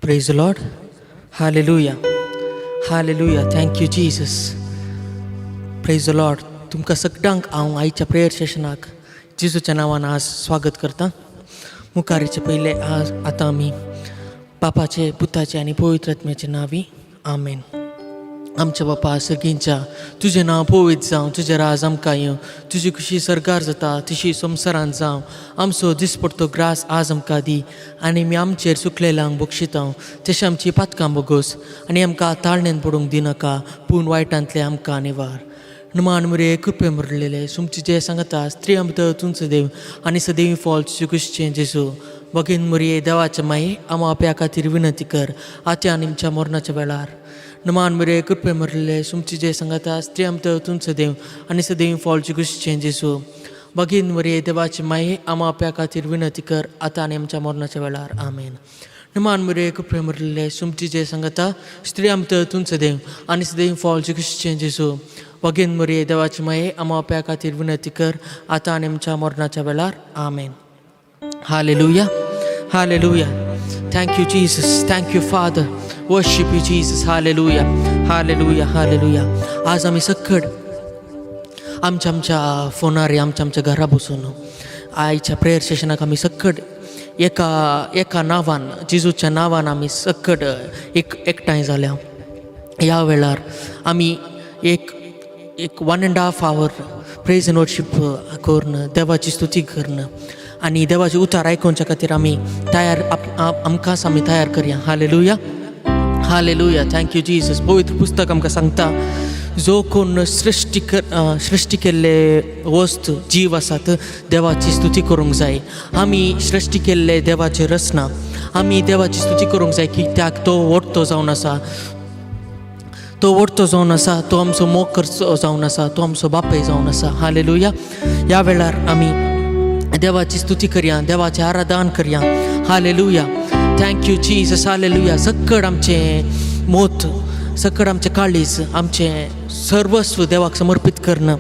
Praise Lord. Hallelujah, hallelujah. Thank you Jesus. Praise Lord. तुमकां सगळ्यांक हांव आयच्या प्रेयर सेशनाक जेजूच्या नांवान आज स्वागत करता. मुखारीचे पयले आज आतां आमी बापाचे, पुताचे आनी पवित्र आत्म्याचे नांवी, आमेन. आमच्या बापा सर्गींच्या, तुजें नांव पवित्र जावं, तुजें राज आमकां येवं, तुजी खुशी सर्गार जाता तशी संवसारांत जावं. आमचो दिसपडतो ग्रास आज आमकां दी आनी आमी आमचेर चुकलेल्यांक बक्षितां तशें आमची पातकां बोगोस आनी आमकां ताळणेन पडूंक दिनाका, पूण वायटांतलें आमकां निवार. मान मुरे, कृपे मुरलेले, सुमची जे सांगता, स्त्री भितर तुमचो देव आनी सदैव फॉल तुजे कुशचें जेजू. बगीन मुरये, देवाच्या माये, आमा आपल्या खातीर विनंती कर, आतां आनी आमच्या मरणाच्या वेळार. नमान मुरे, कृपे मुरले, सुमची जे सांगता, स्त्री भितर तुमचो देव आनी सदैव फॉल तुजे कुशचें जेजू. बगीन मुरये, देवाची माये, आमा आपल्या खातीर विनंती कर, आतां आनी आमच्या मरणाच्या वेळार. आमेन. नमान मुरे, कृपे मुरले, सुमची जे सांगता, स्त्री भितर तुमचो देव आनी सदैव फॉल तुजे कुशचें जेजू. बगीन मुरये, देवाची माये, आमा आपल्या खातीर विनंती कर, आतां आनी आमच्या मरणाच्या वेळार. आमेन. Hallelujah. Hallelujah. Thank you, Jesus. Thank you, Father. Worship you, Jesus. Hallelujah. Hallelujah. Hallelujah. आज आमी सक्कड आमच्या आमच्या फोनार, आमच्या आमच्या घरा बसून आयच्या प्रेयर सेशनाक आमी सक्कड एका एका नांवान, जेजूच्या नांवान आमी सक्कड एक एकठांय जाल्या. ह्या वेळार आमी एक एक 1.5 hour praise and worship करून, देवाची स्तुती करून आनी देवाचे उतार आयकुच्या खातीर आमी तयार आमकांच आमी तयार करया. Hallelujah, hallelujah. Thank you Jesus. पवित्र पुस्तक आमकां सांगता, जो कोण सृष्टी केल्ले वस्त जीव आसात, देवाची स्तुती करूंक जाय. आमी सृष्टी केल्ले देवाचे रचना, आमी देवाची स्तुती करूंक जाय, कित्याक तो व्हडतो जावन आसा, तो व्हडतो जावन आसा, तो आमचो मोग करचो जावन आसा, तो आमचो बापूय जावन आसा. हालेलुया. ह्या वेळार आमी देवाची स्तुती करया, देवाचें आराधन करया. Hallelujah. Thank you Jesus. Hallelujah. सक्कड आमचें मोत, सक्कड आमचें काळीज, आमचें सर्वस्व देवाक समर्पीत करणं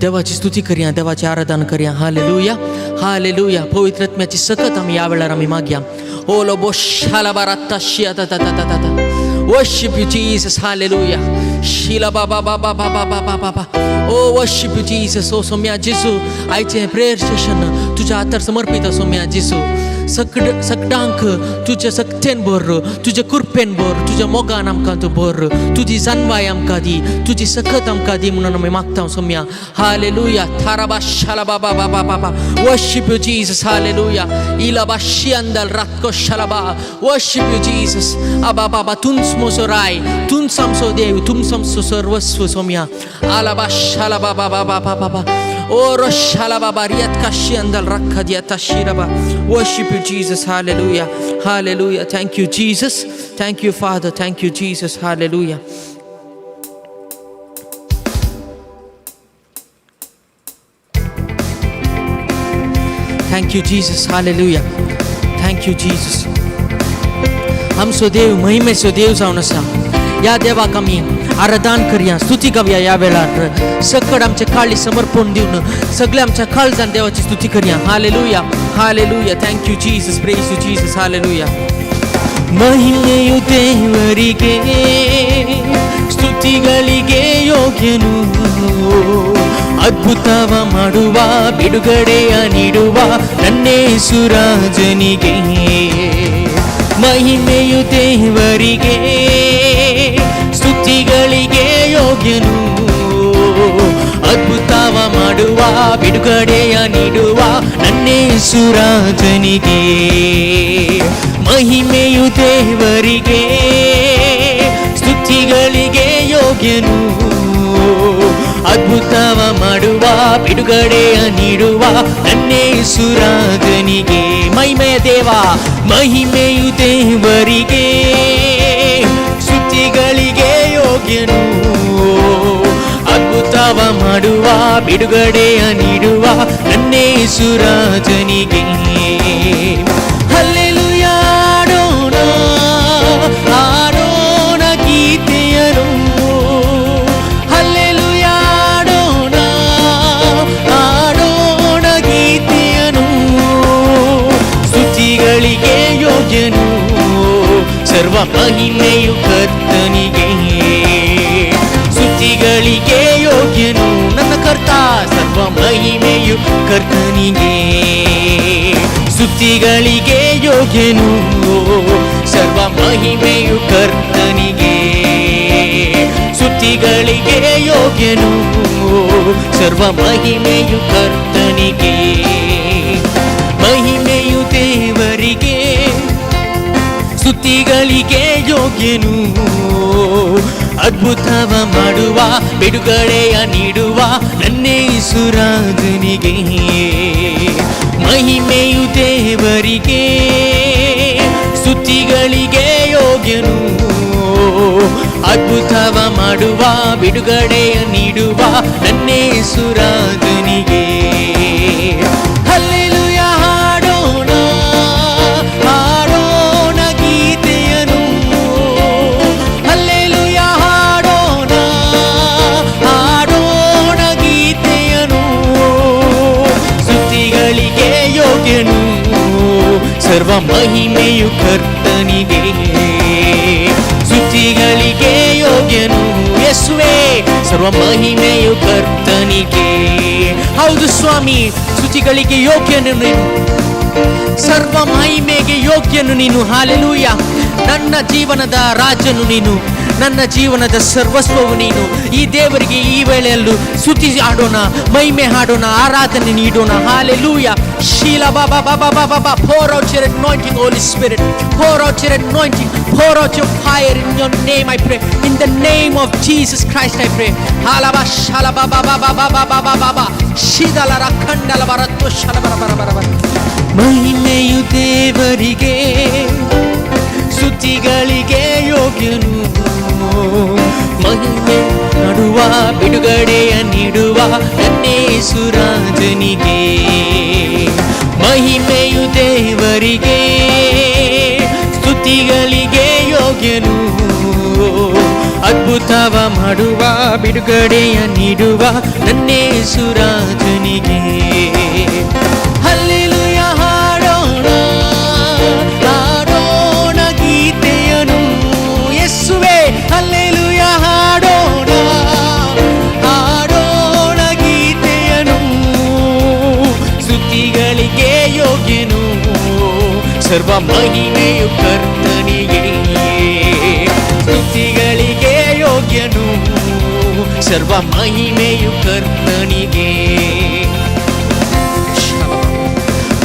देवाची स्तुती करया, देवाचें आराधन करया. Hallelujah, hallelujah. पवित्र आत्म्याची सकत आमी ह्या वेळार आमी मागया. ओ लोबो शाला बारात्ता शिया ता ता ता ता ता. Worship you, Jesus. Hallelujah. Shila ba ba ba ba ba ba ba ba ba ba. Oh, worship you, Jesus. Oh, Saumya जेसू, आयचें प्रेयर सेशन तुज्या हातार समर्पीत. सोम्या जेसू, सगळ सगळ्यांक तुज्या सक्तेन भर, तुज्या कृपेन भर, तुज्या मोगान आमकां तूं भर, तुजी जानवाय आमकां दी, तुजी सकत आमकां दी म्हणून आमी मागता सोम्या. हालेलुया. थाराबा शाला बा बा बा बा बा बा. Worship you, Jesus. Hallelujah. इलाबा शियांदल रातको शालाबा. Worship you, Jesus. आबा बाबा, तुंच मोसो राय, तुंच आमचो देव, तुंच आमचो सर्वस्व सोम्या. आलाबा शाला बा बा बा बा बा बा बा. ओ रोशाला बाबा रियत काशी अंदल रखा दिया तशीरबा. Worship you, Jesus. Hallelujah. Hallelujah. Thank you, Jesus. Thank you, Father. Thank you, Jesus. Hallelujah. Thank you, Jesus. Hallelujah. Thank you, Jesus. आमचो देव महिमेचो देव जावन आसा. ह्या देवाक आमी आराधन करया, स्तुती गावया. ह्या वेळार सकड आमचे काळी समर्पण दिवन सगळे आमच्या काळजान देवाची स्तुती करया. Hallelujah, hallelujah. Thank you, Jesus. Praise you, Jesus. Hallelujah. ಮಹಿಮೆಯು ದೇವರಿಗೆ, ಸ್ತುತಿಗಳಿಗೆ ಯೋಗ್ಯನು. ಅದ್ಭುತವ ಮಾಡುವ, ಬಿಡುಗಡೆಯ ನೀಡುವ ನನ್ನೇಸುರಾಜನಿಗೆ. ಮಹಿಮೆಯು ದೇವರಿಗೆ, ಸ್ತುತಿಗಳಿಗೆ ಯೋಗ್ಯನು. ಅದ್ಭುತವ ಮಾಡುವ, ಬಿಡುಗಡೆಯ ನೀಡುವ ನನ್ನೇಸುರಾಜನಿಗೆ. ಮಹಿಮೆಯು ದೇವರಿಗೆ, ಸ್ತುತಿಗಳಿಗೆ ಯೋಗ್ಯನು. ಅದ್ಭುತವ ಮಾಡುವ, ಬಿಡುಗಡೆಯ ನೀಡುವ ನನ್ನೇಸುರಾಜನಿಗೆ. ಮಹಿಮೆಯ ದೇವ, ಮಹಿಮೆಯು ದೇವರಿಗೆ, ಸ್ತುತಿಗಳಿಗೆ ಯೋಗ್ಯನು. ಅದ್ಭುತವ ಮಾಡುವ, ಬಿಡುಗಡೆಯ ನೀಡುವ ನನ್ನೇಸುರಾಜನಿಗೆ. ಹಲ್ಲೆಲೂಯ, ಹಾಡೋಣ, ಹಾಡೋಣ ಗೀತೆಯನು. ಹಲ್ಲೆಲೂಯ, ಹಾಡೋಣ, ಹಾಡೋಣ ಗೀತೆಯನು. ಸ್ತುತಿಗಳಿಗೆ ಯೋಗ್ಯನು. ಮಹಿಮೆಯು ಕರ್ತನಿಗೆ. ಸ್ತುತಿಗಳಿಗೆ ಯೋಗ್ಯನು ನನ್ನ ಕರ್ತ, ಸರ್ವ ಮಹಿಮೆಯು ಕರ್ತನಿಗೆ. ಸ್ತುತಿಗಳಿಗೆ ಯೋಗ್ಯನು, ಸರ್ವ ಮಹಿಮೆಯು ಕರ್ತನಿಗೆ. ಸ್ತುತಿಗಳಿಗೆ ಯೋಗ್ಯನು, ಸರ್ವ ಮಹಿಮೆಯು ಕರ್ತನಿಗೆ. ಮಹಿಮೆಯು ದೇವರಿಗೆ, ಸ್ತುತಿಗಳಿಗೆ ಯೋಗ್ಯನು. ಅದ್ಭುತವ ಮಾಡುವ, ಬಿಡುಗಡೆಯ ನೀಡುವ ನನ್ನೇಸುರಾಜನಿಗೆ. ಮಹಿಮೆಯು ದೇವರಿಗೆ, ಸ್ತುತಿಗಳಿಗೆ ಯೋಗ್ಯನು. ಅದ್ಭುತವ ಮಾಡುವ, ಬಿಡುಗಡೆಯ ನೀಡುವ ನನ್ನೇಸುರಾಜನಿಗೆ. ಹಲ್ಲೆಲೂಯ ಹಾಡೋಣ, ಹಾಡೋಣ ಗೀತೆಯನು. ಹಲ್ಲೆಲೂಯ ಹಾಡೋಣ, ಹಾಡೋಣ ಗೀತೆಯನು. ಸ್ತುತಿಗಳಿಗೆ ಯೋಗ್ಯನು, ಸರ್ವ ಮಹಿಮೆಯು ಕರ್ತನಿಗೆ. ಸ್ತುತಿಗಳಿಗೆ ಯೋಗ್ಯನು ಯೇಸುವೆ, ಸರ್ವ ಮಹಿಮೆಯು ಕರ್ತನಿಗೆ. ಹೌದು ಸ್ವಾಮಿ, ಸ್ತುತಿಗಳಿಗೆ ಯೋಗ್ಯನು ನೀನು, ಸರ್ವ ಮಹಿಮೆಗೆ ಯೋಗ್ಯನು ನೀನು. ಹಾಲೆಲೂಯ. ನನ್ನ ಜೀವನದ ರಾಜನು ನೀನು, ನನ್ನ ಜೀವನದ ಸರ್ವಸ್ವವು ನೀನು. ಈ ದೇವರಿಗೆ ಈ ವೇಳೆಯಲ್ಲೂ ಸ್ತುತಿ ಹಾಡೋಣ, ಮಹಿಮೆ ಹಾಡೋಣ, ಆರಾಧನೆ ನೀಡೋಣ. ಹಾಲೆಲೂಯ. ಶೀಲ ಬಾಬಾ ಬಾಬಾ ಬಾಬಾ ಬಾ. Pour out your anointing, Holy Spirit. Pour out your anointing. Pour out your fire. In your name I pray. In the name of Jesus Christ I pray. ಹಾಲಬ ಶಾಲ ಬಾಬಾ ಬಾಬಾ ಬಾಬಾ ಬಾಬಾ ಬಾಬಾ ಶಿದಲರ ಖಂಡಲ ಬರತ್ತು ಶಲ ಬರ ಬರ ಬರ ಬರ. ಮಹಿಮೆಯು ದೇವರಿಗೆ, ಸ್ತುತಿಗಳಿಗೆ ಯೋಗ್ಯನು. ಮಹಿಮೆ ಮಾಡುವ, ಬಿಡುಗಡೆಯ ನೀಡುವ ನನ್ನೇಸುರಾಜನಿಗೆ. ಮಹಿಮೆಯು ದೇವರಿಗೆ, ಸ್ತುತಿಗಳಿಗೆ ಯೋಗ್ಯನು. ಅದ್ಭುತವ ಮಾಡುವ, ಬಿಡುಗಡೆಯ ನೀಡುವ ನನ್ನೇಸುರಾಜನಿಗೆ. ಹಲ್ಲೆಲೂಯ ಹಾಡೋಣ, ಹಾಡೋಣ ಗೀತೆಯನು. ಯೇಸುವೆ, ಹಲ್ಲೆಲೂಯ ಹಾಡೋಣ, ಹಾಡೋಣ ಗೀತೆಯನು. ಸ್ತುತಿಗಳಿಗೆ ಯೋಗ್ಯನು, ಸರ್ವ ಮಹಿಮೆಯು ಕರ್ತನಿಗೆ. ಸ್ತುತಿಗಳಿಗೆ ಯೋಗ್ಯನು, ಸರ್ವ ಮಹಿಮೆಯು ಕರ್ತನಿಗೆ.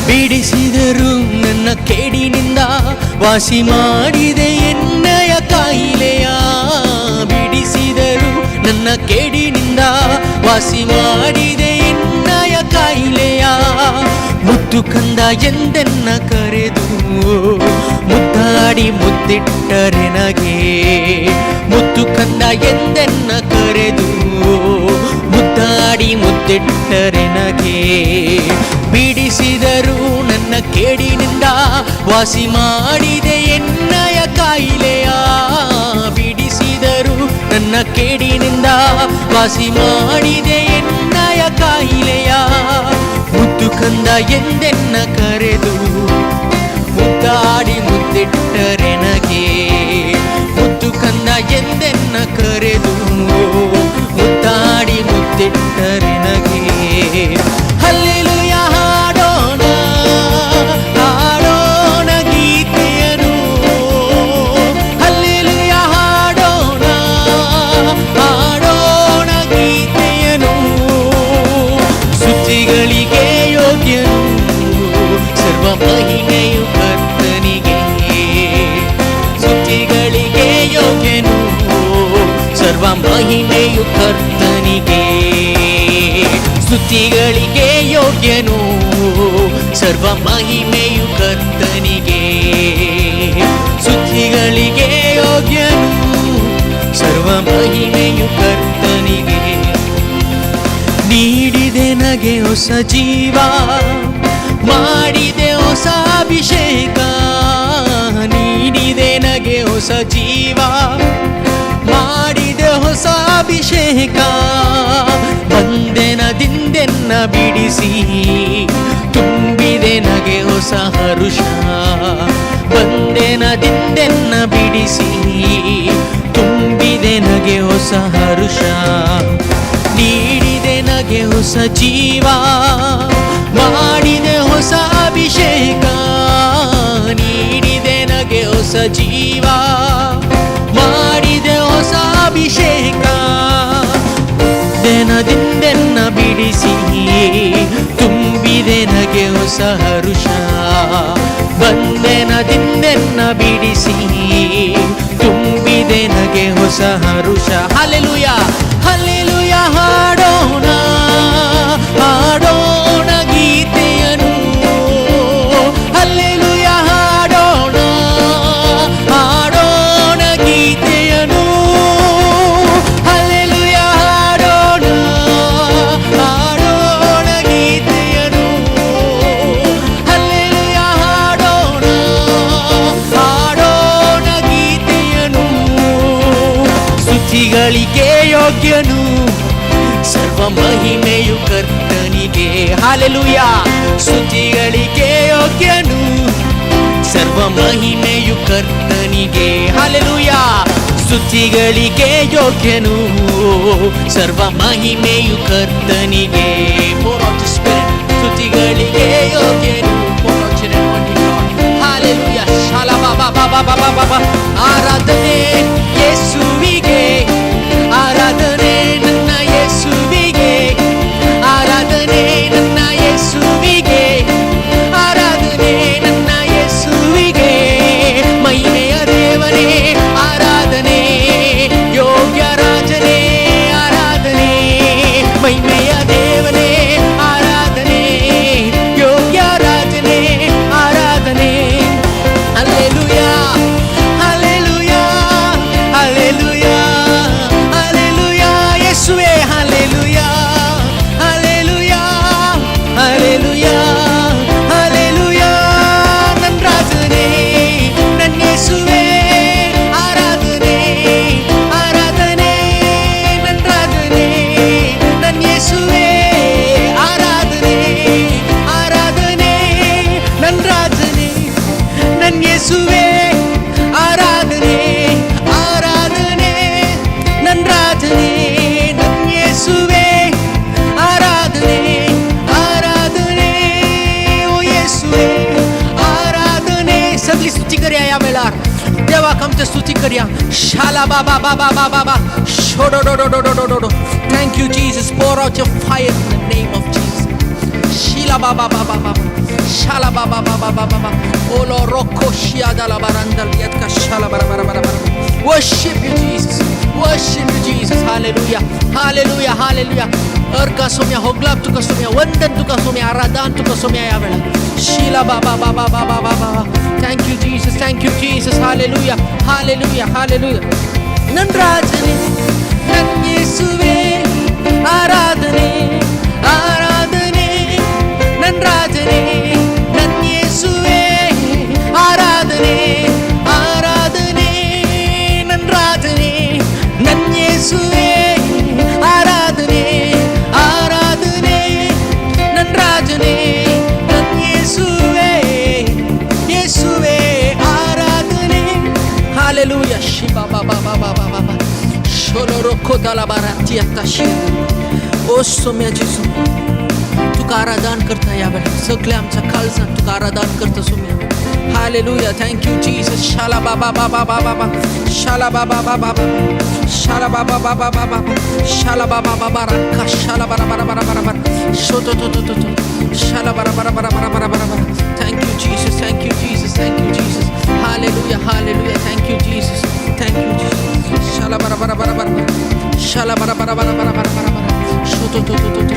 ಬಿಡಿಸಿದರು ನನ್ನ ಕೇಡಿನಿಂದ, ವಾಸಿ ಮಾಡಿದೆ ಎನ್ನಯ ಕಾಯಿಲೆಯ. ಬಿಡಿಸಿದರು ನನ್ನ ಕೇಡಿನಿಂದ, ವಾಸಿ ಮಾಡಿದೆ ಎನ್ನಯ ಕಾಯಿಲೆಯ. ಮುದ್ದು ಕಂದ ಎಂದೆನ್ನ ಕರೆದು ಮುದ್ದಾಡಿ ಮುದ್ದಿಟ್ಟರೆನಗೆ. ಮುದ್ದು ಕಂದ ಎಂದೆನ್ನ ಕರೆದು ಮುದ್ದಾಡಿ ಮುದ್ದಿಟ್ಟರೆನಗೆ. ಬಿಡಿಸಿದರು ನನ್ನ ಕೇಡಿನಿಂದ, ವಾಸಿ ಮಾಡಿದೆ ಎನ್ನಯ ಕಾಯಿಲೆಯ. ಬಿಡಿಸಿದರು ನನ್ನ ಕೇಡಿನಿಂದ, ವಾಸಿ ಮಾಡಿದೆ ಎನ್ನಯ ಕಾಯಿಲೆಯ. ಮುದ್ದು ಕಂದ ಎಂದೆನ್ನ ಕರೆದು ಮುದ್ದಾಡಿ ಮುದ್ದಿಟ್ಟರೆನಗೆ. ಮುದ್ದು ಕಂದ ಎಂದೆನ್ನ ಕರೆದು ಮುದ್ದಾಡಿ ಮುದ್ದಿಟ್ಟರೆನಗೆ. ಹಲ್ಲೆಲೂಯ ಹಾಡೋಣ, ಹಾಡೋಣ ಗೀತೆಯನು. ಹಲ್ಲೆಲೂಯ ಹಾಡೋಣ, ಹಾಡೋಣ ಗೀತೆಯನು. ಸ್ತುತಿಗಳಿಗೆ ಯೋಗ್ಯನು, ಸರ್ವ ಮಹಿಮೆಯು ಕರ್ತನಿಗೆ. ಸ್ತುತಿಗಳಿಗೆ ಯೋಗ್ಯನು, ಸರ್ವ ಮಹಿಮೆಯು ಕರ್ತನಿಗೆ. ಸ್ತುತಿಗಳಿಗೆ ಯೋಗ್ಯನು, ಸರ್ವ ಮಹಿಮೆಯು ಕರ್ತನಿಗೆ. ಸ್ತುತಿಗಳಿಗೆ ಯೋಗ್ಯನು, ಸರ್ವ ಮಹಿಮೆಯು ಕರ್ತನಿಗೆ. ನೀಡಿದೆ ನನಗೆ ಹೊಸ ಜೀವ, ಮಾಡಿದೆ ಹೊಸ ಅಭಿಷೇಕ. ನೀಡಿದೆ ನನಗೆ ಹೊಸ ಜೀವ, ಮಾಡಿದೆ ಹೊಸ ಅಭಿಷೇಕ. ಬಂಧನದಿಂದೆನ್ನ ಬಿಡಿಸಿ ತುಂಬಿದೆ ನನಗೆ ಹೊಸ ಹರುಷ. ಬಂಧನದಿಂದೆನ್ನ ಬಿಡಿಸಿ. ಹೊಸ ಹರುಷ, ನೀಡಿದೆ ನಗೆ ಹೊಸ ಜೀವ, ಮಾಡಿದೆ ಹೊಸ ಅಭಿಷೇಕ. ನೀಡಿದೆ ನಗೆ ಹೊಸ ಜೀವ, ಮಾಡಿದೆ ಹೊಸ ಅಭಿಷೇಕ. ದಿನದಿಂದೆನ್ನ ಬಿಡಿಸಿ ತುಂಬಿದೆ ನಗೆ ಹೊಸ ಹರುಷ. ಬಂಧನದಿಂದೆನ್ನ ಬಿಡಿಸಿ ತುಂಬಿದೆ ನಗೆ ಹೊಸ ಹರುಷ. ಹಲ್ಲೆಲೂಯ, ಹಲ್ಲೆಲೂಯ, ಹಾಡೋಣ, ಹಾಡೋಣ ಗೀತೆಯನ್ನು. ಹಲ್ಲೆಲೂಯ, ಹಾಡೋಣ, ಹಾಡೋಣ ಗೀತೆಯನ್ನು. ಹಲ್ಲೆಲೂಯ, ಹಾಡೋಣ, ಹಾಡೋಣ ಗೀತೆಯನ್ನು. ಹಲ್ಲೆಲೂಯ, ಹಾಡೋಣ, ಹಾಡೋಣ ಗೀತೆಯನ್ನು. ಸ್ತುತಿಗಳಿಗೆ ಯೋಗ್ಯನು, ಸರ್ವ ಮಹಿಮೆಯು ಕರ್ತನಿಗೆ. ಹಾಲೆಲೂಯ. ಸ್ತುತಿಗಳಿಗೆ ಯೋಗ್ಯನು, ಸರ್ವ ಮಹಿಮೆಯು ಕರ್ತನಿಗೆ. ಹಾಲೆಲೂಯ. ಸ್ತುತಿಗಳಿಗೆ ಯೋಗ್ಯನು, ಸರ್ವ ಮಹಿಮೆಯು ಕರ್ತನಿಗೆ. Pour out your spirit. ಸ್ತುತಿಗಳಿಗೆ ಯೋಗ್ಯನು. Pour out your anointing, Lord. Hallelujah. ಶಾಲಾ ಬಾ ಬಾ ಬಾ ಬಾ ಬಾ ಬಾ ಬಾ. ಆರಾಧನೆ ಯೇಸುವಿಗೆ, ಆರಾಧನೆ ನನ್ನ ಯೇಸುವಿಗೆ, ಆರಾಧನೆ ನನ್ನ ಯೇಸುವಿಗೆ, ಆರಾಧನೆ ನನ್ನ ಯೇಸುವಿಗೆ. ಮಹಿಮೆಯ ದೇವನೇ ಆರಾಧನೆ, ಯೋಗ್ಯ ರಾಜನೇ ಆರಾಧನೆ. ಮಹಿಮೆಯ ದೇವನೇ ಆರಾಧನೆ, ಯೋಗ್ಯ ರಾಜನೇ ಆರಾಧನೆ. Alleluia, alleluia, alleluia, alleluia. ಯೇಸುವೆ. Alleluia, alleluia, alleluia, alleluia. ನನ್ನ ರಾಜನೇ, ನನ್ನ ಯೇಸುವೆ ಆರಾಧನೆ, ಆರಾಧನೆ. ನನ್ನ ರಾಜನೇ, ನನ್ನ ಯೇಸುವೆ ಆರಾಧನೆ, ಆರಾಧನೆ. ನನ್ನ ರಾಜನೇ, ನನ್ನ ಯೇಸುವೆ ಆರಾಧನೆ, ಆರಾಧನೆ. ನನ್ನ ರಾಜನೇ, ನನ್ನ ಯೇಸುವೆ ಆರಾಧನೆ, ಆರಾಧನೆ. ಓ ಯೇಸುವೆ आराधने. सगळी स्तुती करूया या वेळार देवाक. आमच्या स्तुती करूया. शाला बा बा बा बा बा बा बा शोडो डो डो डो डो डो डो. Thank you, Jesus. Pour out your fire in the name of Jesus. Sheila ba ba ba ba ba, Shala ba ba ba ba ba ba ba. Olo rocco shiada la baranda liatka shala bara bara bara bara. Worship you, Jesus. Worship you, Jesus. Hallelujah, hallelujah, hallelujah. अर्का सोम्या, होगलाप तुका सोम्या, वंदन तुका सोम्या, आराधन तुका सोम्या या वेळा. शीला बा बा बा बा बा बा बा बा. Thank you, Jesus. Thank you, Jesus. Hallelujah, hallelujah, hallelujah. ನನ್ನ ರಾಜನೇ, ನನ್ನ ಯೇಸುವೆ ಆರಾಧನೆ, ಆರಾಧನೆ. ನನ್ನ ರಾಜನೇ, ನನ್ನ ಯೇಸುವೆ ಆರಾಧನೆ, ಆರಾಧನೆ. ನನ್ನ ರಾಜನೇ, ನನ್ನ ಯೇಸುವೆ ಆರಾಧನೆ, ಆರಾಧನೆ. ನನ್ನ ರಾಜನೇ, ನನ್ನ ಯೇಸುವೆ, ಯೇಸುವೆ ಆರಾಧನೆ. ಹಾಲೆಲೂಯ. ಶಿವ ಬಾ ಬಾ ಬಾ ಬಾ ಬಾ ಬಾ ಶೋಲೋ ಕೋದಲ ಬಾರಾತಿಯತ್ತ ಶಿವ. ओ सोम्या जेजू, तुका आराधन करता या वेळार. सगळ्या आमच्या काळजान तुका आराधन करता Saumya. Hallelujah. Thank you, Jesus. शाला बा बा बा बा बा बा बा, शाला बा बा बा बा बा, शाला बा बा बा बा बा बा, शाला बा बा बा बा रक्का शाला बरा बरा बरा बरा बरा शो तो तो तो तो तो शाला बरा बरा बरा बरा बरा बरा बरा. Thank you, Jesus. Thank you, Jesus. Thank you, Jesus. Hallelujah, hallelujah. Thank you, Jesus. Thank you, Jesus. शाला बरा बरा बरा बरा, शाला बरा बरा बरा बरा बरा बरा बरा शो तो तो तो तो तो,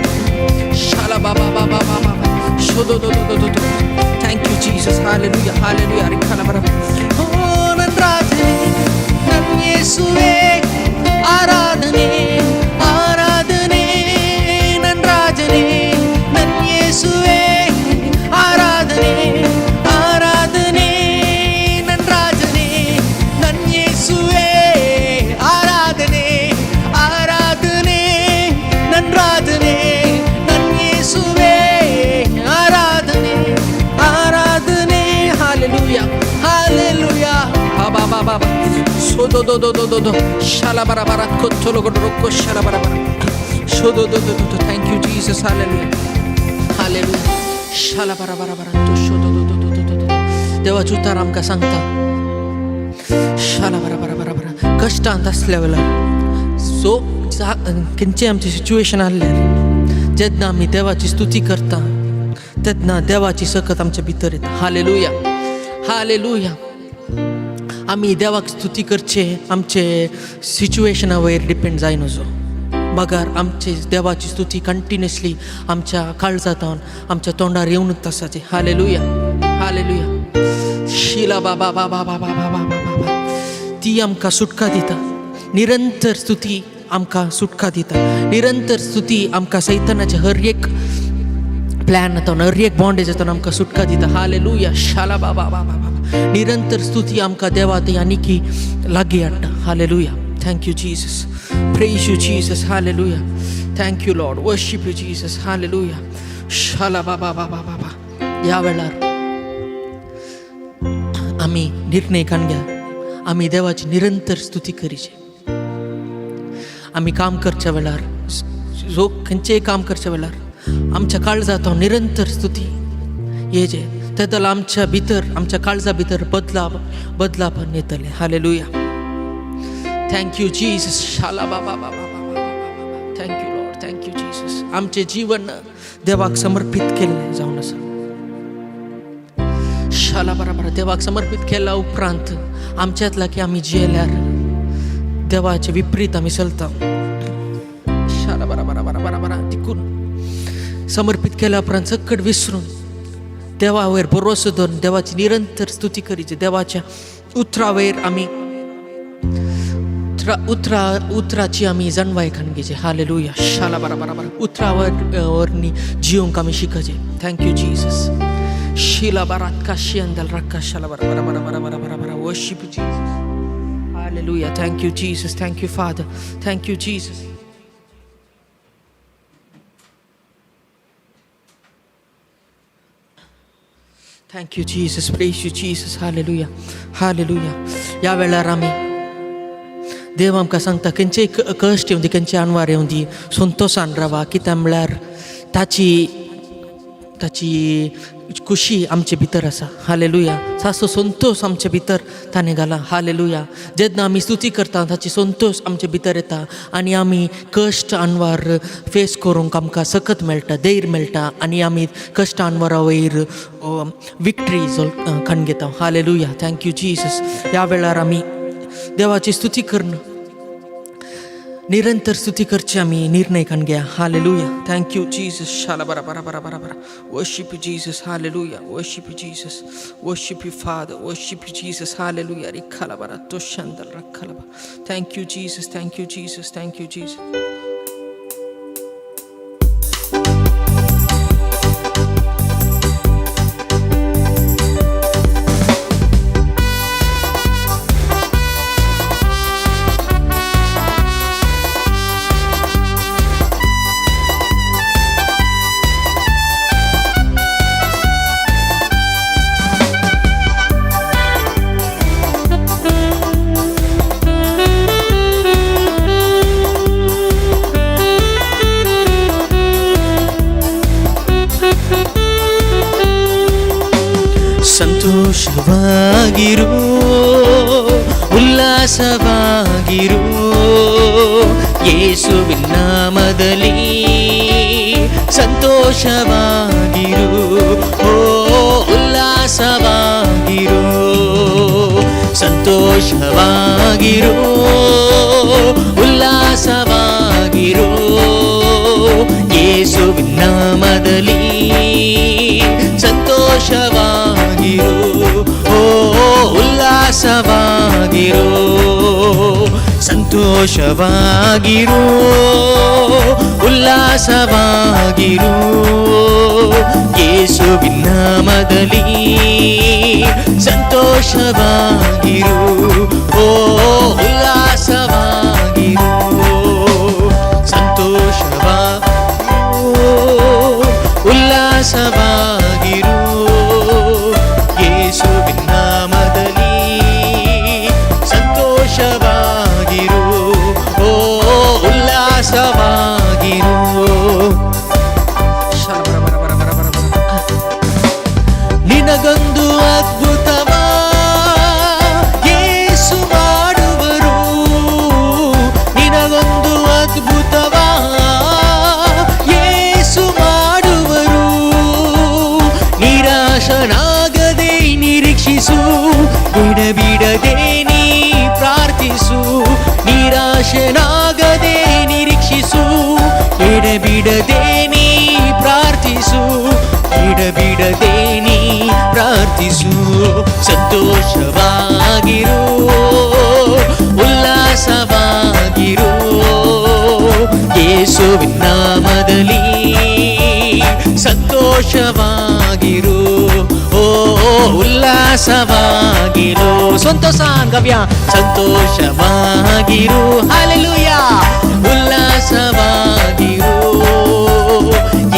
शाला बा बा बा बा बा बा शो दो दो दो दो दो. Thank you, Jesus. Hallelujah, hallelujah. ರಿಖಲ ಬರ. ಓ ನನ್ನ ರಾಜನೇ, ನನ್ನ ಯೇಸುವೆ ಆರಾಧನೆ, ಆರಾಧನೆ. ನನ್ನ ರಾಜನೇ, ನನ್ನ ಯೇಸುವೆ ಆರಾಧನೆ, ಆರಾಧನೆ. ನನ್ನ ರಾಜನೇ, ನನ್ನ ಯೇಸುವೆ ಆರಾಧನೆ, ಆರಾಧನೆ. ನನ್ನ ರಾಜನೇ, ನನ್ನ ಯೇಸುವೆ ಆರಾಧನೆ, ಆರಾಧನೆ. ಹಾಲೆಲೂಯ. बाबा बाबा सो दो दो दो दो दो दो शाला बारा बारा कोथोलो रोको शाला बारा बारा सो दो दो दो दो। Thank you Jesus, hallelujah hallelujah. शाला बारा बारा बारा तो शो दो दो दो दो दो दो। देवाचें उतर आमकां सांगता, शाला बारा बारा बारा बारा कश्टांत आसल्या वेळार, सो खंयचें आमचें सिच्युएशन आहल्यार, जेन्ना आमी देवाची स्तुती करता तेन्ना देवाची सकत आमच्या भितर येता। Hallelujah hallelujah. आमी देवाक स्तुती करचे आमचे सिच्युएशना वयर डिपेंड जायना, मगर आमचे देवाची स्तुती कंटिन्युअसली आमच्या काळजांत, आमच्या तोंडार येवनूच आसाची। Hallelujah hallelujah. शिला बाबा बाबा बाबा बाबा बाबा ती आमकां सुटका दिता। निरंतर स्तुती आमकां सुटका दिता। निरंतर स्तुती आमकां सैतानाचे हर एक प्लॅन आतां, हर एक बॉन्डेज आतां आमकां सुटका दिता। हालेलुया शाला बाबा बाबा बाबा। निरंतर स्तुती आमकां देवा ती आनीकी लागीं हाडटा। Hallelujah. Thank you Jesus, praise you Jesus. Hallelujah. Thank you Lord, worship you Jesus. Hallelujah. शाला बाबा बाबा बाबा। ह्या वेळार आमी निर्णय काडून घ्या, आमी देवाची निरंतर स्तुती करीची। आमी काम करच्या वेळार, जो खंयचेय काम करच्या वेळार आमच्या काळजांत निरंतर स्तुती येजे, तेदल आमच्या भितर, आमच्या काळजा भितर बदलाव बदलापण येतलें। हालेलुया। Thank you Jesus. शाला बाबा बाबा बाबा बाबा। Thank you Lord, thank you Jesus. आमचें जीवन देवाक समर्पीत केल्लें जावन आसा। शाला बराबर देवाक समर्पीत केल्या उपरांत आमच्यात लागीं आमी जियेल्यार देवाचे विपरीत आमी चलता। शाला बराबर बराबर बरा तिकून समर्पीत केल्या उपरांत सकट विसरून देवा वयर भरोसो धरून देवाची निरंतर स्तुती करीची। देवाच्या उतरा वयर आमी उतरा उतराची आमी जाणवाय खाण घेची। हालेलुया। शाला बराबर बराबर उतरावर वरनी जिवंक आमी शिकचे। Thank you Jesus. शिला बारात काशी अंदल रक्का शाला बरा बरा बरा बरा बरा बरा बरा। Worship Jesus. Hallelujah. Thank you Jesus, thank you Father, thank you Jesus. Thank you Jesus, praise you Jesus. Hallelujah hallelujah. ह्या वेळार आमी देव आमकां सांगता, खंयचेय कश्ट येवं दी, खंयचे अणवार येवं दी, संतोशान रावा। कित्याक म्हळ्यार ताची ताची खुशी आमचे भितर आसा। हालेलुया। सासो संतोश आमचे भितर ताणें घाला। हालेलुया। जेन्ना आमी स्तुती करता ताची संतोश आमचे भितर येता आनी आमी कश्ट अणवार फेस करूंक आमकां सकत मेळटा, धैर्य मेळटा आनी आमी कश्ट अणवारा वयर विक्ट्री खाण घेता। हालेलुया। Thank you Jesus. ह्या वेळार आमी देवाची स्तुती करून निरंतर स्तुती करची आमी निर्णय काडून घ्या। हालेलुया। Thank you Jesus. शाला बरा बरा बरा बरा बरा। Worship you Jesus. Hallelujah. Worship you Jesus, worship you Father, worship you Jesus. Hallelujah. रिखाला बरा तो शंदल रखाला बा। Thank you Jesus, thank you Jesus, thank you Jesus. ಸಂತೋಷವಾಗಿರು, ಉಲ್ಲಾಸವಾಗಿರು, ಯೇಸುವಿನ ನಾಮದಲ್ಲಿ ಸಂತೋಷವಾಗಿರು, ಓ ಉಲ್ಲಾಸವಾಗಿರು, ಸಂತೋಷವಾಗಿರು, ಉಲ್ಲಾಸವಾಗಿರು, ಯೇಸುವಿನ ನಾಮದಲ್ಲಿ ಸಂತೋಷವಾಗಿರು, ಓ ಉಲ್ಲಾಸವಾಗಿರು, ಸಂತೋಷವಾಗಿರು, ಉಲ್ಲಾಸವಾಗಿರು, ಯೇಸುವಿನ ನಾಮದಲ್ಲಿ ಸಂತೋಷವಾಗಿರು, ಓ ಉಲ್ಲಾಸವಾಗಿರು, ಸಂತೋಷವಾಗಿರು, ಉಲ್ಲಾಸವಾಗಿರು, ಯೇಸುವಿನ ನಾಮದಲ್ಲಿ ಬಿಡದೆ ನೀ ಪ್ರಾರ್ಥಿಸು. ಸಂತೋಷವಾಗಿರು, ಉಲ್ಲಾಸವಾಗಿರು, ಯೇಸುವಿನ ನಾಮದಲ್ಲಿ ಸಂತೋಷವಾಗಿರು, ಓ ಉಲ್ಲಾಸವಾಗಿರು. ಸಂತೋಷ ಗವ್ಯ, ಸಂತೋಷವಾಗಿರು, ಹಾಲೆಲೂಯಾ, ಉಲ್ಲಾಸವಾಗಿರು,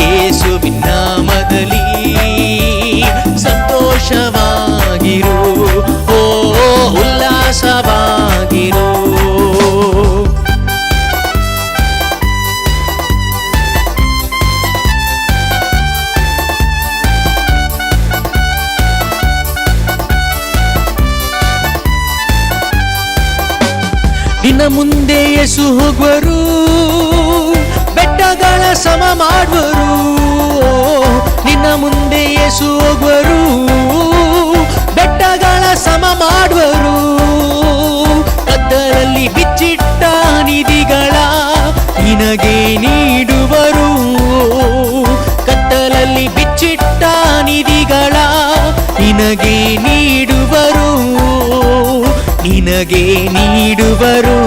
ಯೇಸುವಿನ ನಾಮದಲ್ಲಿ ಸಂತೋಷವಾಗಿರು, ಓ ಉಲ್ಲಾಸವಾಗಿರು. ನಿನ್ನ ಮುಂದೆ ಯೇಸು ಹೋಗುವರು, ಬೆಟ್ಟಗಳ ಸಮ ಮಾಡುವರು. ನಿನ್ನ ಮುಂದೆ ಯೇಸು ಹೋಗುವರು, ಬೆಟ್ಟಗಳ ಸಮ ಮಾಡುವರು. ಕತ್ತಲಲ್ಲಿ ಬಿಚ್ಚಿಟ್ಟ ನಿಧಿಗಳ ನಿನಗೆ ನೀಡುವರು. ಕತ್ತಲಲ್ಲಿ ಬಿಚ್ಚಿಟ್ಟ ನಿಧಿಗಳ ನಿನಗೆ ನೀಡುವರು, ನಿನಗೆ ನೀಡುವರು.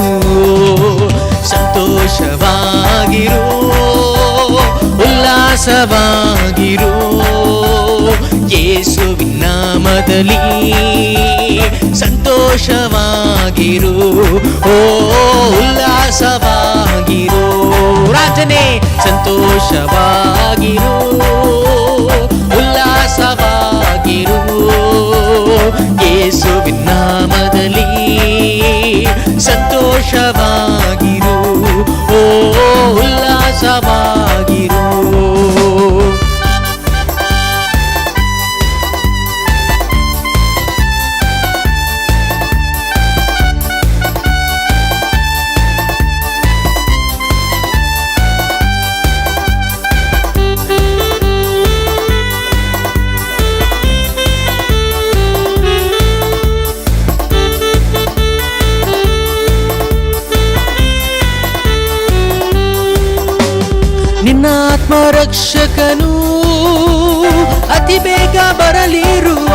ಸಂತೋಷವಾಗಿರು, ಉಲ್ಲಾಸವಾಗಿರು, ಯೇಸುವಿನ ನಾಮದಲ್ಲಿ ಸಂತೋಷವಾಗಿರು, ಓ ಉಲ್ಲಾಸವಾಗಿರು. ರಾಜನೇ, ಸಂತೋಷವಾಗಿರು, ಉಲ್ಲಾಸವಾಗಿರು, ಯೇಸುವಿನ ನಾಮದಲ್ಲಿ ಸಂತೋಷವಾಗಿರು, ಓ ಉಲ್ಲಾಸವಾಗಿರು. ನಿನ್ನ ಆತ್ಮರಕ್ಷಕನು ಅತಿ ಬೇಗ ಬರಲಿರುವ,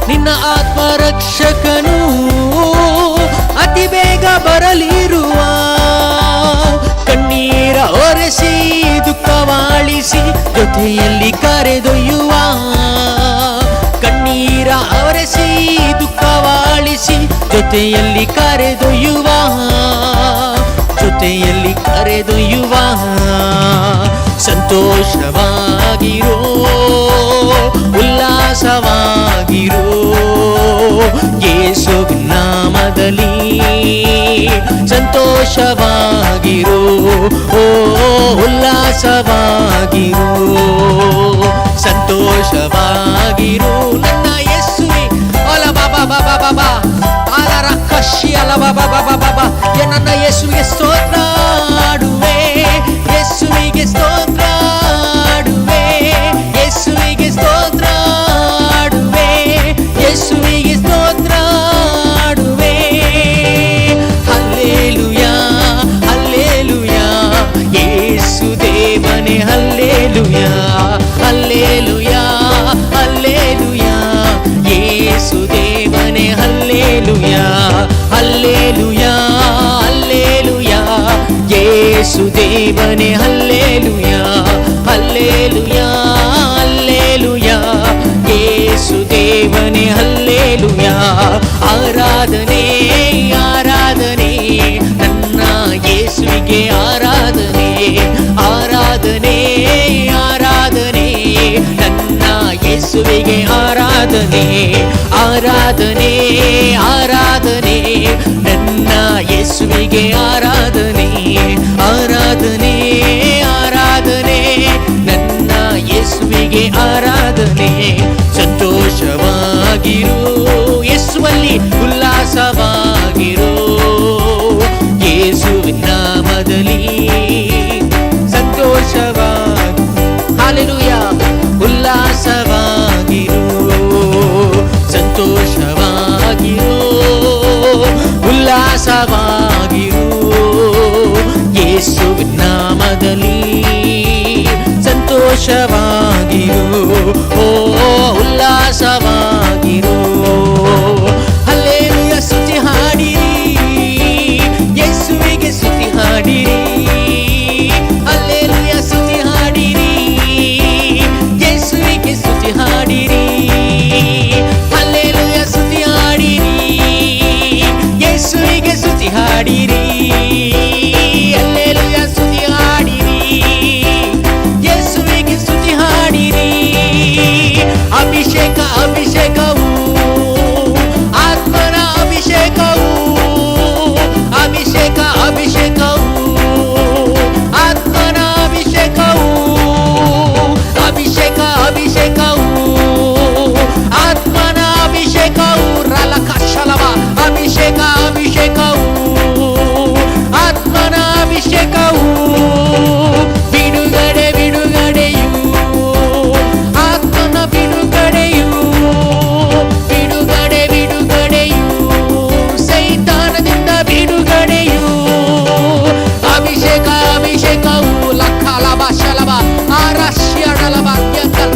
ನಿನ್ನ ಆತ್ಮರಕ್ಷಕನು ಅತಿ ಬೇಗ ಬರಲಿರುವ. ಕಣ್ಣೀರ ಒರೆಸಿ ದುಃಖವಾಳಿಸಿ ಜೊತೆಯಲ್ಲಿ ಕರೆದೊಯ್ಯುವ, ಕಣ್ಣೀರ ಒರೆಸಿ ದುಃಖವಾಳಿಸಿ ಜೊತೆಯಲ್ಲಿ ಕರೆದೊಯ್ಯುವ, ಜೊತೆಯಲ್ಲಿ ಕರೆದೊಯ್ಯುವ. ಸಂತೋಷವಾಗಿರೋ, ಉಲ್ಲಾಸವಾಗಿರೋ, ಯೇಸುವಿನ ನಾಮದಲ್ಲಿ ಸಂತೋಷವಾಗಿರೋ, ಓ ಉಲ್ಲಾಸವಾಗಿರೋ, ಸಂತೋಷವಾಗಿರೋ. ನನ್ನ ಯೇಸುವೆ, ಅಲ ಬಾಬಾ ಬಾಬಾ ಬಾಬಾ ಅಲ ರಕ್ಕಶಿ ಅಲ ಬಾಬಾ ಬಾಬಾ ಬಾಬಾ. ನನ್ನ ಯೇಸುವಿಗೆ ಸ್ತೋತ್ರ ಹಾಡುವೆ, ಯೇಸುವಿಗೆ ಸ್ತೋತ್ರ ಹಾಡುವೆ, ಯೇಸುವಿಗೆ ಸ್ತೋತ್ರ ಹಾಡುವೆ, ಯೇಸುವಿಗೆ ಸ್ತೋತ್ರ ಹಾಡುವೆ. ಹಲ್ಲೇಲುಯಾ, ಹಲ್ಲೇಲುಯಾ, ಯೇಸು ದೇವನೇ ಹಲ್ಲೇಲುಯಾ, ಹಲ್ಲೇಲುಯಾ, ಹಲ್ಲೇಲುಯಾ, ಯೇಸು ದೇವನೇ ಹಲ್ಲೇಲುಯಾ, ಹಲ್ಲೇಲುಯಾ, ಹಲ್ಲೇಲುಯಾ, ಯೇಸು ದೇವನೇ ಹಲ್ಲೇಲುಯಾ, ಹಲ್ಲೇಲುಯಾ, ಹಲ್ಲೇಲುಯಾ, ಯೇಸು ದೇವನೇ ಹಲ್ಲೇಲುಯಾ. ಆರಾಧನೆ, ಆರಾಧನೆ, ನನ್ನ ಯೇಸುವಿಗೆ ಆರಾಧನೆ, ಆರಾಧನೆ, ಆರಾಧನೆ, ನನ್ನ ಯೇಸುವಿಗೆ ಆರಾಧನೆ, ಆರಾಧನೆ, ಆರಾಧನೆ, ನನ್ನ ಯೇಸುವಿಗೆ ಆರಾಧನೆ, ಆರಾಧನೆ, ಆರಾಧನೆ, ನನ್ನ ಯೇಸುವಿಗೆ ಆರಾಧನೆ. ಸಂತೋಷವಾಗಿರು, ಯೇಸುವಲ್ಲಿ ಉಲ್ಲಾಸವಾಗಿರು, ಯೇಸುವಿನ ನಾಮದಲ್ಲಿ ಸಂತೋಷವಾಗಿ, ಹಾಲೆಲೂಯಾ, ಉಲ್ಲಾಸವಾಗಿರು, ಸಂತೋಷವಾಗಿರು, ಉಲ್ಲಾಸವಾಗಿರು, ಯೇಸುವಿನ ನಾಮದಲ್ಲಿ ಸಂತೋಷವಾಗಿರು. ಓ ಉಲ್ಲಾಸವಾಗಿರು. ಹಲ್ಲೇಲೂಯ ಸ್ತುತಿ ಹಾಡಿರಿ, ಯೇಸುವಿಗೆ ಸ್ತುತಿ ಹಾಡಿರಿ. ಹಲ್ಲೇಲೂಯ ಸ್ತುತಿ ಹಾಡಿರಿ, ಯೇಸುವಿಗೆ ಸ್ತುತಿ ಹಾಡಿರಿ. ಹಲ್ಲೇಲೂಯ ಸ್ತುತಿ ಹಾಡಿರಿ, ಯೇಸುವಿಗೆ ಸ್ತುತಿ ಹಾಡಿರಿ. ಹಲ್ಲೇಲೂಯ ಸ್ತುತಿ ಹಾಡಿರಿ, ಯೇಸುವಿಗೆ ಸ್ತುತಿ ಹಾಡಿರಿ. ಅಭಿಷೇಕ, ಅಭಿಷೇಕವು, ಆತ್ಮನ ಅಭಿಷೇಕವು. ಅಭಿಷೇಕ, ಅಭಿಷೇಕವು, ಆತ್ಮನ ಅಭಿಷೇಕವು. ಅಭಿಷೇಕ, ಅಭಿಷೇಕವು, ಆತ್ಮನ ಅಭಿಷೇಕವು. ರಲಕ ಶಲವ. ಅಭಿಷೇಕ, ಅಭಿಷೇಕವು, ಆತ್ಮನ ಅಭಿಷೇಕವು. ಬಿಡುಗಡೆ, ಬಿಡುಗಡೆಯು, ಆತ್ಮನ ಬಿಡುಗಡೆಯು. ಬಿಡುಗಡೆ, ಬಿಡುಗಡೆಯು, ಸೈತಾನದಿಂದ ಬಿಡುಗಡೆಯು. ಅಭಿಷೇಕ, ಅಭಿಷೇಕವು. ಲಖಲಬ ಶಲಬ ಆರಾಶ್ಯಡಲಬ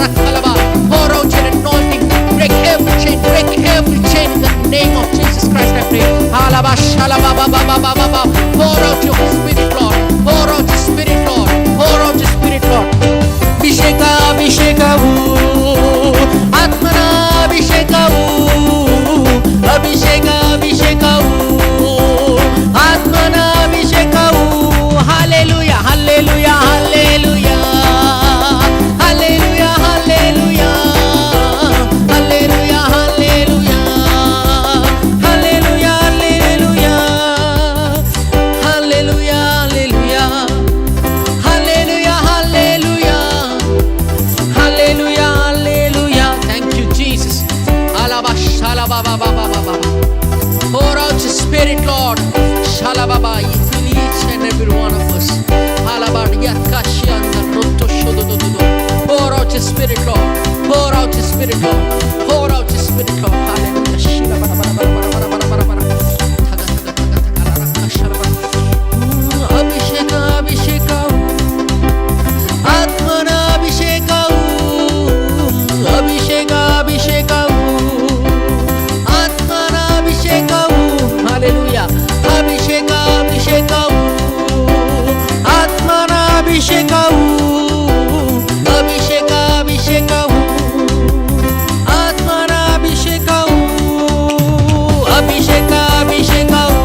ರಕ್ಕಲಬ. Pour out your anointing. Break every chain, break every chain in the name of Jesus Christ, I pray. Halaba shalaba ba ba ba ba ba ba. Pour out your spirit, Lord. Pour out your spirit, Lord. Pour out your spirit, Lord. ಅಭಿಷೇಕ, ಅಭಿಷೇಕವು, ಆತ್ಮನ ಅಭಿಷೇಕವು. ಅಭಿಷೇಕ, ಅಭಿಷೇಕವು, ಆತ್ಮನ ಅಭಿಷೇಕವು. Hallelujah, hallelujah, hallelujah, hallelujah, hallelujah, hallelujah, hallelujah, hallelujah, hallelujah, hallelujah, hallelujah, hallelujah, hallelujah, hallelujah. Thank you, Jesus. Alaba shalaba ba ba ba ba ba. Pour out your spirit, Lord. Shalababa, you fill each and every one of us. Alaba yakashianda roto shodododo. Pour out your spirit, Lord. Pour out your spirit, Lord. Pour out your spirit, Lord. Hallelujah. Shila bara bara bara bara bara bara bara. Taga taga taga taga raka shalaba. ಅಭಿಷೇಕ, ಅಭಿಷೇಕವು, ಆತ್ಮನ ಅಭಿಷೇಕವು. ಅಭಿಷೇಕ, ಅಭಿಷೇಕವು, ಆತ್ಮನ ಅಭಿಷೇಕವು. Hallelujah. ಅಭಿಷೇಕ, ಅಭಿಷೇಕವು, ಆತ್ಮನ ಅಭಿಷೇಕವು. ಅಭಿಷೇಕ, ಅಭಿಷೇಕವು, ಆತ್ಮನ ಅಭಿಷೇಕವು. ಅಭಿಷೇಕ, ಅಭಿಷೇಕವು,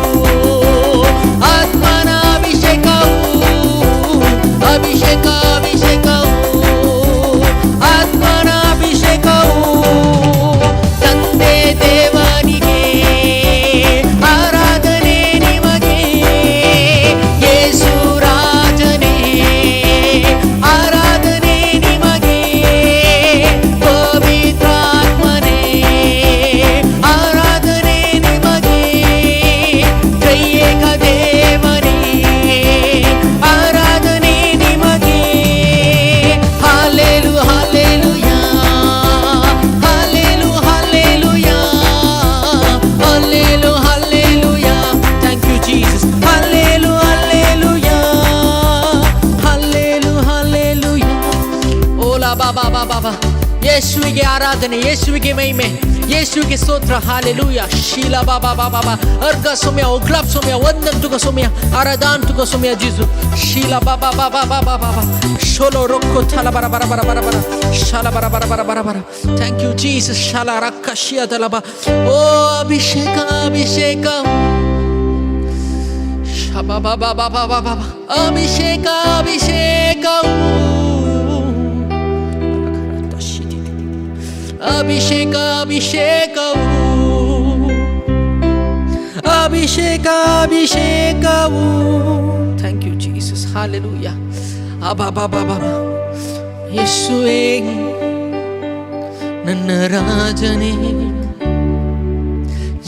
ಆತ್ಮನ ಅಭಿಷೇಕವು. ಅಭಿಷೇಕ, ಅಭಿಷೇಕವು, ಆತ್ಮನ ಅಭಿಷೇಕವು. ತಂದೆ ದೇವನಿಗೆ ಆರಾಧನೆ ನಿಮಗೆ, ಯೇಸು ರಾಜನೇ ಆರಾಧನೆ ನಿಮಗೆ, ಪವಿತ್ರಾತ್ಮನೇ ಆರಾಧನೆ ನಿಮಗೆ, ತ್ರಿಯೇಕ ದೇವನೇ ಆರಾಧನೆ ನಿಮಗೆ. ಹಾಲೇಲು hallelujah, ಹಾಲೇಲು hallelujah, ಹಾಲೇಲು hallelujah. Thank you, Jesus. ಹಾಲೇಲು hallelujah, ಹಾಲೇಲು hallelujah. Ola ಬಾಬಾ ಬಾಬಾ ಬಾ. ಯೇಸುವಿಗೆ ಆರಾಧನೆ, ಯೇಸುವಿಗೆ ಮಹಿಮೆ, ಯೇಸುವಿಗೆ ಸ್ತೋತ್ರ. ಹಾಲೆಲೂಯ. ಶೀಲಾ ಬಾಬಾ ಬಾಬಾ ಬಾ. ಅರ್ಗ ಸೌಮ್ಯ ಒಗ್ಲಾಬ್ ಸೌಮ್ಯ ಒಂದಂತುಗ ಸೌಮ್ಯ ಅರದಾಂತುಗ ಸೌಮ್ಯ ಜೀಸು. ಶೀಲಾ ಬಾಬಾ ಬಾಬಾ ಬಾಬಾ ಬಾಬಾ ಶೋಲೋ ರೊಕ್ಕೋ ಥಲ ಬರ ಬರ ಬರ ಬರ ಬರ ಶಾಲ ಬರ ಬರ ಬರ ಬರ ಬರ. Thank you, Jesus. ಶಾಲ ರಕ್ಕ ಶಿಯದಲಬ. ಓ ಅಭಿಷೇಕ, ಅಭಿಷೇಕ. ಶಬಾ ಬಾಬಾ ಬಾಬಾ ಬಾಬಾ. ಅಭಿಷೇಕ, ಅಭಿಷೇಕವು. ಅಭಿಷೇಕ, ಅಭಿಷೇಕವು, ಅಭಿಷೇಕ, ಅಭಿಷೇಕವು. Thank you, Jesus. Hallelujah. ಅಬಾ ಬಾಬಾ ಬಾಬಾ. ಯೇಸುವೇ ನನ್ನ ರಾಜನೇ,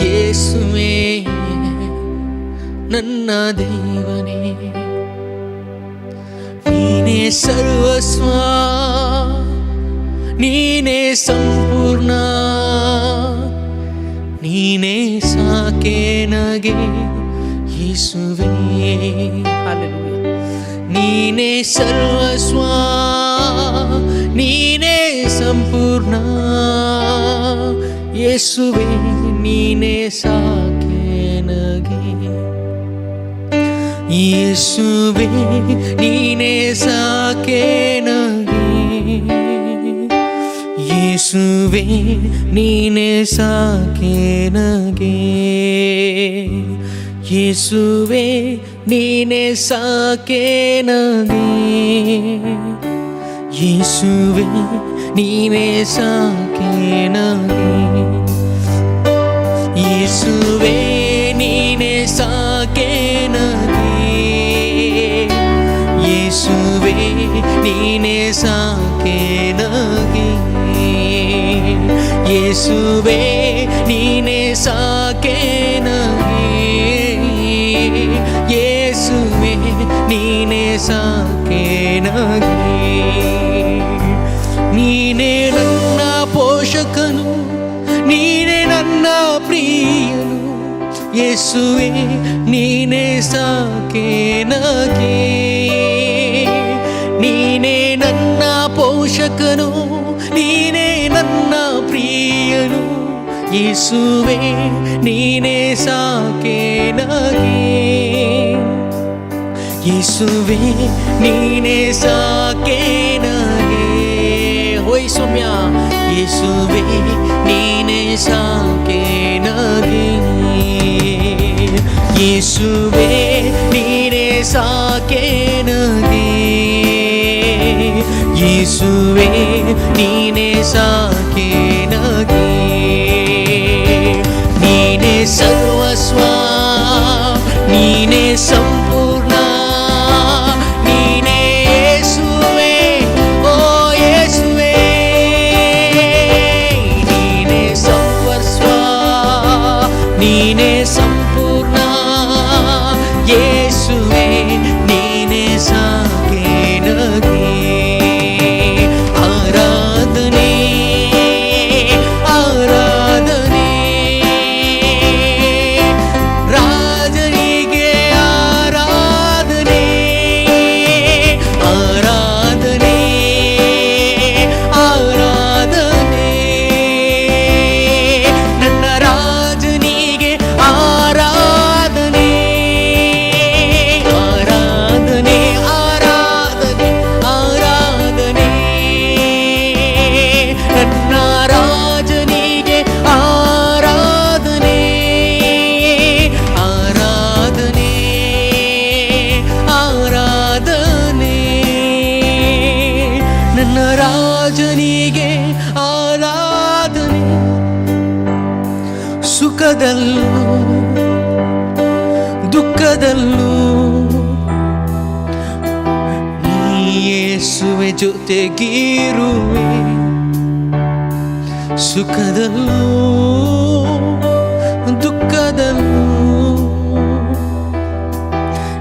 ಯೇಸುವೇ ನನ್ನ ದೇವನೇ, ನೀನೇ ಸರ್ವಸ್ವ, ನೀನೇ ಸಂಪೂರ್ಣ, ನೀನೇ ಸಾಕೆ ನನಗೆ ಯೇಸುವೇ. ಹಾಲೆಲೂಯ. ನೀನೇ ಸರ್ವಸ್ವ, ನೀನೇ ಸಂಪೂರ್ಣ, ಯೇಸುವೆ ನೀನೇ ಸಾಕೆನಗೆ. ಯೇಸುವೆ ನೀನೇ ಸಾಕೆನಗೆ. ಯೇಸುವೆ ನೀನೇ ಸಾಕೆನಗೆ. ಯೇಸುವೆ ನೀನೇ ಸಾಕೆನಗೆ. ಯೇಸುವೆ ನೀನೇ ಸಾಕೆನಗೆ. ಯೇಸುವೆ ನೀನೇ ಸಾಕೆನಗೆ. ಯೇಸುವೆ ನೀನೇ ಸಾಕೆನಗೆ. ಯೇಸುವೆ ನೀನೇ ಸಾಕೆನಗೆ. ಯೇಸುವೆ ನೀನೇ ಸಾಕೆನಗೆ. ನೀನೇ ನನ್ನ ಪೋಷಕನು, ನೀನೇ ನನ್ನ ಪ್ರಿಯನು. ಯೇಸುವೆ ನೀನೇ ಸಾಕೆನಗೆ. ನೀನೇ ನನ್ನ ಪೋಷಕನು, ನೀನೇ ನನ್ನ ಪ್ರಿಯನು. ಯೇಸುವೆ ನೀನೇ ಸಾಕೆನಗೆ. ಯೇಸುವೆ ನೀನೇ ಸಾಕೆನಗೆ. ಹೋಯ್ ಸೌಮ್ಯ. ಯೇಸುವೆ ನೀನೇ ಸಾಕೆನಗೆ. ಯೇಸುವೆ ನೀನೇ ಸಾಕೆನಗೆ. ಯೇಸುವೆ ನೀನೇ ಸಾಕೆನಗೆ. ನೀನೇ ಸರ್ವಸ್ವ, ನೀನೇ ಸಂಪೂರ್ಣ, ನೀನೇ ಯೇಸುವೆ, ಓ ಯೇಸುವೆ. ನೀನೇ ಸರ್ವಸ್ವ, ನೀನೇ ಸಂಪೂರ್ಣ, ಯೇಸುವೆ ನೀನೇ ಸಾಕೆನಗೆ. ಆರಾಧನೆ, ಆರಾಧನೆ, ರಾಜನಿಗೆ ಆರಾಧನೆ. ಆರಾಧನೆ, ಆರಾಧನೆ, ನನ್ನ ರಾಜನಿಗೆ ಆರಾಧನೆ. ಆರಾಧನೆ, ಆರಾಧನೆ, ಆರಾಧನೆ, ನನ್ನ ರಾಜನಿಗೆ ಆರಾಧನೆ. ಆರಾಧನೆ, ಆರಾಧನೆ, ನನ್ನ ರಾಜನಿಗೆ ಆರಾಧನೆ. ಸುಖದಲ್ಲೂ ದುಃಖದಲ್ಲೂ ನೀ ಯೇಸುವೆ ಜೊತೆಗಿರುವೆ. ಸುಖದಲ್ಲೂ ದುಃಖದಲ್ಲೂ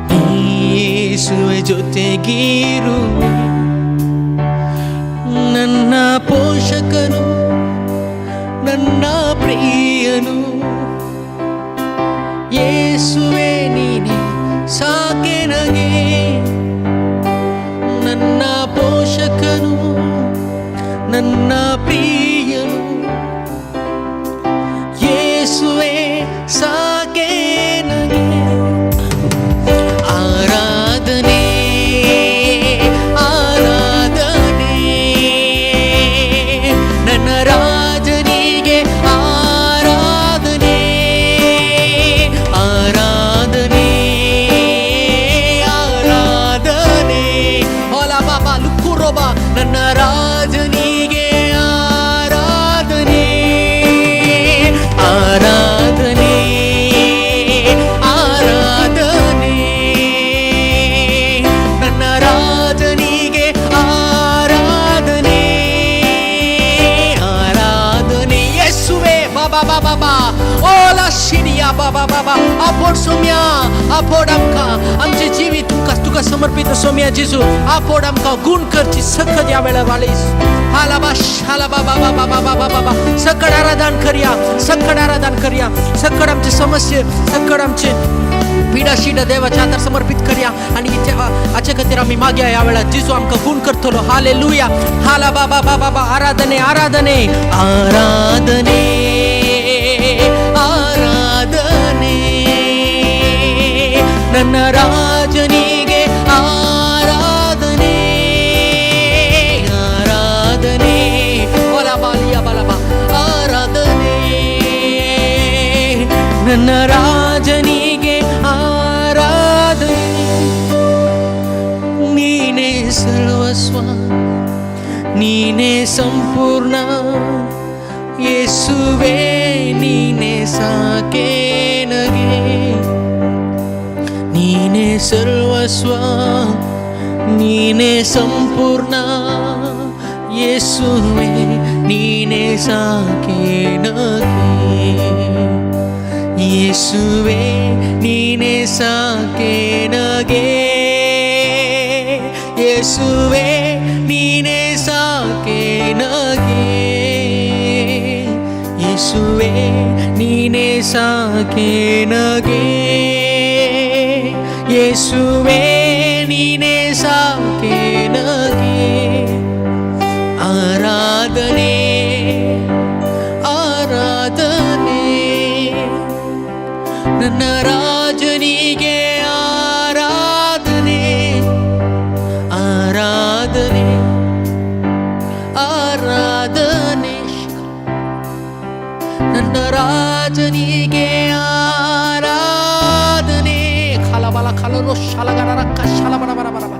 ನೀ ಯೇಸುವೆ ಜೊತೆಗಿರುವೆ. ನನ್ನ ಪೋಷಕನು, ನನ್ನ ಪ್ರಿಯನು, ಯೇಸುವೆ ನೀನೆ ಸಾಕೆನಗೆ. ನನ್ನ ಪೋಷಕನು, ನನ್ನ ಪ್ರಿಯನು, ಯೇಸುವೆ ಸಾಕೆನಗೆ. ಆರಾಧನೆ, ಆರಾಧನೆ, ನನ್ನ ರಾಜನಿಗೆ ಆರಾಧನೆ. ಆರಾಧನೆ, ಆರಾಧನೆ, ಓಲಾ ಬಾಬಾ ಲುಕ್ಕುರೋಬಾ, ನನ್ನ ರಾಜನಿಗೆ ಆರಾಧನೆ. ಆರಾಧನೆ, ಆರಾಧನೆ, ನನ್ನ ರಾಜನಿಗೆ ಆರಾಧನೆ. ಆರಾಧನೆ, ಯೇಸುವೆ. ಬಾಬಾ ಬಾಬಾ ಬಾ ओला शिनिया बाबा बाबा. आपोड सोम्या, आपोड आमकां. आमचें जिवीत तुमकां, तुका समर्पित सोम्या जेजू. आपोड आमकां, गुण करची सखद ह्या वेळार वाळीस हालाबा शालाबा बाबा बाबा बाबा बाबा. सकड आराधन करया, सकड आराधन करया. सकड आमचे समस्ये, सकड आमचे पीडा. पिडाशीड देवाच्या हातार समर्पित करया आनी इथे हाचे खातीर आमी मागया ह्या वेळार जेजू आमकां गुण करतलो. हालेलुया. हाला बाबा बाबा बा. आराधने आराधने आराधने ಆರಾಧನೆ ನನ್ನ ರಾಜನಿಗೆ ಆರಾಧನೆ ಆರಾಧನೆ ಒಲ ಬಾಲಿಯ ಬಲಬ ಆರಾಧನೆ ನನ್ನ ರಾಜನಿಗೆ ಆರಾಧನೆ. ನೀನೇ ಸರ್ವಸ್ವ, ನೀನೇ ಸಂಪೂರ್ಣ, ಯೇಸುವೆ ನೀನೇ ಸಾಕೆ ನನಗೆ. ನೀನೇ ಸರ್ವಸ್ವ, ನೀನೇ ಸಂಪೂರ್ಣ, ಯೇಸುವೆ ನೀನೇ ಸಾಕೆ ನನಗೆ. ಯೇಸುವೆ ನೀನೇ ಸಾಕೆ ನನಗೆ. ಯೇಸುವೆ ನೀನೇ ಸಾಕೆ ನನಗೆ. ಯೇಸುವೆ ನೀನೇ ಸಾಕೆ ನನಗೆ. ಯೇಸುವೆ ನೀನೇ ಸಾಕೆ ನನಗೆ. ಆರಾಧನೆ ಆರಾಧನೆ ನನ್ನ ರಾಜನಿಗೆ ಆರಾಧನೆ ಆರಾಧನೆ ಆರಾಧನೆ ನನ್ನ ರಾಜನಿಗೆ ಆರಾಧನೆ. ಖಲಬಲ ಖಲರೋ ಶಾಲಗರ ರಕ್ಕ ಶಾಲಬರ ಬರ ಬರ ಬರ.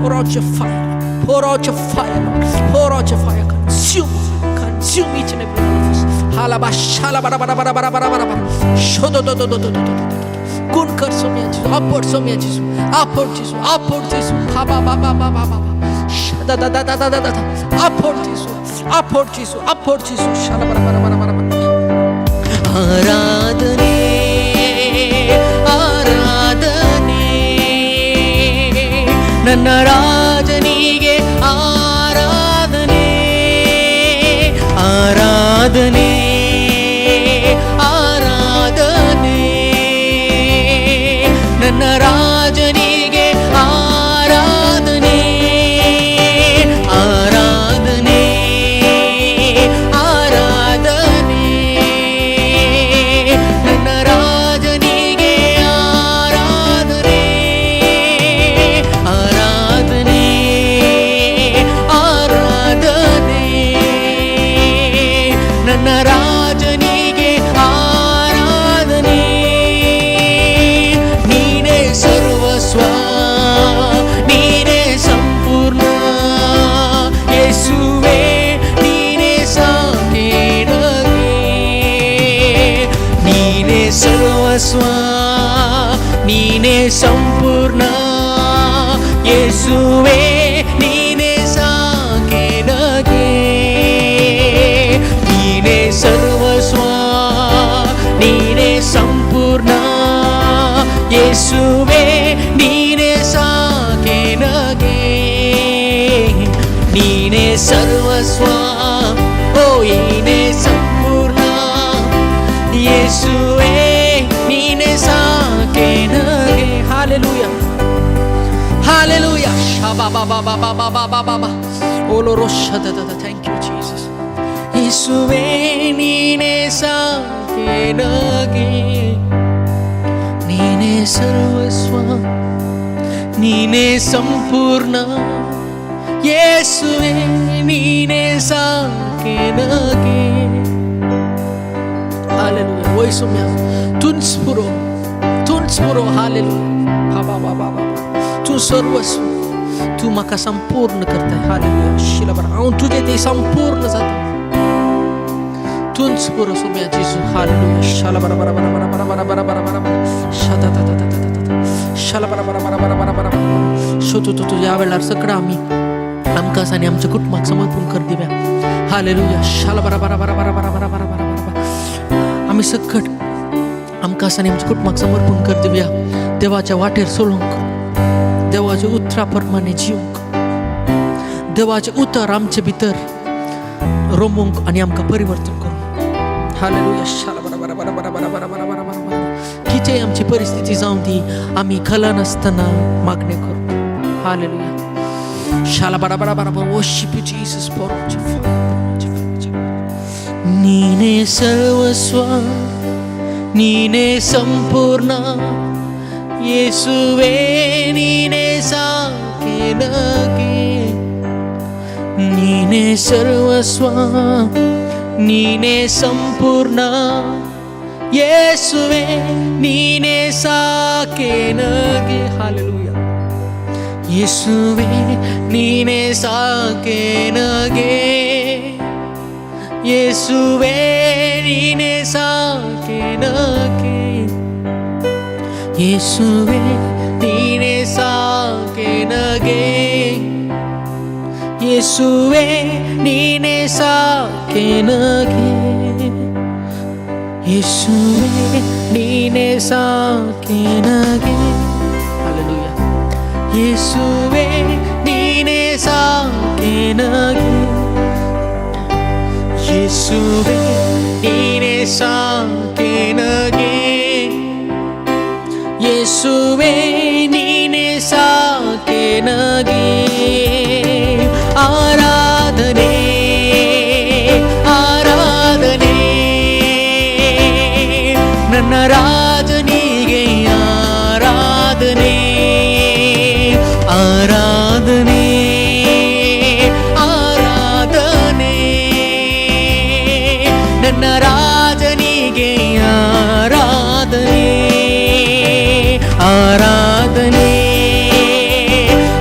Pour out your fire. Pour out your fire, Lord. Pour out your fire. Consume, consume each and every one of us. Halaba shalabara bara bara bara bara bara bara. Shodododododododododo. गुण कर सोम्या जेजू, upward सोम्या जेजू, upward जेजू, upward जेजू. Khaba ba ba ba ba ba ba. Shadadadadadadada. Upward जेजू, upward जेजू, upward जेजू. Shalabara bara bara bara bara. ಆರಾಧನೆ ಆರಾಧನೆ ನನ್ನ ರಾಜನಿಗೆ ಆರಾಧನೆ ಆರಾಧನೆ ಆರಾಧನೆ ನನ್ನ ರಾಜನಿಗೆ ಆರಾಧನೆ ಆರಾಧನೆ ಆರಾಧನೆ ನನ್ನ ರಾಜನಿಗೆ ಆರಾಧನೆ ಆರಾಧನೆ ಆರಾಧನೆ ನನ್ನ ರಾಜನಿಗೆ ಆರಾಧನೆ. ನೀನೇ ಸರ್ವಸ್ವ, ನೀನೇ ಸಂಪೂರ್ಣ, ಯೇಸುವೆ ನೀನೇ ಸಾಕೆ ನನಗೆ. ನೀನೇ ಸರ್ವಸ್ವ, ನೀನೇ ಸಂಪೂರ್ಣ, ಯೇಸುವೆ ನೀನೇ ಸಾಕೆ ನನಗೆ. ನೀನೇ ಸರ್ವಸ್ವ, ನೀನೇ ಸಂಪೂರ್ಣ, ಯೇಸುವೆ ನೀನೇ ಸಾಕೆ ನನಗೆ. ನೀನೇ ಸರ್ವಸ್ವ, ಓ ನೀನೇ ಸಂಪೂರ್ಣ, ಯೇಸುವೆ ನೀನೇ ಸಾಕೆ ನನಗೆ. Hallelujah hallelujah. ಶಬಾ ಬಾ ಬಾ ಬಾ ಬಾ ಬಾ ಬಾ ಬಾ ಬಾ. ಓಲೋ ರೋಷದ. Thank you Jesus. ಯೇಸುವೆ ನೀನೇ ಸಾಕೆ ನನಗೆ. ನೀನೇ ಸರ್ವಸ್ವ, ನೀನೇ ಸಂಪೂರ್ಣ, ಯೇಸುವೆ ನೀನೇ ಸಾಕೆ ನನಗೆ. हालेलुया. वय सोम्या, तूंच पुरो, तूंच पुरो. हालेलुया. बाबा बाबा बाबा, तूं सर्वस्व, तूं म्हाका संपूर्ण करताय. हालेलुया. शिला हांव तुजें ते संपूर्ण जाता. तूंच पुरो सोम्या जेजू. हालेलुया. शाला बरा बरा बरा बरा बरा बरा बरा बरा बरा बरा शता ता ता ता ता ता ता शाला बरा बरा बरा बरा बरा बरा शोतो तो. ह्या वेळार सगळं आमी आमकां आनी आमच्या कुटुंबाक समर्पण कर दिव्या. हालेलुया. शाला बरा बरा बरा बरा बरा बरा बरा बरा बरा. आमी सकट आमकां आनी आमच्या कुटुंबाक समर्पण कर दिवया. देवाच्या वाटेर चलूंक, देवाच्या उतरा प्रमाणे जिवंक, देवाचें उतर आमचे भितर रोमूंक आनी आमकां परिवर्तन करूंक. हालेलुया. शाला बरा बरा बरा बरा बरा बरा बरा बरा बरा बरा. खंयचेय आमची परिस्थिती जावं ती, आमी खलनासतना मागणें करूं. हालेलुया. शाला बडा बडा बडा. Worship you, Jesus. ನೀನೇ ಸರ್ವಸ್ವ, ನೀನೇ ಸಂಪೂರ್ಣ, ಯೇಸುವೇ ನೀನೇ ಸಾಕೆ ನನಗೆ. ನೀನೇ ಸರ್ವಸ್ವ, ನೀನೇ ಸಂಪೂರ್ಣ, ಯೇಸುವೆ ನೀನೇ ಸಾಕೆ ನನಗೆ. ಹಾಲೆಲೂಯ. ಯೇಸುವೆ ನೀನೇ ಸಾಕೆ ನನಗೆ. ಯೇಸುವೆ ನೀನೇ ಸಾಕೆ ನನಗೆ. ಯೇಸುವೆ ನೀನೇ ಸಾಕೆ ನನಗೆ. ಯೇಸುವೆ ನೀನೇ ಸಾಕೆ ನನಗೆ. ಯೇಸುವೆ ನೀನೇ ಸಾಕೆ ನನಗೆ. ಹಾಲೆಲೂಯ. ಯೇಸುವೆ ನೀನೇ ಸಾಕೆ ನನಗೆ. ಯೇಸುವೆ ನೀನೇ ಸಾಕೆ ನನಗೆ. ಯೇಸುವೆ ನೀನೇ ಸಾಕೆ ನನಗೆ. ಆರಾಧನೆ, ಆರಾಧನೆ, ನನ್ನ ರಾಜನಿಗೆ ಆರಾಧನೆ. ಆರಾಧನೆ, ಆರಾಧನೆ, ನನ್ನ ರಾಜನಿಗೆ ಆರಾಧನೆ. ಆರಾಧನೆ,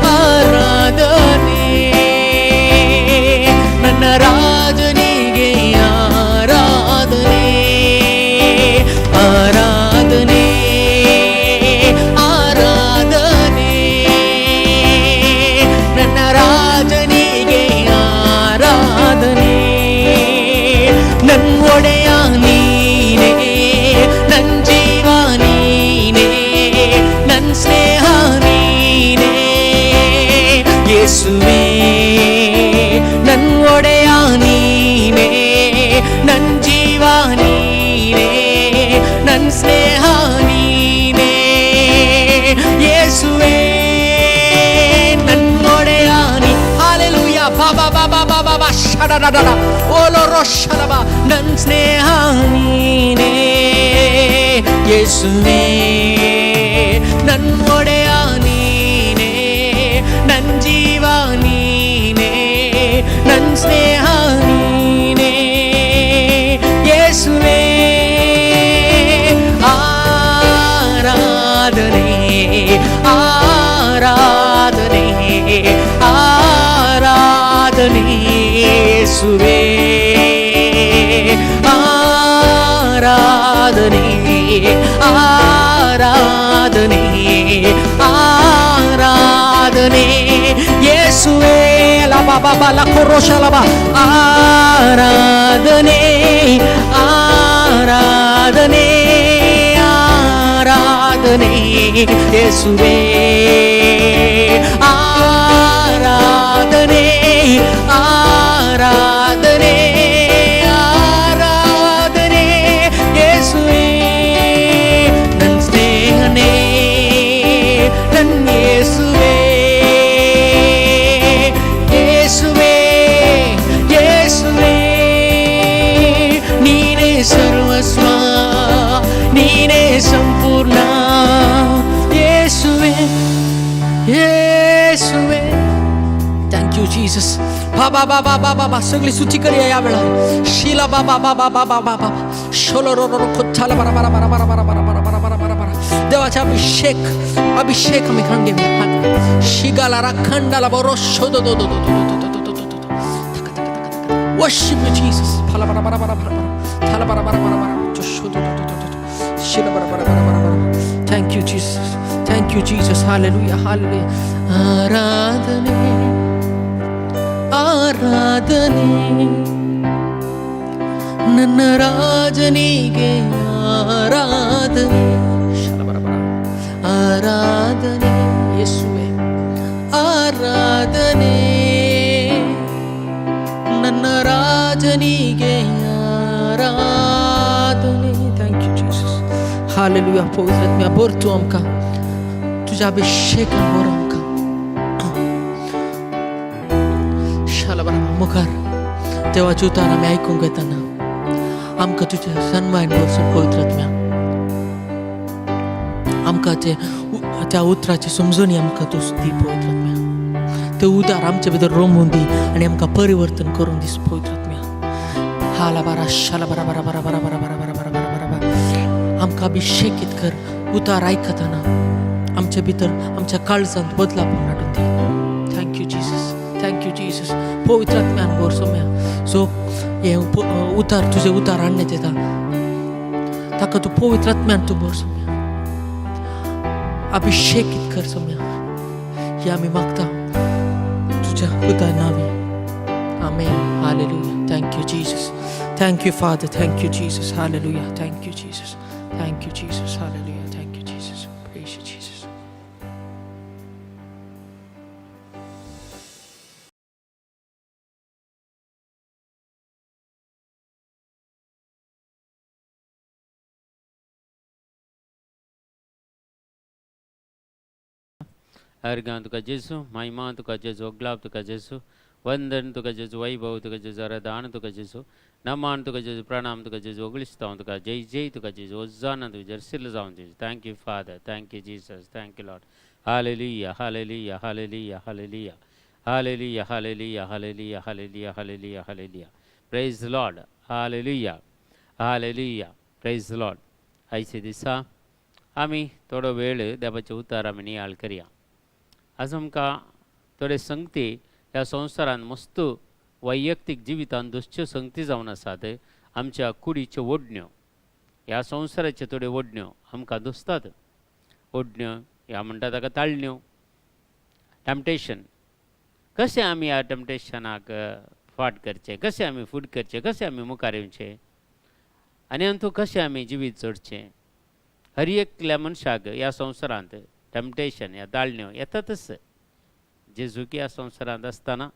ಆರಾಧನೆ, ನನ್ನ ರಾಜನಿಗೆ ಆರಾಧನೆ. ಆರಾಧನೆ, ಆರಾಧನೆ, ನನ್ನ ರಾಜನಿಗೆ ಆರಾಧನೆ. ನನ್ ಒಡೆಯ ನೀನೇ, ನನ್ ಜೀವ ನೀನೇ, ನನ್ ಸ್ನೇಹ ನೀನೇ ಯೇಸುವೇ. ನನ್ ಒಡೆಯ ನೀನೇ, ನನ್ ಜೀವ ನೀನೇ, ನನ್ ಸ್ನೇಹ ನೀನೇ ಯೇಸುವೇ. ನನ್ ಒಡೆಯ ನೀ. ಹಾಲೆಲೂಯಾ. ಬಾಬಾ ಬಾಬಾ ಬಾಬಾ ಬಾ ಶಡಡಡ ಓಲೋ ರೋಷಲಬ. ನನ್ ಸ್ನೇಹ ನೀನೇ ಯೇಸುವೇ. ನನ್ ಒಡೆಯ ನೀನೇ, ನನ್ ಜೀವ ನೀನೇ, ನನ್ ಸ್ನೇಹ ನೀನೇ ಯೇಸುವೇ. ಆರಾಧನೆ, ಆರಾಧನೆ, ಆರಾಧನೆ ಯೇಸುವೇ. ಆರಾಧನೆ, ಆರಾಧನೆ, ಆರಾಧನೆ ಯೇಸುವೇ. ಲಬ ಬಬ ಲಕೊರೋಶ ಲಬ. ಆರಾಧನೆ, ಆರಾಧನೆ, ಆರಾಧನೆ ಯೇಸುವೇ. ಆರಾಧನೆ, ಆರಾಧನೆ, ಆರಾಧನೆ ಯೇಸುವೇ. ನನ್ನ ಸ್ನೇಹನೇ ನನ್ನ ಯೇಸುವೇ. ಯೇಸುವೇ, ಯೇಸುವೇ, ನೀನೇ ಸರ್ವಸ್ವ, ನೀನೇ ಸಂಪೂರ್ಣ ಯೇಸುವೆ, ಯೇಸುವೆ. Thank you Jesus. बाबा बाबा बाबा बाबा. सगळी स्तुती करूया या वेळा. शिला बाबा बाबा बाबा बाबा शोलो रो रो खोच्छाला बरा बरा बरा बरा बरा बरा बरा बरा बरा बरा बरा. देवाचा अभिषेक, अभिषेक आम्ही खांड घेऊया. शिगाला राखंडाला बरो शोधो दो दो दो दो दो दो दो दो दो. Worship you, Jesus. फाला बरा बरा बरा बरा बरा थाला बरा बरा बरा बरा शोधो दो दो दो दो शिला बरा बरा बरा बरा बरा. Thank you, Jesus. Thank you, Jesus. Hallelujah, hallelujah. ಆರಾಧನೆ, ಆರಾಧನೆ, ನನ್ನ ರಾಜನಿಗೆ ಆರಾಧನೆ. ಆರಾಧನೆ ಯೇಸುವೆ. ಆರಾಧನೆ, ನನ್ನ ರಾಜನಿಗೆ ಆರಾಧನೆ. Thank you Jesus. हालेलुया. पवित्र आत्म्या भर तूं आमकां, तुज्या अभिषेकान भर आमकां. शाला मुखार देवाचे उतार आमी आयकूंक येताना आमकां तुज्या सन्मान भरसून पवित्र आत्म्या, आमकां ते त्या उतराची समजणी आमकां तूं दी पवित्र आत्म्या. ते उतार आमचे भितर रोमून दी आनी आमकां परिवर्तन करून दीस पवित्र आत्म्या. हाला बारा शाला बारा बारा बारा बारा बारा बारा बारा बारा बारा बारा बारा. आमकां अभिषेकीत कर. उतार आयकतना आमचे भितर, आमच्या काळजांत बदलापण हाडून दी. Thank you Jesus, thank you Jesus. पवित्र आत्म्यान भर सोम्या. सो हे उतार, तुजे उतार हाडण्यात येता ताका तूं पवित्र आत्म्यान तूं भर सोम्या, अभिषेकीत कर सोम्या. हे आमी मागता तुज्या पुता नावी, आमेन. Hallelujah. Thank you Jesus, thank you Father, thank you Jesus. Hallelujah. Thank you Jesus, thank you Jesus. Hallelujah. Thank you Jesus. Praise you Jesus. अर्घां तुका जेजू, महिमा तुका जेजू, अग्लाब तुका जेजू, वंदन तुका जेजू, वैभव तुका जेजू, आराधन तुका जेजू, नमान तुका जेजू, प्रणाम तुका जेजू, ओगळिस्तांव तुका, जय जय तुका जेजू, ओजाना तुका, जर्सिल जावन जेजू. Thank you Father, thank you Jesus, thank you Lord. Hallelujah, hallelujah, hallelujah, hallelujah, hallelujah, hallelujah, hallelujah, hallelujah, hallelujah, hallelujah. Praise Lord. Hallelujah, hallelujah. Praise Lord. आयच्या दिसा आमी थोडो वेळ देवाचे उतार आमी नियाळ करया. आज आमकां थोडे संगती ह्या संवसारान मस्त वैयक्तीक जिवितान दुसच्यो संगती जावन आसात. आमच्या कुडीच्यो ओडण्यो, ह्या संवसाराच्यो थोड्यो ओडण्यो आमकां दुसतात. ओडण्यो ह्या म्हणटा ताका ताळण्यो, टॅम्पटेशन. कशें आमी ह्या टॅम्पटेशनाक फाट करचें, कशें आमी फूट करचें, कशें आमी मुखार येवचें आनी अंतू कशें आमी जिवीत जोडचें. हर एकल्या मनशाक ह्या संवसारांत टॅम्पटेशन ह्या ताळण्यो येतातच. जेजू ह्या संवसारांत आसतना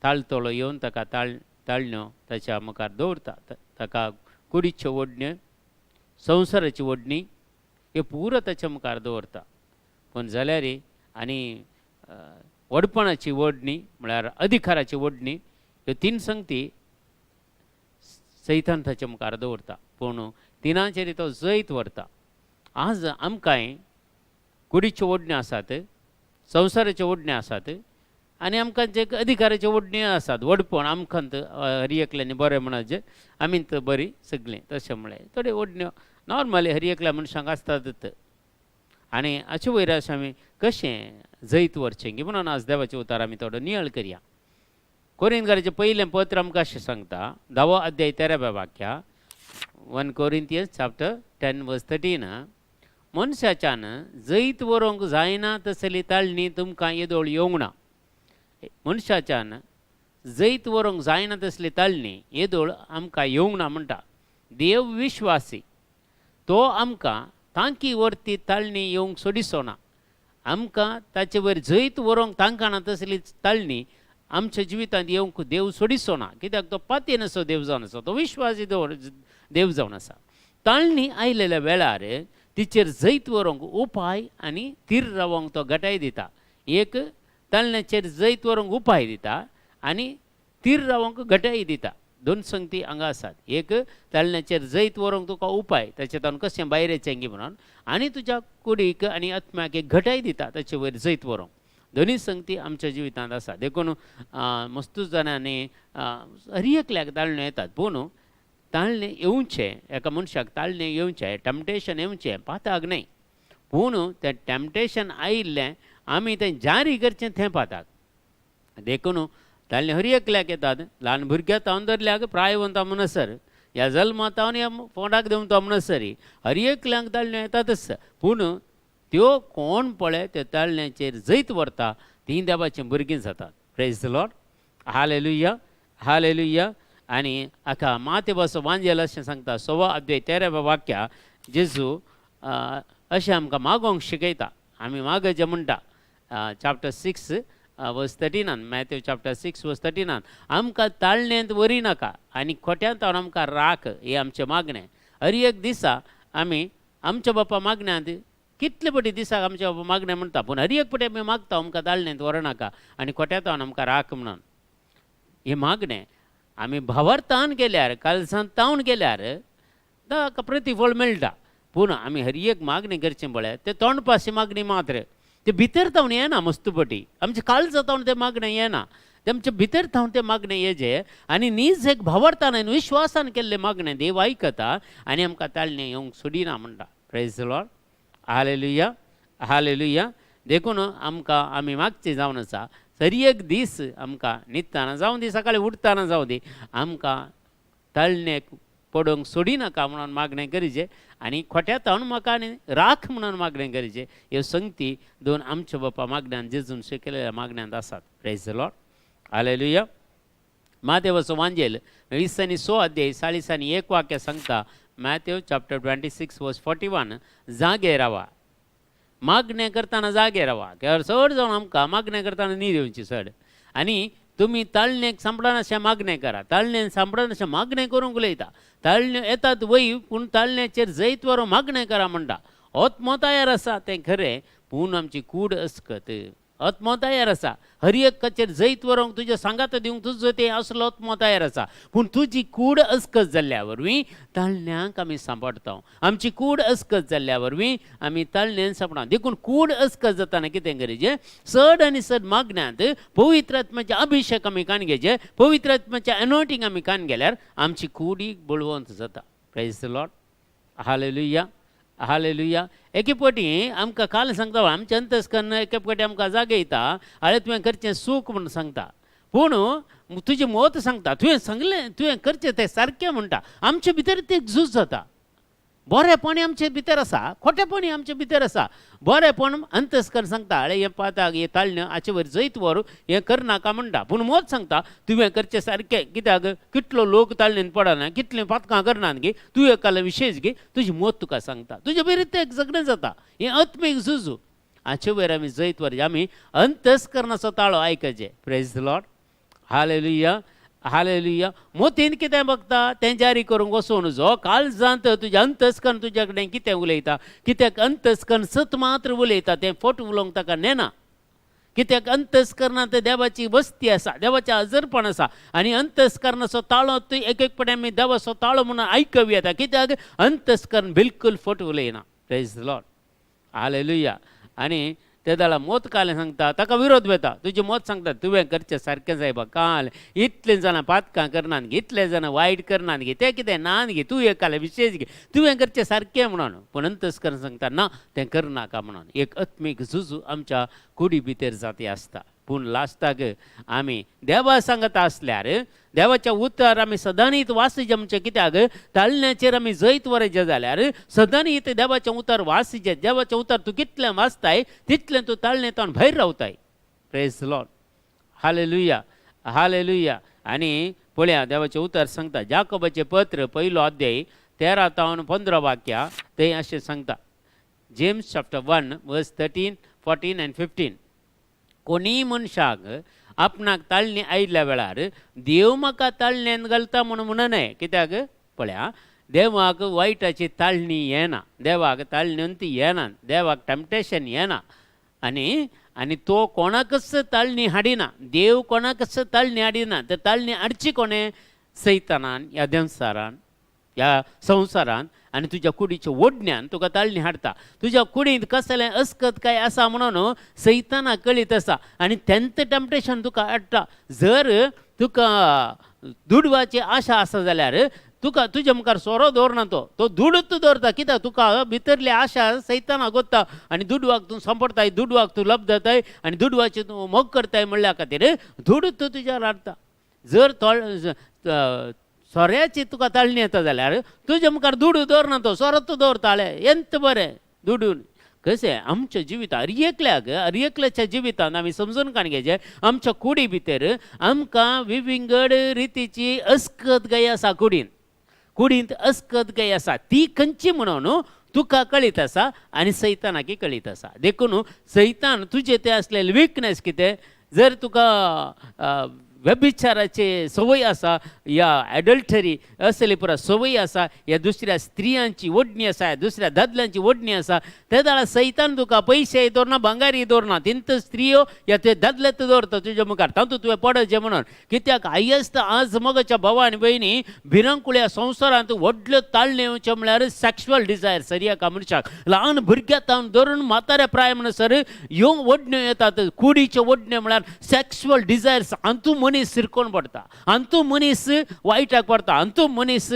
ताळतोळो येवन ताका ताळण्यो ताच्या मुखार दवरता. ताका कुडीच्यो ओडण्यो, संवसाराची ओडणी हे पुरो ताच्या मुखार दवरता. पूण जाल्यार आनी व्हडपणाची ओडणी म्हळ्यार अधिकाराची ओडणी, ह्यो तीन संगती सैतान ताच्या मुखार दवरता. पूण तिनाचेर तो जैत व्हरता. आज आमकांय कुडीच्यो ओडण्यो आसात, संवसाराच्यो ओडण्यो आसात आनी आमकां जे अधिकाराच्यो ओडण्यो आसात. व्हडपण आमकां हर एकल्यांनी बरें म्हणचे आमी तर बरीं सगळीं तशें म्हळ्यार थोड्यो ओडण्यो नॉर्मली हर एकल्या मनशांक आसतातच. आनी हाचे वयर अशें आमी कशें जैत व्हरचें की म्हणून आज देवाचे उतार आमी थोडो नियाळ करया. कोरिंतकाराचें पयलें पत्र आमकां अशें सांगता, 10वो अध्याय 13व्या वाक्या, 1 Corinthians chapter 10 verse 13. मनशाच्यान जैत व्हरूंक जायना तसली ताळणी तुमकां येदोळ येवंक ना. मनशाच्यान जैत व्हरूंक जायना तसली ताळणी येदोळ आमकां येवंक ना म्हणटा. देव विश्वासी, तो आमकां तांकी वरती ताळणी येवंक सोडिसो ना. आमकां ताचे वयर जैत व्हरूंक तांकां ना तसली ताळणी आमच्या जिवितांत येवंक देव सोडिसो ना. कित्याक तो पातयेन आसो देव जावन आसा, तो विश्वासी देव जावन आसा. ताळणी आयलेल्या वेळार तिचेर जैत व्हरूंक उपाय आनी थीर रावंक तो घटाय दिता. एक ताळण्याचेर जैत व्हरूंक उपाय दिता आनी थीर रावंक घटाय दिता. दोन संगती हांगा आसात. एक ताळण्याचेर जैत व्हरूंक तुका उपाय, ताचे तावन कशें भायर येचें गी म्हणून, आनी तुज्या कुडीक आनी आत्म्याक एक घटाय दिता ताचे वयर जैत व्हरूंक. दोनूय संगती आमच्या जिवितांत आसा. देखून मस्तूच जाणांनी हर एकल्याक ताळण्यो येतात. पूण ताळणें येवचें, एका मनशाक ताळणें येवचें, टॅम्पटेशन येवचें पाताक न्हय. पूण तें टॅम्पटेशन आयिल्लें आमी तें जारी करचें तें पाताक. देखून ताळणें हर एकल्याक येतात. ल्हान भुरग्या तावन धरल्याक प्रायवंत म्हणसर, ह्या जल्मा तावन ह्या फोंडाक देंवता तो म्हणसर हर एकल्याक ताळण्यो येतातच. पूण त्यो कोण पळय त्या ताळण्याचेर जैत व्हरता तीं देवाचीं भुरगीं जातात. Praise the Lord. Hallelujah, hallelujah. आनी हाका मातेबाचो वांजेल अशें सांगता, 16 अध्याय 13व्या वाक्या जेजू अशें आमकां मागोवंक शिकयता. आमी मागचे म्हणटा चॅप्टर 6 वर्स 13, मॅथ्यू चॅप्टर 6 वर्स 13, आमकां ताळण्यांत व्हरी नाका आनी खोट्यांत हांव आमकां राख, हें आमचें मागणें. हर एक दिसा आमी आमच्या बापा मागण्यांत कितले पटी दिसाक आमच्या बापा मागणें म्हणटा, पूण हर एक पटी आमी मागता आमकां दाळणेंत व्हरनाका आनी खोट्यातावन आमकां राख म्हणून. हें मागणें आमी भावार्थान केल्यार, कालसांतावन केल्यार ताका प्रतिफळ मेळटा. पूण आमी हर एक मागणी करचें पळय तें तोंडपाशी मागणी मात्र, ते भितर तावन येना. मस्त पटी आमच्या काळजा तावन तें मागणें येना, तेमच्या भितर थावन तें मागणें येजे आनी नीज एक भावार्थान आनी विश्वासान केल्लें मागणें देव आयकता आनी आमकां ताळणें येवंक सोडिना म्हणटा. Praise the Lord, hallelujah, hallelujah. देखून आमकां आमी मागचें जावन आसा, सरी एक दीस आमकां न्हिदतना जावं दी, सकाळीं उठतना जावं दी, आमकां ताळणेक पडोवंक सोडिनाका म्हणून मागणें करीचे आनी खोट्या तावन म्हाका आनी राख म्हणून मागणें करीचे. ह्यो संगती दोन आमच्या बापा मागण्यान जेजून शिकयलेल्या मागण्यांत आसात. Praise the Lord, hallelujah. मातेवाचो वांजेल 20 आनी 6 अध्याय 40 आनी 1 वाक्य सांगता. मॅथ्यू चॅप्टर 26 वर्स 41, जागे रावा, मागणें करतना जागे रावा. कित्याक चड जावन आमकां मागणें करतना न्हीद येवची चड. आनी तुमी ताळणेक सांपडनाशें मागणें करा, ताळणेन सांपडनाशें मागणें करूंक उलयता. ताळण्यो येतात वय, पूण ताळण्याचेर जैत व्हरूंक मागणें करा म्हणटा. आत्मो तयार आसा तें खरें, पूण आमची कूड अस्कत. आत्मो तयार आसा हर एकाचेर जैत व्हरूंक, तुज्या सांगात दिवंक तुजो तें असलो आत्मो तयार आसा, पूण तुजी कूड अस्कत जाल्ल्या वरवीं ताळण्यांक आमी सांपडटा. आमची कूड अस्कत जाल्ल्या वरवीं आमी ताळण्यान सांपडटा. देखून कूड अस्कत जाताना कितें करीचें, चड आनी चड मागण्यांत पवित्र आत्म्याचे अभिशेक आमी काण घेवचे, पवित्र आत्म्याचें अनॉयंटींग आमी काण गेल्यार आमची कुडीक बळवंत जाता. Praise the Lord, hallelujah, hallelujah. एके पटी आमकां काल सांगता, आमचें अंतस्कर्ण एके पटी आमकां जागयता, आळे तुवें करचें सूख म्हूण सांगता, पूण तुजें मत सांगता, तुवें सांगलें तुवें करचें तें सारकें म्हणटा. आमचे भितर तें झूज जाता. बरेंपण आमचे भितर आसा, खोटेपण आमचे भितर आसा. बरेंपण अंतस्कर्ण सांगता, आळे हें पाताक हें ताळणें हाचे वयर जैत व्हर, हें करनाका म्हणटा, पूण मत सांगता तुवें करचें सारकें. कित्याक कितलो लोक ताळणेन पडना, कितलीं पातकां करनात गे, तूं एकाले विशेश गे, तुजी मत तुका सांगता, तुजे भितर तें झगडें जाता. हें आत्मीक झुजू, हाचे वयर आमी जैत व्हर. आमी अंतस्कर्णाचो ताळो आयकचें. Praise the Lord, hallelujah, hallelujah. मोतीन कितें बगता तें जारी करूंक वचून जो काळजांत तुजें अंतस्कर्ण तुज्या कडेन कितें उलयता, कित्याक अंतस्कर्ण सत मात्र उलयता, तें फट उलोवंक ताका नेना. कित्याक अंतस्कर्णांत देवाची वस्ती आसा, देवाचें हजरपण आसा आनी अंतस्कर्णाचो ताळो तूं एक एक पटे आमी देवाचो ताळो म्हणून आयकूं येता. कित्याक अंतस्कर्ण बिलकूल फट उलयना. Praise the Lord, hallelujah. आनी ते जाल्यार मोत काल सांगता, ताका विरोध वेता, तुजें मत सांगता तुवें करचें सारकें जाय काल इतले जाणां पातकां करनात गे, इतले जाणां वायट करनात गे, तें कितें ना गे, तूं एक काल विशेश गे, तुवें करचें सारकें म्हणून. पूण अंतस्कर्ण सांगता ना, तें करनाका म्हणून. एक आत्मीक झुजू आमच्या कुडी भितर जाती आसता. पूण लास्टाक आमी देवा सांगता आसल्यार देवाच्या उतर आमी सदांच वासीचे आमचें, कित्याक ताळण्याचेर आमी जैत वरचें जाल्यार सदांच देवाचें उतर वासीचें. देवाचें उतर तूं कितलें वाचताय तितलें तूं ताळणेंत भायर रावताय. Praise the Lord, hallelujah, hallelujah. आनी पळया देवाचें उतर सांगता, जाकोबाचें पत्र 1 अध्याय 13 तावन 15 वाक्या तें अशें सांगता. James chapter 1 verse 13, 14 and 15. कोणीय मनशाक आपणाक ताळणी आयिल्ल्या वेळार देव म्हाका ताळणेन घालता म्हणून म्हणनाय. कित्याक पळया देवाक वायटाची ताळणी येना, देवाक ताळणेन ती येना, देवाक टेम्पटेशन येना आनी आनी तो कोणाकच ताळणी हाडिना, देव कोणाकच ताळणी हाडिना. तर ताळणी हाडची कोणें? सैतानान, ह्या देंवचारान, ह्या संवसारान आनी तुज्या कुडीच्या ओडण्यान तुका ताळणी हाडटा. तुज्या कुडींत कसलें अस्कत काय आसा म्हणून सैताना कळीत आसा आनी तेंच टेम्पटेशन तुका हाडटा. जर तुका दुडवाची आशा आसा जाल्यार तुका तुज्या मुखार सोरो दवरना, तो तो दुडूच दवरता. कित्याक तुका भितरली आशा सैताना गोत्ता आनी दुडवाक तूं सांपडटाय, दुडवाक तूं लब्धताय आनी दुडवाची तूं मोग करताय म्हणल्या खातीर दुडूच तूं तुज्यार हाडटा. जर सोऱ्याची तुका ताळणी येता जाल्यार तुज्या मुखार दुडू दवरना, तो सोरो तूं दवरताले एंत बरें दुडून. कशें आमच्या जिवितांत हर एकल्याक, हर एकल्याच्या जिवितांत आमी समजून काण घेवचें, आमच्या कुडी भितर आमकां विविंगड रितीची अस्कत गाय आसा. कुडींत कुडींत अस्कत गाय आसा, ती खंयची म्हणून तुका कळीत आसा आनी सैतानाकी कळीत आसा. देखून सैतान तुजे ते आसलेले विकनेस कितें, जर तुका व्यभिचाराचे संवय आसा, या एडल्टरी असली पुरा संवय आसा, या दुसऱ्या स्त्रियांची ओडणी आसा, दुसऱ्या दादल्यांची ओडणी आसा, ते जाल्यार सैतान तुका पयशे दवरना, भांगारी दवरना, तिंत स्त्रियो या ते दादले दवरता तुज्या मुखार, तातूंत तुवें पडचें म्हणून. कित्याक हायस्ट आज मगच्या भावा आनी भयणी भिरांकुळ्या संवसारांत व्हडल्यो ताळण्यो येवच्यो म्हळ्यार सॅक्शुअल डिजायर सर एका मनशाक ल्हान भुरग्या तावन धरून म्हाताऱ्या प्राय म्हणसर ह्यो ओडण्यो येतात. कुडीच्यो ओडण्यो म्हळ्यार सॅक्शुअल डिजायर्स. हातूंत मनीस शिरकोन पडटा, हातूंत मनीस वायटाक पडटा, हातूंत मनीस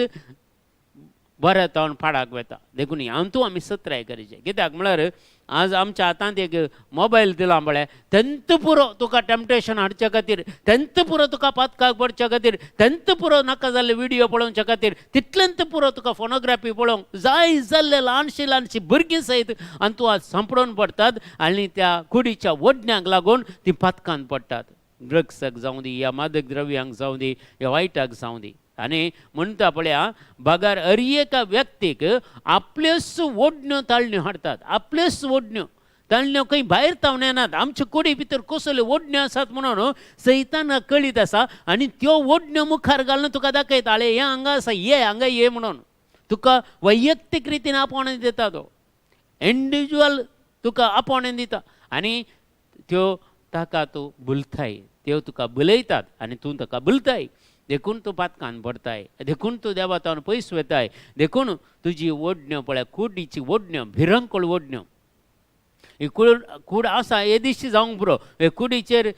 बऱ्या तावन पाडाक वता. देखून हातूंत आमी सत्राय करचें. कित्याक म्हळ्यार आज आमच्या हातांत एक मोबायल दिला म्हळ्यार तेंत पुरो तुका टेम्पटेशन हाडच्या खातीर, तेंत पुरो तुका पातकाक पडच्या खातीर, तेंत पुरो नाका जाल्ले विडियो पळोवच्या खातीर, तितलेंत पुरो तुका फोनोग्राफी पळोवंक जाय जाल्ले ल्हानशी ल्हानशी भुरगीं सयत आनी तूं आज सांपडून पडटात आनी त्या कुडीच्या ओडण्याक लागून ती पातकान पडटात. ड्रग्साक जावं दी, या मादक द्रव्यांक जावं दी, या वायटाक जावं दी. आनी म्हणटा पळया बगर हर एका व्यक्तीक आपल्योच ओडण्यो ताळण्यो हाडटात, आपल्योच ओडण्यो ताळण्यो खंय भायर तावन येनात. आमच्या कुडी भितर कसल्यो ओडण्यो आसात म्हणून सैताना कळीत आसा आनी त्यो ओडण्यो मुखार घालून तुका दाखयता, आळे हें हांगा आसा, ये हांगा ये म्हणून तुका वैयक्तीक रितीन आपोवणें दिता. तो इंडिविज्युअल तुका आपोवणें दिता आनी त्यो ताका तूं भुलताय, त्यो तुका भुलयतात आनी तूं ताका भुलताय. देखून तूं पातकान पडताय, देखून तूं देवा तावन पयस वताय, देखून तुजी ओडण्यो पळय कुडीची ओडण्यो भिरंकूळ ओडण्यो. ही कूड कूड आसा येदीशी जावंक पुरो, हे कुडीचेर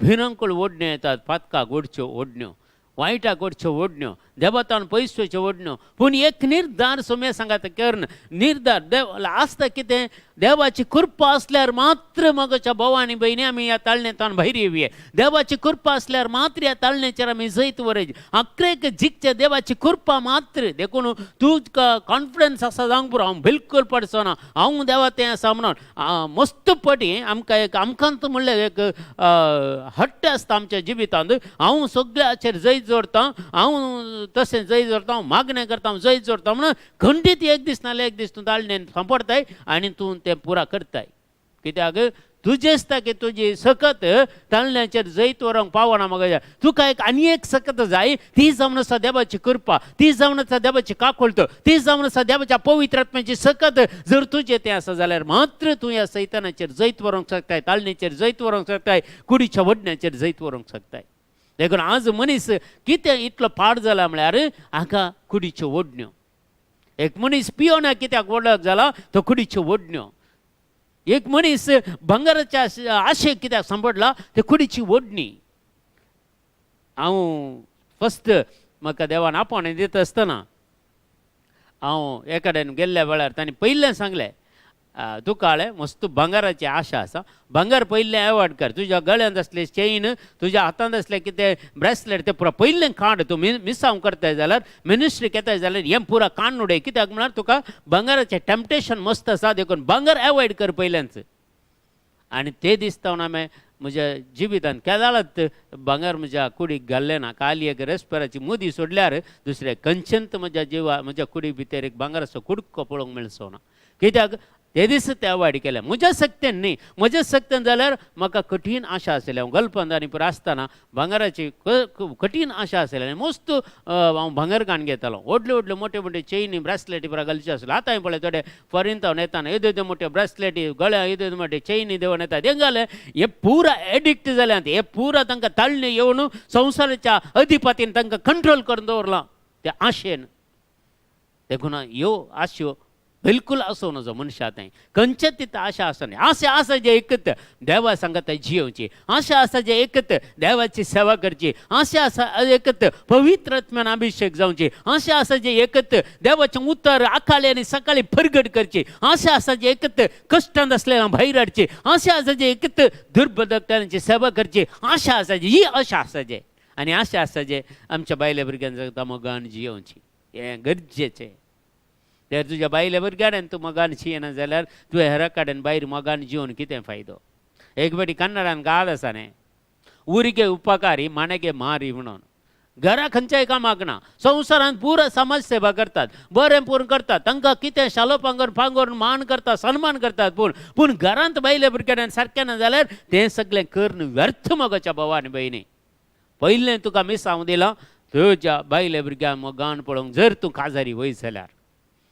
भिरंकूळ ओडण्यो येतात, पातकाक ओडच्यो ओडण्यो, वायटाक ओडच्यो ओडण्यो, देवतान पयस वयच्यो ओडण्यो. पूण एक निर्धार सोम्या सांगात कर्ण निर्धार देव आसता कितें, देवाची कृपा आसल्यार मात्र मगच्या भाव आनी भयणी आमी ह्या ताळणेंतान भायर येवया. देवाची कृपा आसल्यार मात्र ह्या ताळणेचेर आमी जैत वरयचे. अक्रेक जिखचे देवाची कृपा मात्र. देखून तुका कॉन्फिडन्स आसा जावंक पुरो, हांव बिलकूल पडचो ना, हांव देवा तें आसा म्हणून. मस्त पटी आमकां एक आमकांत म्हणल्यार एक हट्ट आसता आमच्या जिवितांत, हांव सगळ्याचेर जैत जोडटा, हांव तशें जैत जोडटा, हांव मागणें करता, हांव जैत जोडटा म्हणून खंडीत एक दीस नाल्यार एक दीस तूं ताळणेन सांपडटाय आनी तूं तें पुरा करताय. कित्याक तुजें आसता की तुजी सकत ताळण्याचेर जैत व्हरूंक पावना मगो, तुका एक आनी एक सकत जाय, ती जावन आसा देवाची कृपा, ती जावन आसा देवाची काकुळट, ती जावन आसा देवाच्या पवित्र आत्म्याची सकत. जर तुजें तें आसा जाल्यार मात्र तूं ह्या सैतानाचेर जैत व्हरूंक शकताय, ताळणेचेर जैत व्हरूंक शकताय, कुडीच्या वडण्याचेर जैत व्हरूंक शकताय. देखून आज मनीस कितें इतलो पाड जाला म्हळ्यार हाका कुडीच्यो ओडण्यो. एक मनीस पियोना कित्याक वडक जाला, तो कुडीच्यो ओडण्यो. एक मनीस भांगराच्या आशेक कित्याक सांपडला, ते कुडीची ओडणी. हांव फस्ट म्हाका देवान आपोवणें दिता आसतना हांव एका कडेन गेल्ल्या वेळार तांणी पयलें सांगलें, तुका कळ्ळें मस्त भांगराची आशा आसा, भांगर पयलें एवॉयड कर, तुज्या गळ्यांत आसलें चेन, तुज्या हातांत आसलें कितें ब्रेसलेट तें पुरा पयलें काड. तूं मिसांव करताय जाल्यार, मिनिस्ट्रीक येताय जाल्यार हें पुरा काडून उडय. कित्याक म्हळ्यार तुका भांगराचें टेम्पटेशन मस्त आसा, देखून भांगर एवॉयड कर पयल्याच. आनी ते दिसता हांवें म्हज्या जिवितान केदाळात भांगर म्हज्या कुडीक घाल्लें ना. काली एक रेस्पेराची मुदी सोडल्यार दुसरें खंयचेंच म्हज्या जिवा म्हज्या कुडी भितर एक भांगराचो कुडको पळोवंक मेळचो ना. कित्याक ते दीस ते अवॉयड केलें म्हज्या सक्तेन न्ही. म्हज्या सक्तेन जाल्यार म्हाका कठीण आशा आसली. हांव गल्फांत आनी पुरो आसतना भांगराची कठीण आशा आसली आनी मस्त हांव भांगर काण घेतालो. व्हडल्यो व्हडल्यो मोट्यो मोट्यो चेनी ब्रेसलेटी पुरा घालच्यो आसल्यो. आतांय पळय थोडे फॉरेन तावन येताना येद्यो येद्यो मोट्यो ब्रेसलेटी, गळ्या येद्यो येद्यो मोट्यो चेनी देवन येतात. हें घालें हे पुरा एडिक्ट जाल्यात, हे पुरा तांकां ताळणे येवन संवसाराच्या अधिपतीन तांकां कंट्रोल करून दवरलां ते आशेन. देखून ह्यो आश्यो बिलकुल आसूं नजो मनशा थंय खंयचे तितू आशा आसना. आशा आसा जे एकत देवा सांगता जियोवची, आशा आसा जे एकत देवाची सेवा करची, आशा आसा एकत पवित्र आत्म्यान अभिषेक जावची, आशा आसा जे एकत देवाचें उतर आकाळी आनी सकाळी परगट करची, आशा आसा जे एकत कश्टांत आसलेल्या भायर हाडची, आशा आसा जे एकत दुर्बदकतांची सेवा करची, आशा आसा जी ही आशा आसा जे आनी आशा आसा जे आमच्या बायल्या भुरग्यांक मोगान जियोवची. हें गरजेचें. तर तुज्या बायल्या भुरग्यान तूं मोगान जियेना जाल्यार तुवें हेरा कडेन भायर मोगान जिवन कितें फायदो. एक फावटी कन्नडान गाल आसा न्ही, उरिगे उपकारी माणगे मारी म्हणून. घरा खंयच्याय कामाक ना, संवसारांत पुरा समाज सेवा करतात, बरें पूर्ण करतात, तांकां कितें शालो पांगर पांगरून मान करतात, सन्मान करतात, पूण पूण घरांत बायले भुरग्यान सारकें ना जाल्यार तें सगळें करून व्यर्थ मगोच्या भावा आनी भयणी. पयलें तुका मिसांव दिलां तुज्या बायले भुरग्यांक मोगान पळोवंक. जर तूं काजारी वयत जाल्यार,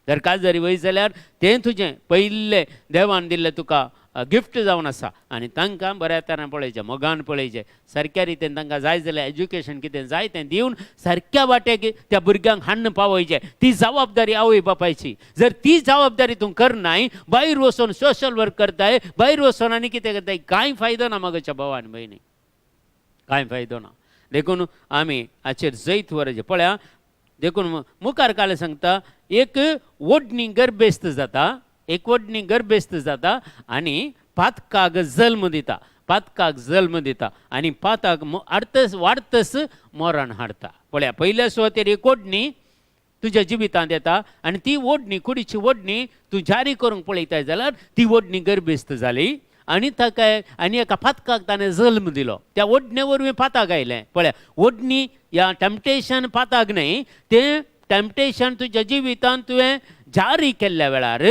जर काजारी वयत जाल्यार तें तुजें पयलें देवान दिल्लें तुका गिफ्ट जावन आसा. आनी तांकां बऱ्या तरान पळयचें, मोगान पळयचें, सारक्या रितीन तांकां जाय जाल्यार एज्युकेशन कितें जाय तें दिवन सारक्या वाटेक त्या भुरग्यांक हाडून पावयचें. ती जबाबदारी आवय बापायची. जर ती जबाबदारी तूं करनाय, भायर वचून सोशल वर्क करताय, भायर वचून आनी कितें करताय, कांय फायदो ना मागच्या भाव आनी भयणी, कांय फायदो ना. देखून आमी हाचेर जैत व्हरचें. पळया, देखून मुखार काल सांगता, एक ओडणी गर्भेस्त जाता, एक ओडणी गर्भेस्त जाता आनी पातकाक जल्म दिता, पातकाक जल्म दिता आनी पाताक हाडतस वाडतस मरण हाडता. पळया, पयल्या सुवातेर एक ओडणी तुज्या जिवितांत येता आनी ती ओडणी, कुडीची ओडणी तूं जारी करूंक पळयताय जाल्यार ती ओडणी गर्भेस्त जाली आनी ताका आनी एका पातकाक ताणें जल्म दिलो. त्या ओडणे वरवीं पाताक आयलें. पळया, ओडणी या टेम्पटेशन पाताक न्हय, तें टेम्पटेशन तुज्या जिवितांत तुवें जारी केल्ल्या वेळार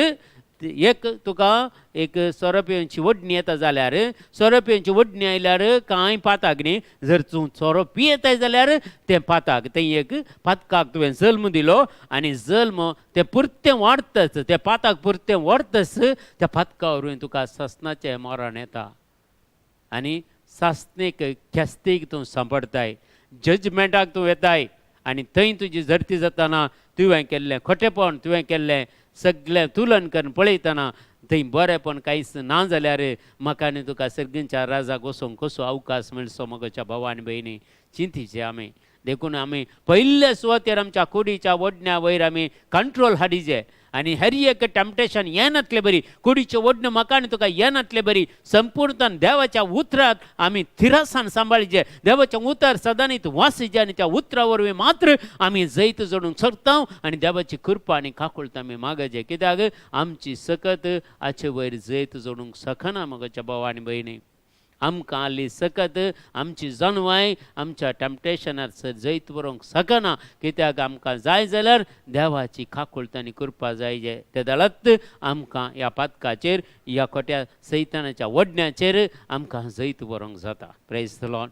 एक तुका एक सोरो पिवची ओडणी येता जाल्यार, सोरो पिवची ओडणी आयल्यार कांय पाताक न्ही. जर तूं सोरो पियेताय जाल्यार तें पाताक, तें एक पातकाक तुवें जल्म दिलो आनी जल्म तें पुरतें वाडतच, तें पाताक पुरतें वाडतच त्या पातका वरवीं तुका सासणाचें मरण येता आनी सासणेक ख्यास्तीक तूं सांपडटाय, जजमेंटाक तूं वेताय आनी थंय तुजी झरती जाताना तुवें केल्लें खोटेपण, तुवें केल्लें सगळें तुलन करून पळयतना थंय बरेंपण कांयच ना जाल्यार म्हाका आनी तुका सर्गींच्या राजाक वचोंक कसो अवकाश मेळचो मगोच्या भाव आनी भयणी, चिंतीचे आमी. देखून आमी पयल्या सुवातेर आमच्या कुडीच्या ओडण्या वयर आमी कंट्रोल हाडिजे आनी हर एक टेम्पटेशन येनातले बरी, कुडीचें ओडणें म्हाका आनी तुका येनातले बरी संपूर्णतान देवाच्या उतराक आमी थिरासान सांबाळीचे. देवाचें उतर सदांच वासीचें आनी त्या उतरा वरवीं मात्र आमी जैत जोडूंक शकता आनी देवाची कृपा आनी काकुळट आमी मागचे, कित्याक आमची सकत हाचे वयर जैत जोडूंक शकना मगोच्या भाव आनी भयणी. आमकां आसली सकत, आमची जनवाय आमच्या टेम्पटेशनार जैत बरोवंक शकना, कित्याक आमकां जाय जाल्यार देवाची काकुळट आनी कृपा जाय जे ते दळत आमकां ह्या पातकाचेर, ह्या खोट्या सैतानाच्या वडण्याचेर आमकां जैत बरोवंक जाता. Praise the Lord,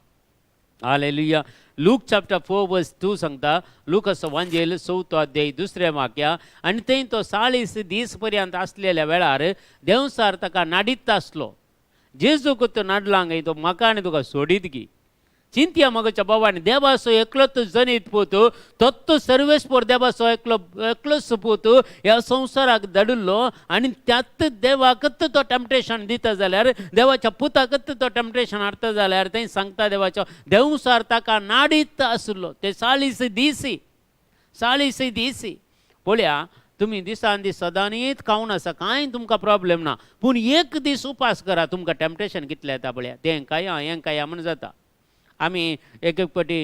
hallelujah. Luke chapter 4 verse 2 सांगता, लूकाचो वांजेल चवथो अध्याय दुसऱ्या वाक्या, आनी थंय तो 40 दीस पर्यंत आसलेल्या वेळार देंवचार ताका नाडीत आसलो. जेजूक तो नाडलां तो म्हाका आनी तुका सोडीत गी. चिंतया मगच्या बाबांनी, देवाचो एकलोच जनीत पूत, तत्तो सर्वेस्पोर देवाचो एकलो एकलोच पूत ह्या संवसाराक धाडिल्लो आनी त्याच देवाकच तो टेम्पटेशन दिता जाल्यार, देवाच्या पुताकच तो टेम्पटेशन हाडटा जाल्यार, थंय सांगता देवाचो देंवचार ताका नाडीत आसलो ते 40 दीस, 40 दीस. पळया, तुमी दिसान दीस सदांनीच खावन आसा, कांय तुमकां प्रॉब्लेम ना, पूण एक दीस उपास करा, तुमकां टेम्पटेशन कितलें येता पळया. तें काया हें काया म्हण जाता. आमी एक एक फावटी,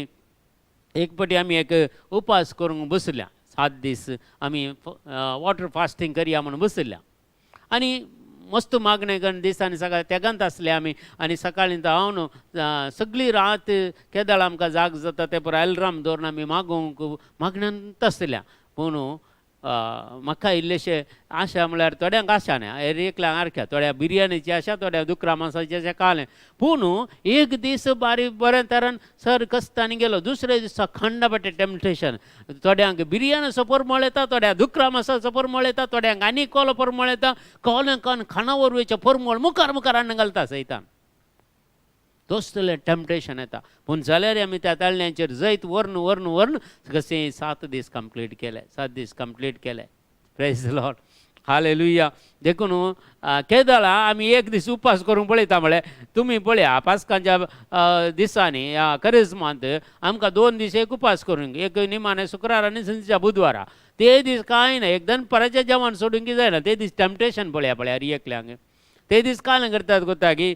एक फावटी आमी एक उपास करूंक बसल्या, 7 दीस आमी वॉटर फास्टींग करया म्हूण बसल्या आनी मस्त मागणें करून दिसांनी सकाळी तेगांत आसले आमी आनी सकाळीं हांव न्हू सगळी रात केदळ आमकां जाग जाता ते पळय अलार्म दवरून आमी मागूंक मागण्यांत आसल्या. पूण म्हाका इल्लेशें आशा म्हळ्यार थोड्यांक आशा न्ही, एकल्यांक सारक्या, थोड्या बिरयानीची आशा, थोड्या दुकरा मांसाची आशा कालें. पूण एक दीस बारीक बरें तरान सर कसतानी गेलो, दुसरे दिसा खंडापटे टेम्पटेशन. थोड्यांक बिरयानीचो परमळ येता, थोड्या दुकरा मांसाचो परमळ येता, थोड्यांक आनी कोलो परमळ येता, कोल्यांक खाणा वरवीचें परमळ मुखार मुखार हाडून घालता सैतान. तसलें टेम्पटेशन येता. पूण जाल्यार आमी त्या ताळण्यांचेर जैत व्हरून व्हरून व्हरून कशें 7 दीस कंप्लीट केले, 7 दीस कंप्लीट केले. Praise the Lord, hallelujah. देखून केदळा आमी एक दीस उपास करूंक पळयता म्हळ्यार तुमी पळया, पास्कांच्या दिसांनी ह्या करिज्मांत आमकां 2 दीस एक उपास करूंक, एक निमाणे शुक्रार आनी संजच्या बुधवारा. ते दीस कांय ना, एक दनपाराचें जेवण सोडूंक जायना. ते दीस टेम्पटेशन पळया पळया एकल्यांक. ते दीस कांय करतात कोता की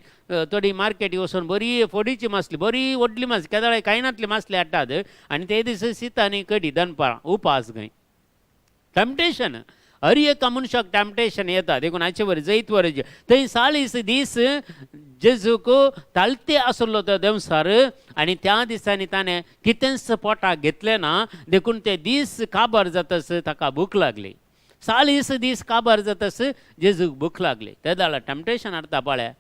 थोडी मार्केटी वचून बरी फोडीची मासली, बरी व्हडली मासली, केदळ कांयनातली मासली हाडटात आनी ते दीस शीत आनी कडी दनपारां उपास खंय. टेम्पटेशन हर एका मनशाक टेम्पटेशन येता. देखून हाचे वयर जैत वरचें. थंय 40 दीस जेजूक ताळते आसलो तो देंवचार आनी त्या दिसांनी ताणें कितेंच पोटाक घेतलें ना, देखून ते दीस काबार जातस ताका भूक लागली. 40 दीस काबार जातस जेजूक भूक लागली. ते दाळा टेम्पटेशन हाडटा पळय,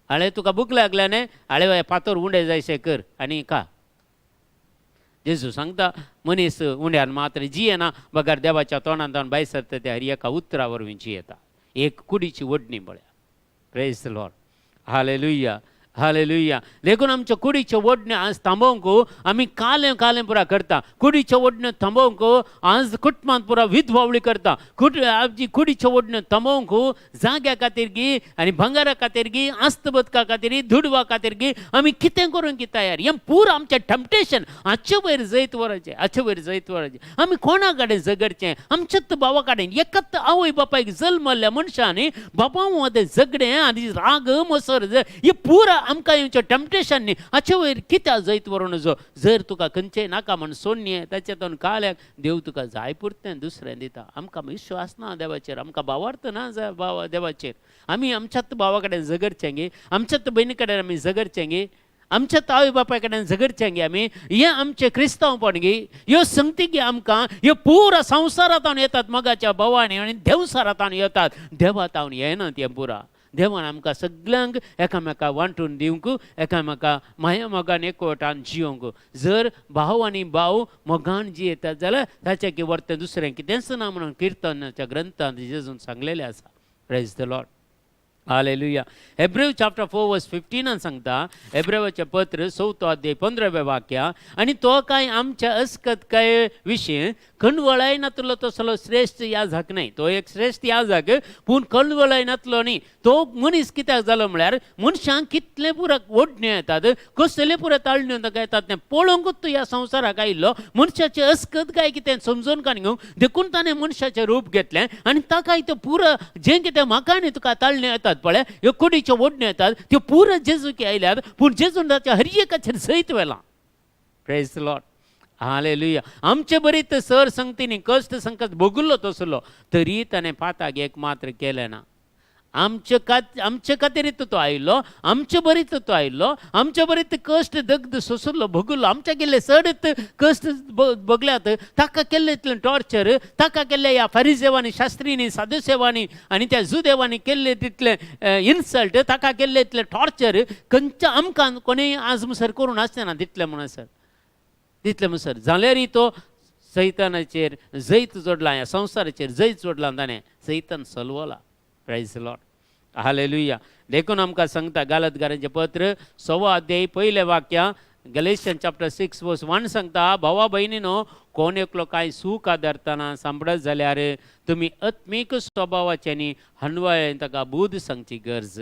हाळे तुका भूक लागल्या न्ही, हाळे पातोर उंडे जायशे कर आनी खा. जेजू सांगता मनीस उंड्यान मात्र जियेना बगर देवाच्या तोंडांत भायर सरता त्या हर एका उतरा वरवीं जियेता. एक कुडीची ओडणी पळया. Praise the Lord. Hallelujah, hallelujah. देखून आमच्या कुडीच्यो ओडण्यो आज थांबोवंक आमी कालें कालें पुरा करता. कुडीच्यो ओडण्यो थांबोवंक आज कुटुंबांत पुरा विधवावळी करता. आमची कुडीच्यो ओडण्यो थांबोवंक जाग्या खातीर गी आनी भांगरा खातीर गी, आस्त बदका खातीर, दुडवा खातीर गी आमी कितें करूंक तयार. हें पुरा आमचें टेम्पटेशन. हाचे वयर जैत व्हरचें, हाचे वयर जैत व्हरचें. आमी कोणा कडेन झगडचें? आमच्याच भावा कडेन. एकच आवय बापायक जल्मल्ल्या मनशांनी बाबा मदें झगडें आनी राग मसर हे पुरा आमकां येवचें टेम्पटेशन न्ही. हाचे वयर कित्याक जैत व्हरूं नजो? जर तुका खंयचें नाका म्हण सोडणें ताच्या काल्याक देव तुका जाय पुरतें दुसरें दिता. आमकां विश्वास ना देवाचेर, आमकां भावार्थ ना देवाचेर. आमी आमच्याच भावा कडेन झगडचें गे, आमच्याच भयणी कडेन आमी झगडचें गे, आमच्याच आवय बापाय कडेन झगडचें गे आमी. हें आमचें क्रिस्तांवपण गे, ह्यो संगती गे आमकां. ह्यो पुरा संवसारांत येतात मोगाच्या भावांनी आनी देवसारांत येतात, देवातावन येनात. हें पुरा देवान आमकां सगल्यांक एकामेका वांटून दिवंक, एकामेका माया मोगान एकवटान जियोंक. जर भाव आनी भाव मोगान जियेतात जाल्यार ताच्या की वर्तें दुसरें कितेंच ना म्हणून किर्तनाच्या ग्रंथांत जेजून सांगलेलें आसा. Praise the Lord. Hallelujah. Hebrew chapter 4 verse 15 सांगता, हेब्रेवाचें पत्र चवथो अध्याय 15व्या वाक्या, आनी तो काय आमच्या अस्कत काय विशीं कणवळाय नातलो तसलो श्रेश्ठ याजक न्हय. तो एक श्रेश्ठ याजक पूण कणवळाय नातलो न्ही. तो मनीस कित्याक जालो म्हळ्यार मनशांक कितले पुरा ओडण्यो येतात, कसले पुरा ताळण्यो ताका येतात तें पळोवंकूच तो ह्या संवसाराक आयिल्लो. मनशाचें अस्कत काय कितें समजून काडून घेवंक देखून ताणें मनशाचें रूप घेतलें आनी ताका तें पुरा जें कितें म्हाका आनी तुका ताळण्यो येतात पळय, ह्यो कुडीच्यो ओडण्यो येतात त्यो पुरा जेजूक आयल्यात, पूण जेजून ताच्या हर एकाचेर जैत व्हेलां. Praise the Lord. Hallelujah. आमचे बरी तर सर संगतीनी कश्ट संकट भोगुल्लो तसलो तरी ताणें पाताक एक मात्र केलें ना. आमचे खातीर तो आयिल्लो, आमचे बरीच तो आयिल्लो, आमचे बरीच कश्ट दग्ध सोसुल्लो भोगुल्लो. आमच्या केल्ले चडत कश्ट भोगल्यात, ताका केल्ले इतलें टॉर्चर, ताका केल्ले ह्या फारिजेवांनी, शास्त्रींनी, साधुसेवांनी आनी त्या जुदेवांनी केल्ले तितले इन्सल्ट, ताका केल्ले इतले टॉर्चर खंयच्या आमकां कोणेय आज मुसर करूं आसचें ना तितलें म्हणसर, तितलें म्हणसर जाल्यारय तो सैतानाचेर जैत जोडला, ह्या संवसाराचेर जैत जोडला, ताणें सैतान सलवला. Praise the Lord. Hallelujah. देखून आमकां सांगता गालतगारांचें पत्र 6 अध्याय पयलें वाक्य, गलेशियन चॅप्टर 6 वर्स 1 सांगता, भावा भयणीनो कोण एकलो कांय सूख आदारतना सांपडत जाल्यार तुमी आत्मीक स्वभावाच्यानी हनवाळेन ताका बूद सांगची गरज.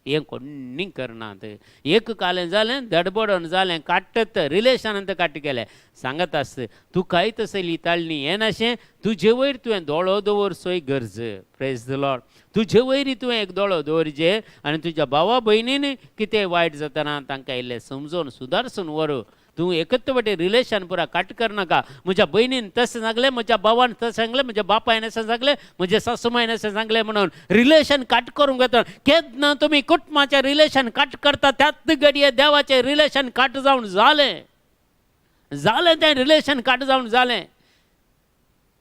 हें कोणी करनात. एक कालें जालें दडबडोन जालें काडटत रिलेशनान काट गेलें. सांगत आस तुकाय तसली ताळणी येनाशें तुजे वयर तुवें दोळो दवरचोय गरज. Praise the Lord. तुजे वयर तुवें एक दोळो दवरचे आनी तुज्या भावा भयणीन कितें वायट जातना तांकां इल्लें समजून सुदारसून व्हर. तूं एकच वाटे रिलेशन पुरा काट करनाका. म्हज्या भयणीन तशें सांगलें, म्हज्या भावान तशें सांगलें, म्हज्या बापायन अशें सांगलें, म्हज्या सासूमायन अशें सांगलें म्हणून रिलेशन काट करूंक येता. केन्ना तुमी कुटुंबाचें रिलेशन काट करता त्याच घडये देवाचें रिलेशन काट जावन जालें, जालें तें रिलेशन काट जावन जालें.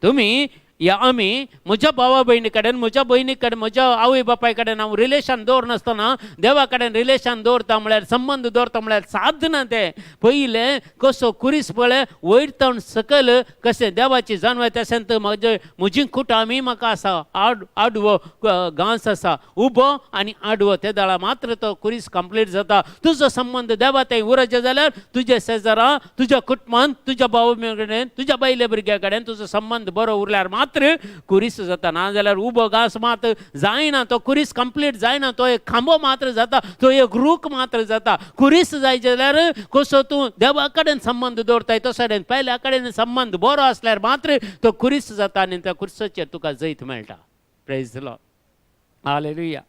तुमी या आमी म्हज्या भावा भयणी कडेन, म्हज्या भयणी कडेन, म्हज्या आवय बापाय कडेन हांव रिलेशन दवरनासतना देवा कडेन रिलेशन दवरता म्हळ्यार, संबंद दवरता म्हळ्यार सादना तें. पयलें कसो कुरीस पळय वयर तावन सकयल कशें देवाची जानवें तशें म्हजे म्हजी कुटामी म्हाका आसा आडवो घांस आसा उबो आनी आडवो ते दळा मात्र तो कुरीस कंप्लीट जाता. तुजो संबंद देवा थंय उरचे जाल्यार तुज्या शेजारा, तुज्या कुटुंबान, तुज्या भाव कडेन, तुज्या बायले भुरग्या कडेन तुजो संबंद बरो उरल्यार मात्र कुरीस जाता. ना जाल्यार उबो घांस मात जायना, तो कुरीस कंप्लीट जायना, तो एक खांबो मात्र जाता, तो एक रूख मात्र जाता. कुरीस जाय जाल्यार कसो तूं देवा कडेन संबंद दवरताय तसो पेल्या कडेन संबंद बरो आसल्यार मात्र तो कुरीस जाता आनी त्या कुर्साचेर तुका जैत मेळटा. Praise the Lord. Hallelujah,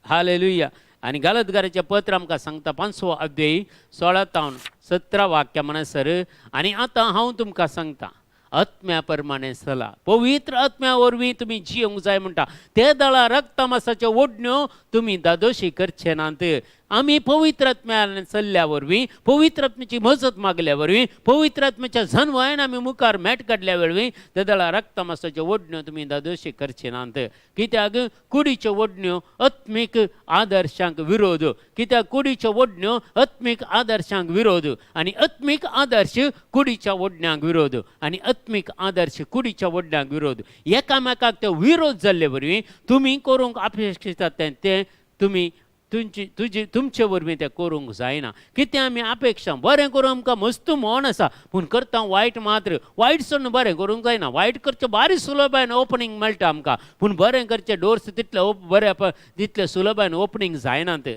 hallelujah. आनी गालतगाराचें पत्र आमकां सांगता 5वो अध्याय 16 तावन 17 वाक्य म्हणसर, आनी आतां हांव तुमकां सांगता आत्म्या प्रमाणे चला, पवित्र आत्म्या वरवीं तुमी जियोंक जाय म्हणटा. ते दळा रक्तमासाच्यो ओडण्यो तुमी दादोशी करचे नात. आमी पवित्र आत्म्यान चल्ल्या वरवीं, पवित्र आत्म्याची मजत मागल्या वरवीं, पवित्र आत्म्याच्या जनवायन आमी मुखार मेट काडल्या वरवीं तेदळा रक्तमासाच्यो ओडण्यो तुमी दादोशी करचे नात. कित्याक कुडीच्यो ओडण्यो आत्मीक आदर्शांक विरोध, कित्याक कुडीच्यो ओडण्यो आत्मीक आदर्शांक विरोध, आनी आत्मीक आदर्श कुडीच्या ओडण्यांक विरोध, आनी आत्मीक आदर्श कुडीच्या ओडण्यांक विरोध. एकामेकाक ते विरोध जाल्ले वरवीं तुमी करूंक अपेक्षितात तें तुमी तुमची तुजी तुमचे वरवीं तें करूंक जायना. कितें आमी अपेक्षा बरें करूं आमकां मस्त मन आसा, पूण करता वायट मात्र. वायट सोडून बरें करूंक जायना. वायट करचें बारी सुलभायन ओपनींग मेळटा आमकां, पूण बरें करचें डोर्स तितले बरें तितले सुलभायन ओपनींग जायनात.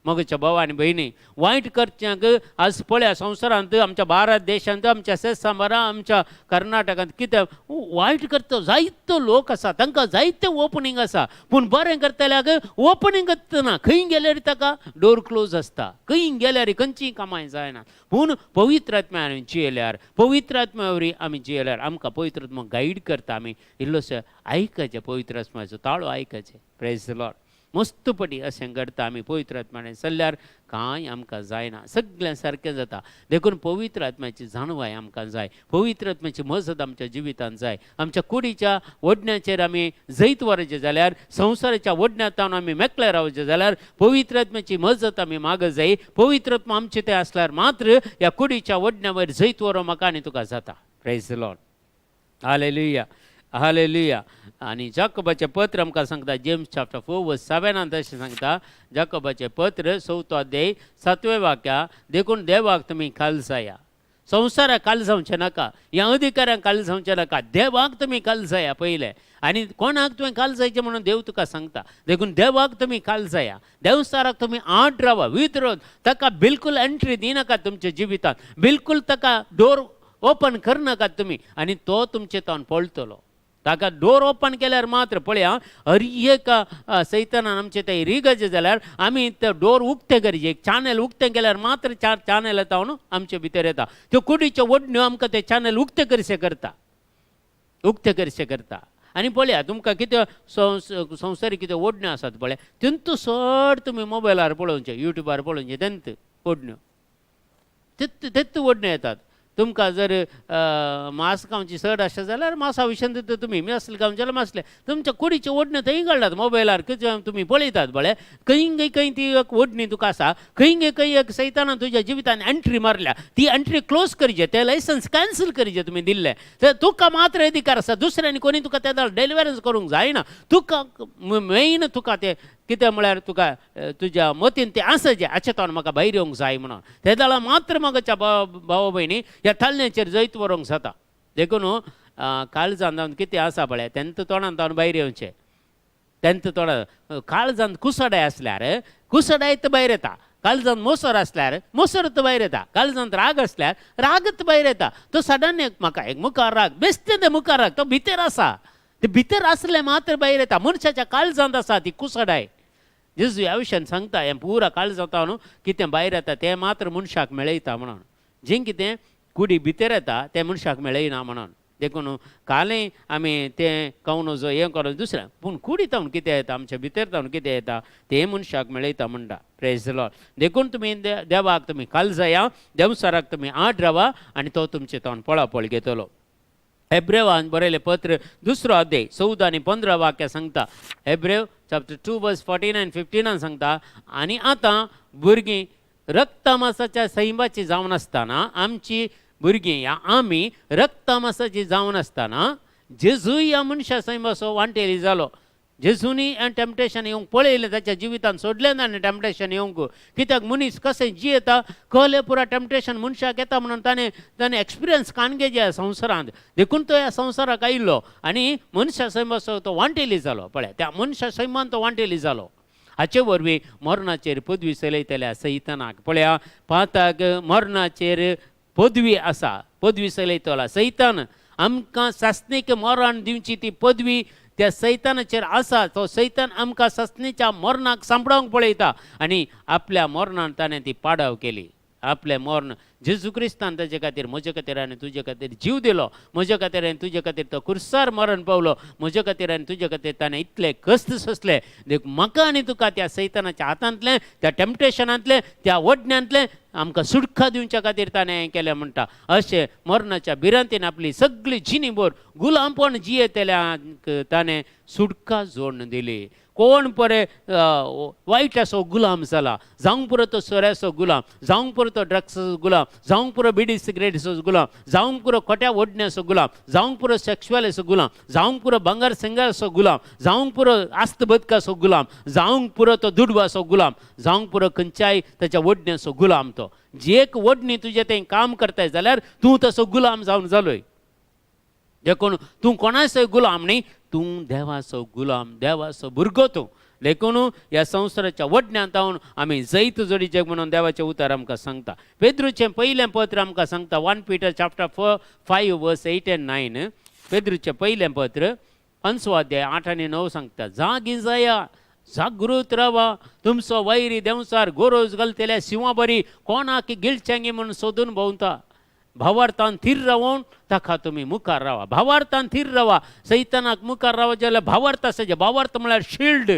मगच्या भाव आनी भयणी, वायट करच्यांक आज पळया संवसारांत, आमच्या भारत देशांत, आमच्या सेसांबारा, आमच्या कर्नाटकांत कितें वायट करता जायतो लोक आसा, तांकां जायते ओपनींग आसा, पूण बरें करतल्याक ओपनींगच ना. खंय गेल्यार ताका डोर क्लोज आसता, खंय गेल्यार खंयचीय कामां जायना. पूण पवित्र आत्म्या आमी जियेल्यार, पवित्र आत्म्या वरवीं आमी जियेल्यार आमकां पवित्र आत्मा गायड करता. आमी इल्लोसो आयकचें, पवित्र आत्म्याचो ताळो आयकचें. Praise the Lord. मस्त पटी अशें घडटा. आमी पवित्र आत्म्यान चल्ल्यार कांय आमकां जायना, सगळें सारकें जाता. देखून पवित्र आत्म्याची जाणवाय आमकां जाय, पवित्र आत्म्याची मजत आमच्या जिवितांत जाय. आमच्या कुडीच्या ओडण्याचेर आमी जैत व्हरचें जाल्यार, संवसाराच्या ओडण्यांत आमी मेकळे रावचें जाल्यार पवित्र आत्म्याची मजत आमी मागत जाय. पवित्र आत्मा आमचे ते आसल्यार मात्र ह्या कुडीच्या ओडण्या वयर जैत व्हरोंक म्हाका आनी तुका जाता. Praise the Lord. Hallelujah, hallelujah. आनी जाकोबाचें पत्र आमकां सांगता, जेम्स चॅप्टर 4 वर्स 7 अशें सांगता. जाकोबाचें पत्र 4 अध्याय 7वें वाक्या, देखून देवाक तुमी खाल जाया, संवसाराक खाल जावचें नाका, ह्या अधिकाऱ्यांक खाल जावचें नाका, देवाक तुमी खाल जाया पयलें. आनी कोणाक तुवें खाल जायचें म्हणून देव तुका सांगता. देखून देवाक तुमी खाल जाया, देवसाराक तुमी आड रावा, विद्रोध ताका बिलकुल एंट्री दिनाका तुमच्या जिवितांत, बिलकुल ताका डोर ओपन करनाकात तुमी, आनी तो तुमचे तावन पळटलो. ताका डोर ओपन केल्यार मात्र पळया हर एक सैतानान आमचे ते रिगचे जाल्यार आमी ते डोर उक्ते करचे, एक चॅनल उक्तें केल्यार मात्र चार चॅनल येता न्हू आमचे भितर येता. त्यो कुडीच्यो ओडण्यो आमकां ते चॅनल उक्ते करचे करता, उक्ते करचे करता. आनी पळया तुमकां कितें संवसारीक कितें ओडण्यो आसात पळया, तेंतू चड तुमी मोबायलार पळोवचें, युट्यूबार पळोवचें, तेंत ओडण्यो तेत्त तेत्त ओडण्यो येतात. तुमकां जर मांस खावची चड आसा जाल्यार मांसा विशयान तुमी मासले खावचें जाल्यार मासले तुमच्या कुडीच्यो ओडण्यो थंय घडल्यात मोबायलार कितें तुमी पळयतात पळय, खंय खंय ती एक ओडणी तुका आसा, खंय खंय एक सैताना तुज्या जिवितान एंट्री मारल्या, ती एंट्री क्लोज करचे, ते लायसन्स कॅन्सल करचें तुमी दिल्लें. तर तुका मात्र अधिकार आसा, दुसऱ्यांनी कोणी तुका ते डिलिवरन्स करूंक जायना. तुका मेन तुका ते कितें म्हळ्यार तुका तुज्या मतीन तें आसा जें हाचे तोंड म्हाका भायर येवंक जाय म्हणून, ते जाल्यार मात्र म्हाका भाव भयणी ह्या तालण्याचेर जैत व्हरूंक जाता. देखून काळजान जावन कितें आसा पळय तेंत तोंडान जावन भायर येवचें, तेंत तोंडान काळजान कुसडाय आसल्यार कुसडाय तर भायर येता, काळजान मोसर आसल्यार मोसर तर भायर येता, काळजांत राग आसल्यार रागत भायर येता. तो सडन एक म्हाका एक मुखार राग बेश्टें तें मुखार राग तो भितर आसा, ते भितर आसलें मात्र भायर येता. मनशाच्या काळजांत आसा ती कुसडाय. जेजू ह्या विशयान सांगता हें पुरा काळजांत न्हू कितें भायर येता तें मात्र मनशाक मेळयता म्हणून, जें कितें कुडी भितर येता तें मनशाक मेळयना म्हणून. देखून कालय आमी तें खावन जो हें करून दुसरें, पूण कुडी तावन कितें येता आमच्या भितर तावन कितें येता तें मनशाक मेळयता म्हणटा. Praise the Lord. देखून तुमी देवाक तुमी खाल जाया, देवसाराक तुमी आड रावा आनी तो तुमचे तावन पळापळ घेतलो. हेब्रेवान बरयलें पत्र 2 अध्याय 14 आनी 15 वाक्य सांगता. हेब्रेव चॅप्टर 2 वर्स 14 आनी 15 सांगता, आनी आतां भुरगीं रक्तमासाच्या सैमाची जावन आसतना, आमची भुरगीं या आमी रक्तमासाची जावन आसतना जेजूय ह्या मनशा सैमाचो वांटेली जालो. जेजूनी टेम्पटेशन येवंक पळयलें, ताच्या जिवितान सोडलें ना आनी टेम्पटेशन येवंक, कित्याक मनीस कशें जियेता कळ्ळें पुरा टेम्पटेशन मनशाक येता म्हणून ताणें ताणें एक्सपिरियन्स काणगे ह्या संवसारांत, देखून तो ह्या संवसाराक आयिल्लो आनी मनशा सैमाचो तो वांटेली जालो. पळय त्या मनशा सैमान तो वांटेली जालो. हाचे वरवीं मरणाचेर पदवी चलयतल्या सैतानाक, पळया पाताक मरणाचेर पदवी आसा, पदवी चलयतलो सैतान आमकां सासणीक मरण दिवची ती पदवी त्या सैतानाचेर आसा. तो सैतान आमकां सासणीच्या मरणाक सांपडोवंक पळयता आनी आपल्या मरणान ताणें ती पाडाव केली. आपलें मरण जेजू क्रिस्तान ताजे खातीर, म्हजे खातीर आनी तुजे खातीर जीव दिलो. म्हजे खातीर आनी तुजे खातीर तो कुर्सार मरण पावलो. म्हजे खातीर आनी तुजे खातीर ताणें इतले कश्ट सोंसले. देखून म्हाका आनी तुका त्या सैतानाच्या हातांतलें, त्या टेम्पटेशनांतलें, त्या ओडण्यांतलें आमकां सुटका दिवच्या खातीर ताणें हें केलें म्हणटा. अशें मरणाच्या भिरांतीन आपली सगळी जिणी भर गुलामपण जियेतल्यांक ताणें सुटका जोडून दिली. कोण परे वायटाचो गुलाम जाला, जावंक पुरो तो सोऱ्याचो गुलाम, जावंक पुरो तो ड्रग्साचो गुलाम, जावंक पुरो बिडी सिगरेटीचो गुलाम, जावंक पुरो खोट्या ओडण्याचो गुलाम, जावंक पुरो सेक्शुअलाचो गुलाम, जावंक पुरो भांगर सिंगाराचो गुलाम, जावंक पुरो आस्त बदकाचो गुलाम, जावंक पुरो तो दुडवाचो गुलाम, जावंक पुरो खंयच्याय ताच्या ओडण्याचो गुलाम. तो जी एक ओडणी तुजें तें काम करताय जाल्यार तूं तसो गुलाम जावन जालोय. देखून तूं कोणाचो गुलाम न्ही, तूं देवाचो गुलाम, देवाचो भुरगो तूं. देखून ह्या संवसाराच्या वडण्यांत जावन आमी जैत जोडीचें म्हणून देवाचें उतर आमकां सांगता. पेद्रूचें पयलें पत्र आमकां सांगता, 1 Peter chapter 4 5 verse 8 and 9. पेद्रूचें पयलें पत्र पांचवो अध्याय 8 आनी 9 सांगता, जागी जाया, जागृत रावा. तुमचो वैरी देंवचार गोरोज घालतल्या शिंवा बरी कोणाक गिळचेंगी म्हणून सोदून भोंवता. भावार्थान थीर रावून ताका तुमी मुखार रावा. भावार्थान थीर रावा. सैतानाक मुखार रावा जाल्यार भावार्थ आसा. भावार्थ म्हळ्यार शिल्ड.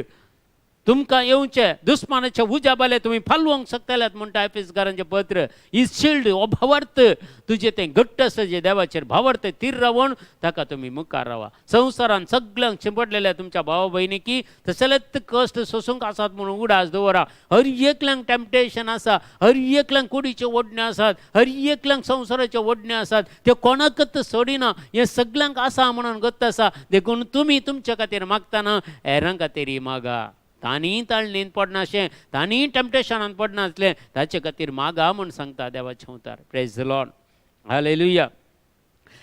तुमकां येवचे दुस्मानाच्या उज्या बाले तुमी पालवंक शकतल्यात म्हणटा एफिसकारांचें पत्र. ही शिल्ड हो भावार्थ तुजें तें घट्ट आसा जे देवाचेर भावार्थ थीर रावून ताका तुमी मुखार रावा. संवसारान सगल्यांक शिंपडलेल्या तुमच्या भावा भयणीकी तसलेच कश्ट सोसूंक आसात म्हणून उडास दवरा. हर एकल्यांक टेम्पटेशन आसा, हर एकल्यांक कुडीच्यो ओडण्यो आसात, हर एकल्यांक संवसाराच्यो ओडण्यो आसात. त्यो कोणाकच सोडिना. हें सगल्यांक आसा म्हणून गत्त आसा. देखून तुमी तुमच्या खातीर मागतना हेरां खातीर मागा. तांणी ताळणीन पडनाशें, तांणी टेम्पटेशनान पडनासलें, ताचे खातीर मागा म्हूण सांगता देवाचें उतर. Praise Lord, hallelujah.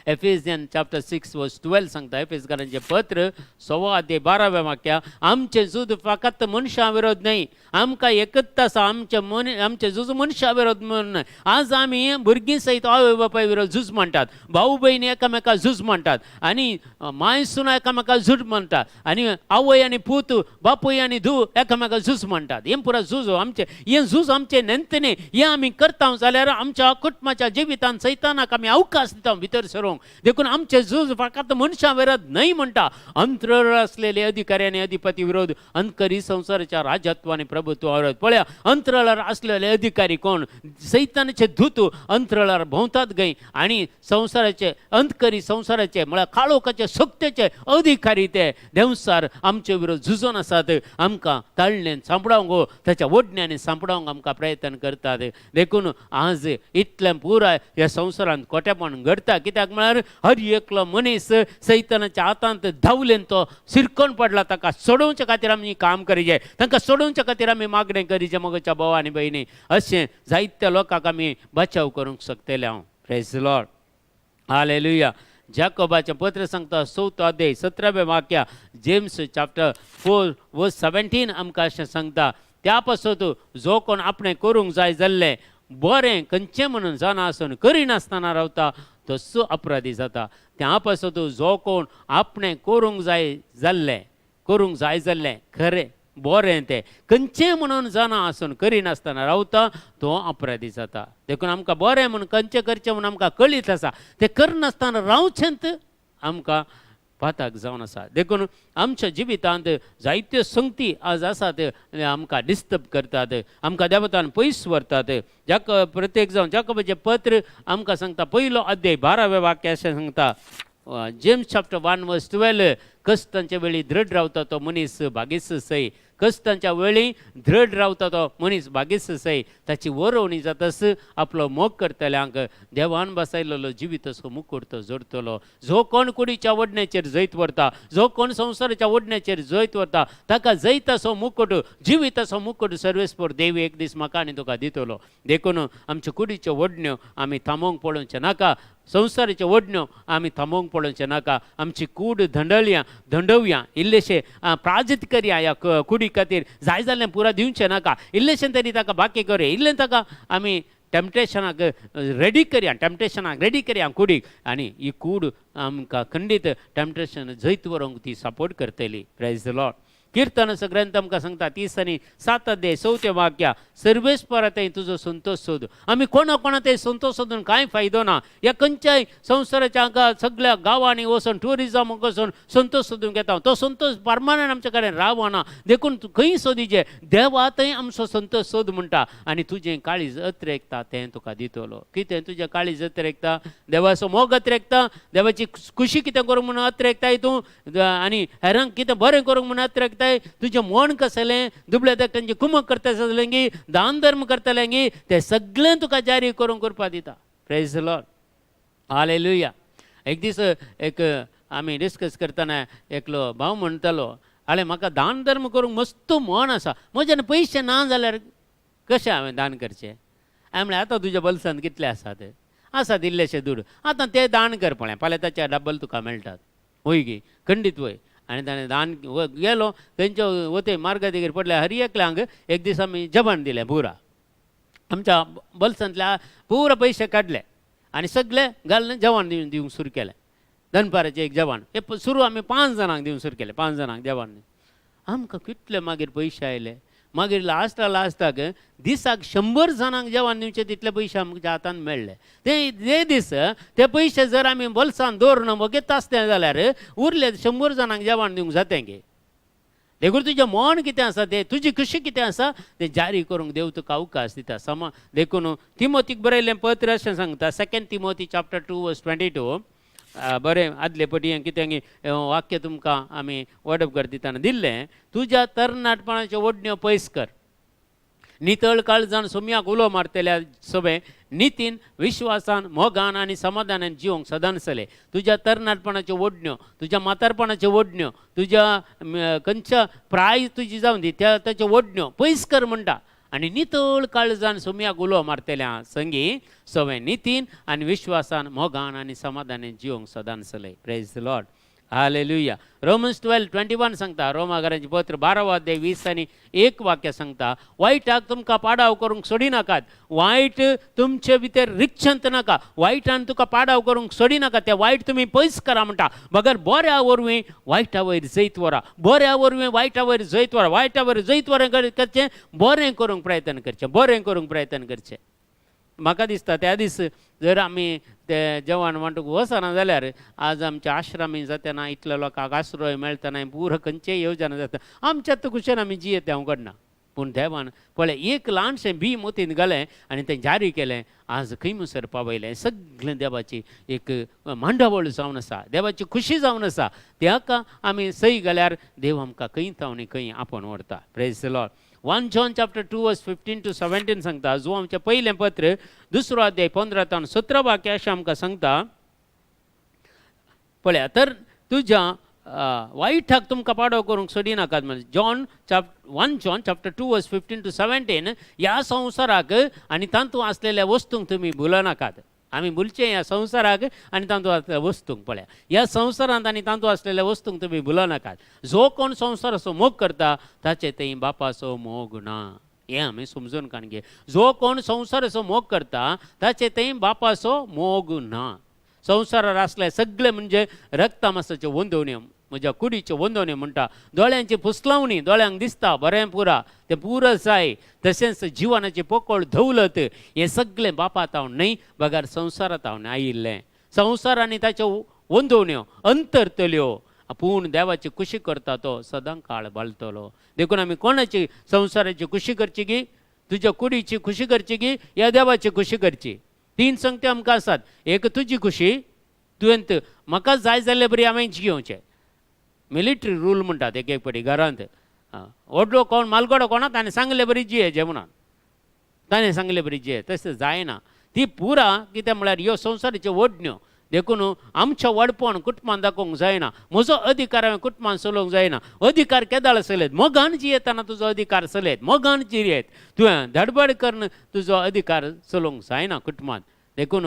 Ephesian chapter 6 verse 12 सांगता, एफेसकारांचें पत्र 6वा अध्याय 12व्या वाक्या, आमचें झूज फकत मनशां विरोध न्हय. आमकां एकच आसा, आमचें मन आमचें झूज मनशां विरोध म्हणून न्हय. आज आमी भुरगीं सयत आवय बापाय विरोध झूज म्हणटात, भाऊ भयणी एकामेका झूज म्हणटात आनी माय सुना एकामेका झूज म्हणटात आनी आवय आनी पूत, बापूय आनी धूव एकामेका झूज म्हणटात. हें पुरा झूज आमचें, हें झूज आमचें नेंतने. हें आमी करता जाल्यार आमच्या कुटुंबाच्या जिवितांत सैतानाक आमी अवकाश दिता भितर सरूंक. देखून आमचें झूज फकत मनशां विरोध न्हय म्हणटा, अंतरळ असलेले अधिकारी आनी अधिपती विरोध, अंतकरी संवसाराच्या राजत्व आनी प्रभुत्व विरोध. पळया, अंतरळार असलेले अधिकारी कोण? सैतानाचे दूत अंतरळार भोंवतात गय आनी संवसाराचे, अंतकरी संवसाराचे म्हळ्यार काळोखाचे शक्तेचे अधिकारी ते देंवसार आमचे विरोध झुजोन आसात. आमकां ताळणेन सांपडावंक, ताच्या ओडण्यांनी सांपडावंक आमकां प्रयत्न करतात. देखून आज इतलें पुराय ह्या संवसारांत खोटेपण घडटा. कित्याक म्हळ्यार हर एकलो मनीस सैतानाच्या हातांत धांवलेन तो सिरकोन पडला. ताका सोडोवच्या खातीर आमी काम करीजे, तांकां सोडोवच्या खातीर आमी मागणें करीजे. मोगाच्या भाव आनी भयणी, अशें जायत्या लोकांक आमी बचाव करूंक शकतले हांव. प्रेज लॉर्ड, हालेलुया. जाकोबाचें पत्र सांगता, 4थो अध्याय 17वें वाक्य, James chapter 4 verse 17 आमकां अशें सांगता, त्या पासत जो कोण आपणें करूंक जाय जाल्लें बरें खंयचें म्हणून जाणा आसून करिनासतना रावता, तसो अपराधी जाता. त्या पासत जो कोण आपणें करूंक जाय जाल्लें खरें बरें तें खंयचें म्हणून जाणा आसून करिनासतना रावता, तो अपराधी जाता. देखून आमकां बरें म्हणून खंयचें करचें म्हणून आमकां कळीत आसा, तें करनासतना रावचेंत आमकां पातक जावन आसा. देखून आमच्या जिवितांत जायत्यो संगती आज आसात, आमकां डिस्टर्ब करतात, आमकां देवतान पयस व्हरतात. जाक प्रत्येक जावन जाकोबाचें पत्र आमकां सांगता, 1लो अध्याय 12वें वाक्य अशें सांगता, James chapter 1 verse 12, कश्टांच्या वेळी दृढ रावता तो मनीस भागेस्त सय. कश्टांच्या वेळी दृढ रावता तो मनीस भागेस्त सय. ताची वरोवणी जातस आपलो मोग करतल्यांक देवान बसायलेलो जिवीत असो मुकुट तो जोडतलो. जो कोण कुडीच्या ओडण्याचेर जैत व्हरता, जो कोण संवसाराच्या ओडण्याचेर जैत व्हरता, ताका जैताचो मुकुट, जिविताचो मुकुट सर्वेस्पर देव एक दीस म्हाका आनी तुका दितलो. देखून आमच्यो कुडीच्यो ओडण्यो आमी थांबोवंक पळोवचें नाका. संवसाराच्यो ओडण्यो आमी थांबोवंक पळोवचें नाका. आमची कूड धंडळया, धंडोवया, इल्लेशें प्राजित करया. ह्या कुडी खातीर जाय जाल्यार पुरा दिवचें नाका, इल्लेशें तरी ताका बाकी करया. इल्लें ताका आमी टेम्पटेशनाक रेडी करया, टेम्पटेशनाक रेडी करया कुडीक आनी ही कूड आमकां खंडीत टेम्पटेशन जैत व्हरूंक ती सपोर्ट करतली. Praise the Lord. किर्तनाचो ग्रंथ आमकां सांगता 37 अध्याय 4 वाक्या, सर्वेस्परा थंय तुजो संतोश सोद. आमी कोणा कोणा थंय संतोश सोदून कांय फायदो ना. ह्या खंयच्याय संवसाराच्या हांगा सगळ्या गांवांनी वचून ट्युरिजमाक वचून संतोश सोदूंक येता, तो संतोश परमानंट आमच्या कडेन रावना. देखून तूं खंय सोदीचे, देवा थंय आमचो संतोश सोद म्हणटा आनी तुजें काळीज अत्रेकता तें तुका दितलो. कितें तुजें काळीज अत्रेकता? देवाचो मोग अत्रेकता, देवाची खुशी कितें करूंक म्हणून अत्रेकताय तूं, आनी हेरांक कितें बरें करूंक म्हणून अत्रेकताय. तुजें मन कसलें, दुबळे धाकट्यांची कुमक करता आसलें गी, दान धर्म करतलें गी, तें सगळें तुका जारी करूंक करपा दिता. Praise the lord, hallelujah. एक दीस एक आमी डिस्कस करतना एकलो भाव म्हणटालो, आळे म्हाका दान धर्म करूंक मस्त मन आसा, म्हज्यान पयशे ना जाल्यार कशें हांवें दान करचें? हांवें म्हणलें आतां तुज्या बल्सांत कितले आसात? आसात इल्लेशे दुड, आतां ते दान कर पळय, फाल्यां ताच्या डब्बल तुका मेळटात. वय गी, खंडीत वय. आनी ताणें दान गेलो तेंच्या वते मार्गा देगेर पडल्या हर एकल्यांक एक दीस आमी जेवण दिलें, पुरा आमच्या बल्सांतल्या पुरा पयशे काडले आनी सगळे घालून जेवण दिवंक सुरू केलें. दनपाराचें एक जेवण हे सुरू आमी 5 जाणांक दिवंक सुरू केलें, 5 जाणांक जेवण. आमकां कितले मागीर पयशे आयले. मागीर लास्टाक दिसाक 100 जाणांक जेवण दिवचे तितले पयशे आमच्या हातान मेळ्ळे. ते ते दीस ते पयशे जर आमी बोल्सान दवरून वगेत आसले जाल्यार उरले 100 जाणांक जेवण दिवंक जातें गे. देखून तुजें मन कितें आसा तें, तुजी खुशी कितें आसा तें जारी करूंक देव तुका अवकाश दिता. समा देखून तिमोतीक बरयल्लें पत्र अशें सांगता, 2 तिमोती चॅप्टर 2 वर्स 22. बरें आदले पटी कितें वाक्य तुमकां आमी वडप कर दितना दिल्लें, तुज्या तरणाटपणाच्यो ओडण्यो पयस कर, नितळ काळजान सोम्याक उलो मारतल्या सगळें नितीन विश्वासान मोगान आनी समाधानान जिवंक सदांच चले. तुज्या तरणाटपणाच्यो ओडण्यो, तुज्या म्हातारपणाच्यो ओडण्यो, तुज्या खंयच्या प्राय तुजी जावन दी त्या ताच्यो ओडण्यो पयस कर म्हणटा आनी नितळ काळजान सोम्याक उलो मारतल्या संगी सगळें नितीन आनी विश्वासान मोगान आनी समाधानान जिवंक सदांच चलय. Praise the lord, hallelujah. Romans 12:21 सांगता, रोमागारांचे पत्र 12 अध्याय 20 आनी 1 वाक्य सांगता, वायटाक तुमकां पाडाव करूंक सोडिनाकात, वायट तुमचे भितर रिक्षंत नाका, वायटान तुका पाडाव करूंक सोडिनाका, ते वायट तुमी पयस करा म्हणटा. बगर बऱ्या वरवीं वायटा वयर जैत व्हरा, बऱ्या वरवीं वायटा वयर जैत व्हरा, वायटा वयर जैत व्हरा करचें, बरें करूंक प्रयत्न करचें, बरें करूंक प्रयत्न करचें. म्हाका दिसता त्या दीस जर आमी ते जेवण वांटूंक वचना जाल्यार आज आमच्या आश्रमी जातना इतल्या लोकांक आश्रय मेळतना पुरो खंयचेय येवजना जाता, आमच्या तर खुशेन आमी जियेत हांव कडना. पूण देवान पळय एक ल्हानशें बी मोतीन घालें आनी तें जारी केलें, आज खंय मुसर पावयलें. सगळें देवाची एक मांडावळ जावन आसा, देवाची खुशी जावन आसा. ताका आमी सही घाल्यार देव आमकां खंय थावन खंय आपोवन व्हरता. Praise the lord. 1 John chapter 2 verse 15 to 17 सांगता, जो आमचें पयलें पत्र 2 अध्याय 15 तावन 17 वाक्य अशें आमकां सांगता, पळया तर तुज्या वायटाक तुमकां पाडो करूंक सोडिनाकात. म्हणजे John 1 John chapter 2 verse 15 to 17, ह्या संवसाराक आनी तातूंत आसलेल्या वस्तूंक तुमी भुलनाकात. आमी भुलचें ह्या संवसाराक आनी तातूंत आसलेल्या वस्तूंक. पळया ह्या संवसारांत आनी तातूंत आसलेल्या वस्तूंक तुमी भुलनाकात. जो कोण संवसाराचो मोग करता ताचे थंय बापाचो मोग ना, हें आमी समजून काण घे. जो कोण संवसाराचो मोग करता ताचे थंय बापाचो मोग ना. संवसारार आसले सगळे म्हणजे रक्तामासाच्यो वंदवण्यो, म्हज्या कुडीच्यो वंदवण्यो म्हणटा, दोळ्यांची फुसलावणी, दोळ्यांक दिसता बरें पुरा तें पुरो जाय, तशेंच जिवनाची पोकळ दौलत, हें सगळें बापा तावन न्हय बगर संवसारा तावन आयिल्लें. संवसार आनी ताच्यो वंदवण्यो अंतरतल्यो, पूण देवाची खुशी करता तो सदां काळ बाळतलो. देखून आमी कोणाची संवसाराची खुशी करची की तुज्या कुडीची खुशी करची की ह्या देवाची खुशी करची? 3 संगत्यो आमकां आसात. एक तुजी खुशी, तुवें म्हाका जाय जाल्ले बरी हांवें जियोवचें. मिलिटरी रूल म्हणटात एक एक पटी घरांत, व्हडलो कोण मालगडो कोणा ताणें सांगले बरी जिये जेवणान, ताणें सांगले बरी जिये, तशें जायना. ती पुरा कितें म्हळ्यार ह्यो संवसाराच्यो ओडण्यो. देखून आमचें व्हडपण कुटुंबान दाखोवंक जायना, म्हजो अधिकार हांवें कुटुंबान चलोवंक जायना. अधिकार केदाळ चलयत? मोगान जियेतना तुजो अधिकार चलयत, मोगान जियेत, तुवें धडपड करून तुजो अधिकार चलोवंक जायना कुटुंबान. देखून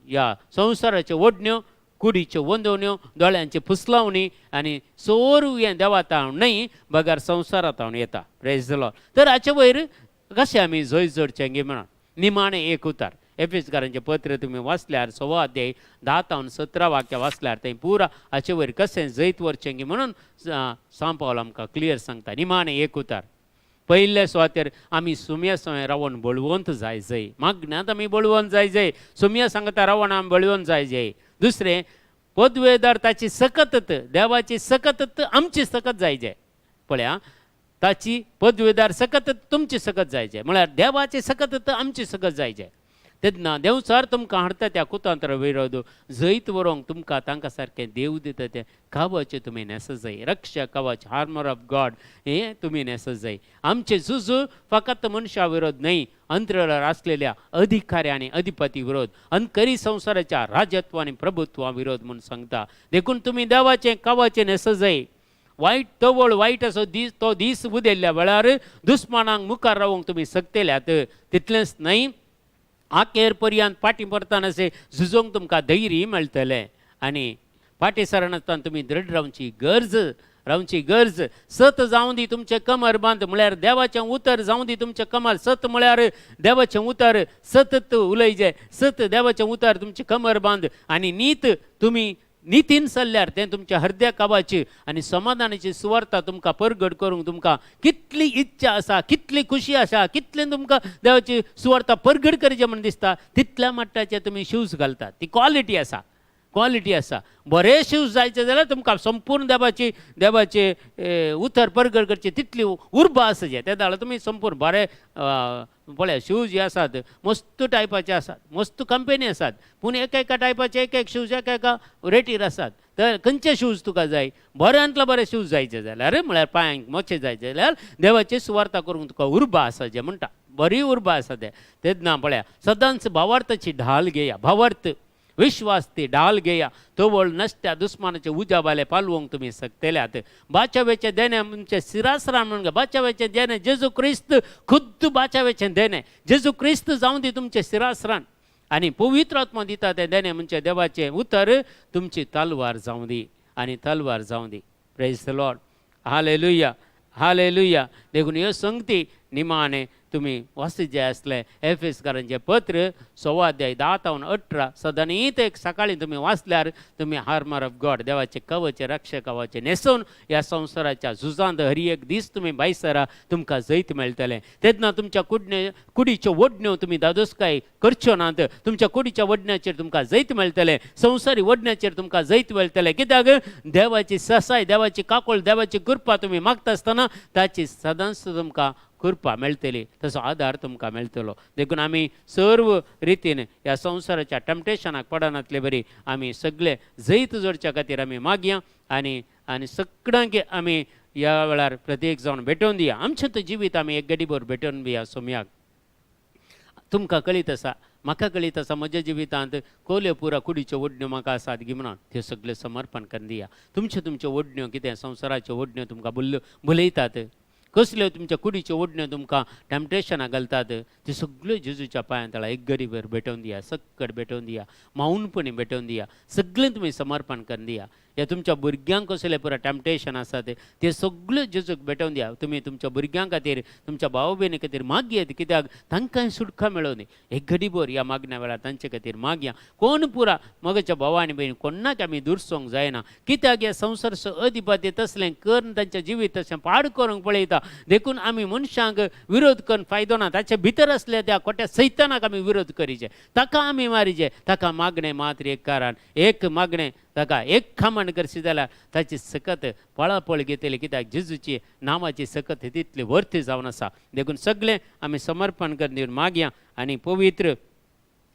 ह्या संवसाराच्यो ओडण्यो, कुडीच्यो वंदवण्यो, दोळ्यांची फुसलावणी आनी सोरू हें देवा तावन न्हय बगर संवसारा तावन येता. Praise the lord. तर हाचे वयर कशें आमी जय जोडचें गे म्हणून निमाणें एक उतार, एफेसकारांचें पत्र तुमी वाचल्यार 6 अध्याय 10 तावन 17 वाक्य वाचल्यार थंय पुरा हाचे वयर कशें जैत व्हरचें की म्हणून सांव पावल आमकां क्लियर सांगता. निमाणें एक उतार पयल्या सुवातेर आमी सुम्या संग रावन बळवंत जाय जाय, मागण्यांत आमी बळवंत जाय जाय, सुम्या सांगता रावन आमी बळवंत जाय जाय. दुसरें पदवेदार ताची सकत, देवाची सकत आमची सकत जाय जाय. पळया ताची पदवेदार सकत तुमची सकत जाय जाय, म्हळ्यार देवाची सकत आमची सकत जाय जाय. तेन्ना देवचार तुमकां हाडटा त्या कुतांत्र विरोध जैत व्हरूंक तुमकां तांकां सारकें देव दिता तें कवच तुमी न्हेस जाय, रक्षा कवच आर्मर ऑफ गॉड हें तुमी न्हेस जाय. आमचें झूज फकत मनशा विरोध न्हय, अंतराळार आसलेल्या अधिकारी आनी अधिपती विरोध, अंतकरी संवसाराच्या राजत्व आनी प्रभुत्वा विरोध म्हूण सांगता. देखून तुमी देवाचें कवच न्हेस जाय. वायट तवळ वायट असो दीस तो दीस उदेल्ल्या वेळार दुस्मानांक मुखार रावंक तुमी शकतल्यात. तितलेंच न्हय, आखेर पर्यंत फाटीं परताना झुजोंक तुमकां धैर्य मेळटलें आनी फाटीं सरनासतना तुमी दृढ रावची गरज, रावची गरज. सत जावं दी तुमचें कमर बांद, म्हळ्यार देवाचें उतर जावं दी तुमचें कमर. सत म्हळ्यार देवाचें उतर सतत उलयचें, सत देवाचें उतर तुमचें कमर बांद. आनी नीत तुमी नितीन चल्ल्यार तें तुमच्या हृदय काबाची आनी समाधानाची सुवार्ता तुमकां परगट करूंक तुमकां कितली इच्छा आसा, कितली खुशी आसा, कितली तुमकां देवाची सुवार्ता परगट करचें म्हूण दिसता, तितल्या मट्टाचे तुमी शूज घालतात. ती क्वॉलिटी आसा, क्वॉलिटी आसा. बरे शूज जायचे जाल्यार तुमकां संपूर्ण देवाची देवाचे उतर परगट करची तितली उर्बा आसा जे ते जाल्यार तुमी संपूर्ण बरे पळय शूज जे आसात मस्त टायपाचे आसात, मस्त कंपनी आसात, पूण एका टायपाचे एक एक शूज एका रेटीर आसात. तर खंयचे शूज तुका जाय? बऱ्यांतले बरे शूज जायचे जाल्यार म्हळ्यार पांयांक मोचे जायचे जाल्यार देवाची सुवार्ता करूंक तुका उर्बा आसा जे म्हणटा, बरी उर्बा आसा ते. तेन्ना पळया सदांच भावार्थाची ढाल घेया, भावार्थ विश्वास ती ढाल घेया, तवळ नसत्या दुस्मानाचे उजाबाले पालवंक तुमी शकतल्यात. बाचावेचें देणें तुमचें सिरासरान म्हणून बाचावेचें देणें जेजू क्रिस्त खुद्द बाचावेचें देणें जेजू क्रिस्त जावं दी तुमचें सिरासरान. आनी पवित्र आत्मा दिता तें देणें म्हणजे देवाचें उतर तुमची तलवार जावं दी आनी तलवार जावं दी. Praise the Lord, hallelujah, hallelujah. देखून ह्यो संगती निमाणें तुमी वाचीत जाय आसलें एफेसकारांचें पत्र 6 अध्याय 10 तावन 18 सदांनीत एक सकाळीं तुमी वाचल्यार तुमी आर्मर ऑफ गॉड देवाचें कवच रक्षा कवच न्हेसून ह्या संवसाराच्या झुजांत हर एक दीस तुमी भायसरा तुमकां जैत मेळटलें. तेन्ना तुमच्या कुडीच्यो ओडण्यो तुमी दादोसकाय करच्यो नात, तुमच्या कुडीच्या ओडण्याचेर तुमकां जैत मेळटलें, संवसारी ओडण्याचेर तुमकां जैत मेळटलें. कित्याक देवाची ससाय, देवाची काकूळ, देवाची कृपा तुमी मागता आसतना ताची सदांच तुमकां कृपा मेळटली, तसो आदार तुमकां मेळटलो. देखून आमी सर्व रितीन ह्या संवसाराच्या टेम्पटेशनाक पडनातले बरी आमी सगळे जैत जोडच्या खातीर आमी मागया आनी आनी सगळ्यांक आमी ह्या वेळार प्रत्येक जावन भेटोवन दिया. आमचें तो जिवीत आमी एक गडीभर भेटोवन दिया सोमयाक. तुमकां कळीत आसा, म्हाका कळीत आसा, म्हज्या जिवितांत कोल्यो पुरा कुडीच्यो ओडण्यो म्हाका आसात गी म्हणून त्यो सगळें समर्पण करून दिया. तुमच्यो तुमच्यो ओडण्यो कितें संवसाराच्यो ओडण्यो तुमकां भुलयतात, कसल्यो तुमच्या कुडीच्यो ओडण्यो तुमकां टेम्पटेशनाक घालतात, त्यो सगळ्यो जेजूच्या पांयां तळा एक गरीबर भेटोवन दिया, सक्कड भेटोवन दिया, माऊनपणी भेटोवन दिया, सगळें तुमी समर्पण करून दिया. ह्या तुमच्या भुरग्यांक कसले पुरा टेम्पटेशन आसा ते सगळ्यो जेजूक भेटोवन दिया. तुमी तुमच्या भुरग्यां खातीर, तुमच्या भाव भयणी खातीर मागयत, कित्याक तांकांय सुटका मेळोवनी. एक घडीभर ह्या मागण्या वेळार तांचे खातीर मागया. कोण पुरा मगच्या भाव आनी भयणी कोणाक आमी दुरसोंक जायना, कित्याक ह्या संवसार अधिपती तसलें करून तांच्या जिवीत तशें पाड करूंक पळयता. देखून आमी मनशांक विरोध करून फायदो ना, ताचे भितर आसल्या त्या खोट्या सैतानाक आमी विरोध करीचे, ताका आमी मारीचे. ताका मागणें मात्र एक कारण, एक मागणें ताका एक खामण करशी जाल्यार ताची सकत पळापळ घेतली, कित्याक जेजूची नांवाची सकत तितली वर्ती जावन आसा. देखून सगळें आमी समर्पण करून दिवन मागया आनी पवित्र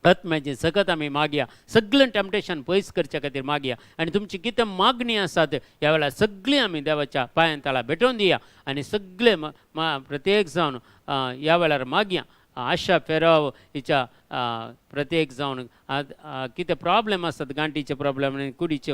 आत्म्याची सकत आमी मागया, सगळें टेम्पटेशन पयस करच्या खातीर मागया. आनी तुमची कितें मागणी आसात ह्या वेळार सगळीं आमी देवाच्या पांयां तळा भेटोवन दिया आनी सगळे प्रत्येक जावन ह्या वेळार मागया. आशा फेराव हिच्या प्रत्येक जावन कितें प्रॉब्लेम आसतात, गांठीचे प्रॉब्लेम आनी कुडीचे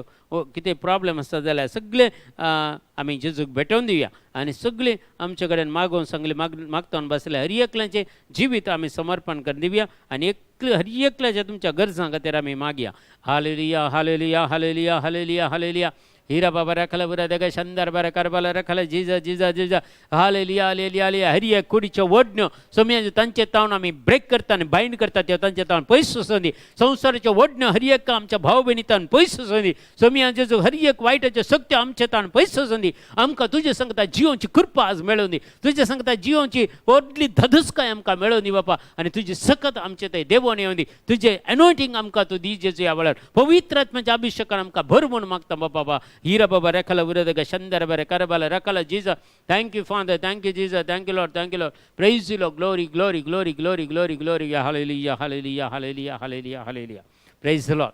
कितें प्रॉब्लेम आसतात जाल्यार सगळे आमी जेजूक भेटोवन दिवया आनी सगळीं आमचे कडेन मागोवन सगळीं मागता बसले हर एकल्याचें जिवीत आमी समर्पण करून दिवया आनी हर एकल्याच्या तुमच्या गरजां खातीर आमी मागया. Hallelujah, hallelujah, hallelujah, hallelujah, hallelujah. हिरा बाबा रखला बुरा देगा शंदर बारा करबाला रखला जिजा जिजा जिजा हालेलिया हालेलिया हालेलिया. हरी एक कुडीच्यो वडण्यो सोमया तांचे तावन आमी ब्रेक करता आनी बायंड करता त्यो तांचे तावन पयस वचोंदी. संवसाराच्यो वडण्यो हर एक आमच्या भाव भयणी तावन पयस वचोंदी. सोमया जेजू हर एक वायटाच्यो शक्त्यो आमचे तावन पयस वचोंदी. आमकां तुजे सांगता जिवनची कृपा आज मेळोवंदी. तुजे सांगता जिवनची व्हडली धदस्काय आमकां मेळोवंदी बापा आनी तुजी सकत आमचे थंय देवोन येवंदी. तुजें एनोयटींग आमकां तूं दी जेजू. ह्या वेळार पवित्र आत्म्याच्या अभिषेकान आमकां भर म्हूण मागता बाबा. हिरा बाबा रेखला उरदगा शंदर बरे करबाला रखला Jesus. Thank you Father, thank you Jesus, thank you Lord, thank you Lord. Praise you Lord. Glory glory glory glory glory glory. Hallelujah hallelujah hallelujah hallelujah hallelujah. Praise the Lord.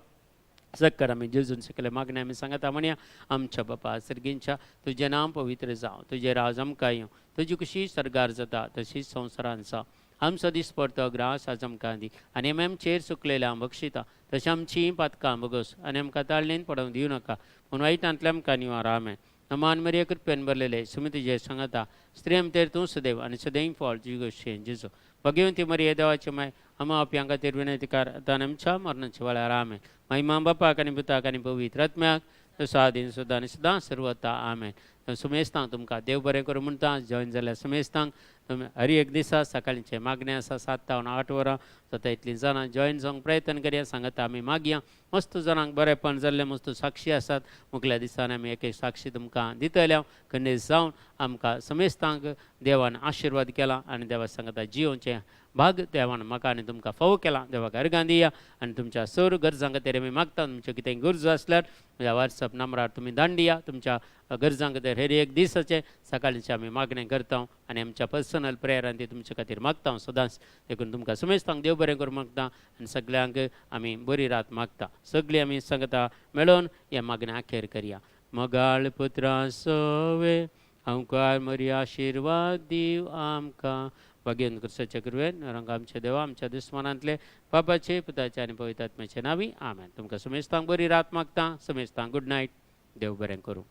सक्कर आमी जेजून शिकले मागणें आमी सांगता म्हणया. आमच्या बापा सर्गींच्या, तुजें नांव पवित्र जावं, तुजें राज आमकां येवं, तुजी खुशी सर्गार जाता तशीच संवसारान जावं. आमचो दिसपडतो ग्रास आज आमकां दी आनी आमी आमचेर चुकलेल्या आम बक्षिता तशें आमची पातकां बगस आनी आमकां ताळणेन पडोवंक दिवं नाका, पूण वायटांतल्या आमकां निवार. आमेन. नमान मरिया, कृपेन भरलेले, सुमी तुजें सांगता. स्त्री तेर तूं सदैव आनी सदैव फळ तुजी गोश्टी जेजू. भगवंती मरिये, देवाची माय, आमा पाप्यां खातीर विनंती कर आतां आनी आमच्या मरणाच्या वेळार. आमेन. महिमा बापाक आनी पुताक आनी पवित्र आत्म्याक, तसो आदीन सुद्दां आनी सदां सर्वता. आमेन. सुमेस्तांक तुमकां देव बरें करूं म्हणटा. जॉयन जाल्यार सुमेस्तांक तुमी हर एक दिसा सकाळचें मागणें आसा 7 ते 8 वरां. जाता इतलीं जाणां जॉयन जावंक प्रयत्न करया. सांगता आमी मागया. मस्त जाणांक बरेंपण जाल्लें, मस्त साक्षी आसात. मुखल्या दिसांनी आमी एक एक साक्षी तुमकां दितले. खंडीत जावन आमकां समेस्तांक देवान आशिर्वाद केला आनी देवा सांगता जियोवचें भाग देवान म्हाका आनी तुमकां फावो केला. देवाक अर्गां दिया आनी तुमच्या सर गरजां खातीर आमी मागता. तुमच्यो कितें गरजो आसल्यार म्हज्या वॉट्सएप नंबरार तुमी धाडून दिया. तुमच्या गरजां खातीर हर एक दिसाचें सकाळचें आमी मागणें करता आनी आमच्या पर्सनल प्रेयरान ती तुमचे खातीर मागता सदांच. देखून तुमकां समेस्तांक देव बरें करूं मागता आनी सगल्यांक आमी बरी रात मागता. सगळीं आमी सांगता मेळोन हें मागणें अखेर करया. मोगाळ पुत्रा सोवे अंकार मरी आशिर्वाद दिव आमकां. भाग्यन क्रिस्ताच्या कृपेन रंग आमच्या देवा आमच्या दुस्मनांतले बापाचे, पुताचे आनी पवित्र आत्म्याचे नावी. आमेन. तुमकां समेस्तांक बरी रात मागता. समेस्तांक गुड नायट. देव बरें करूं.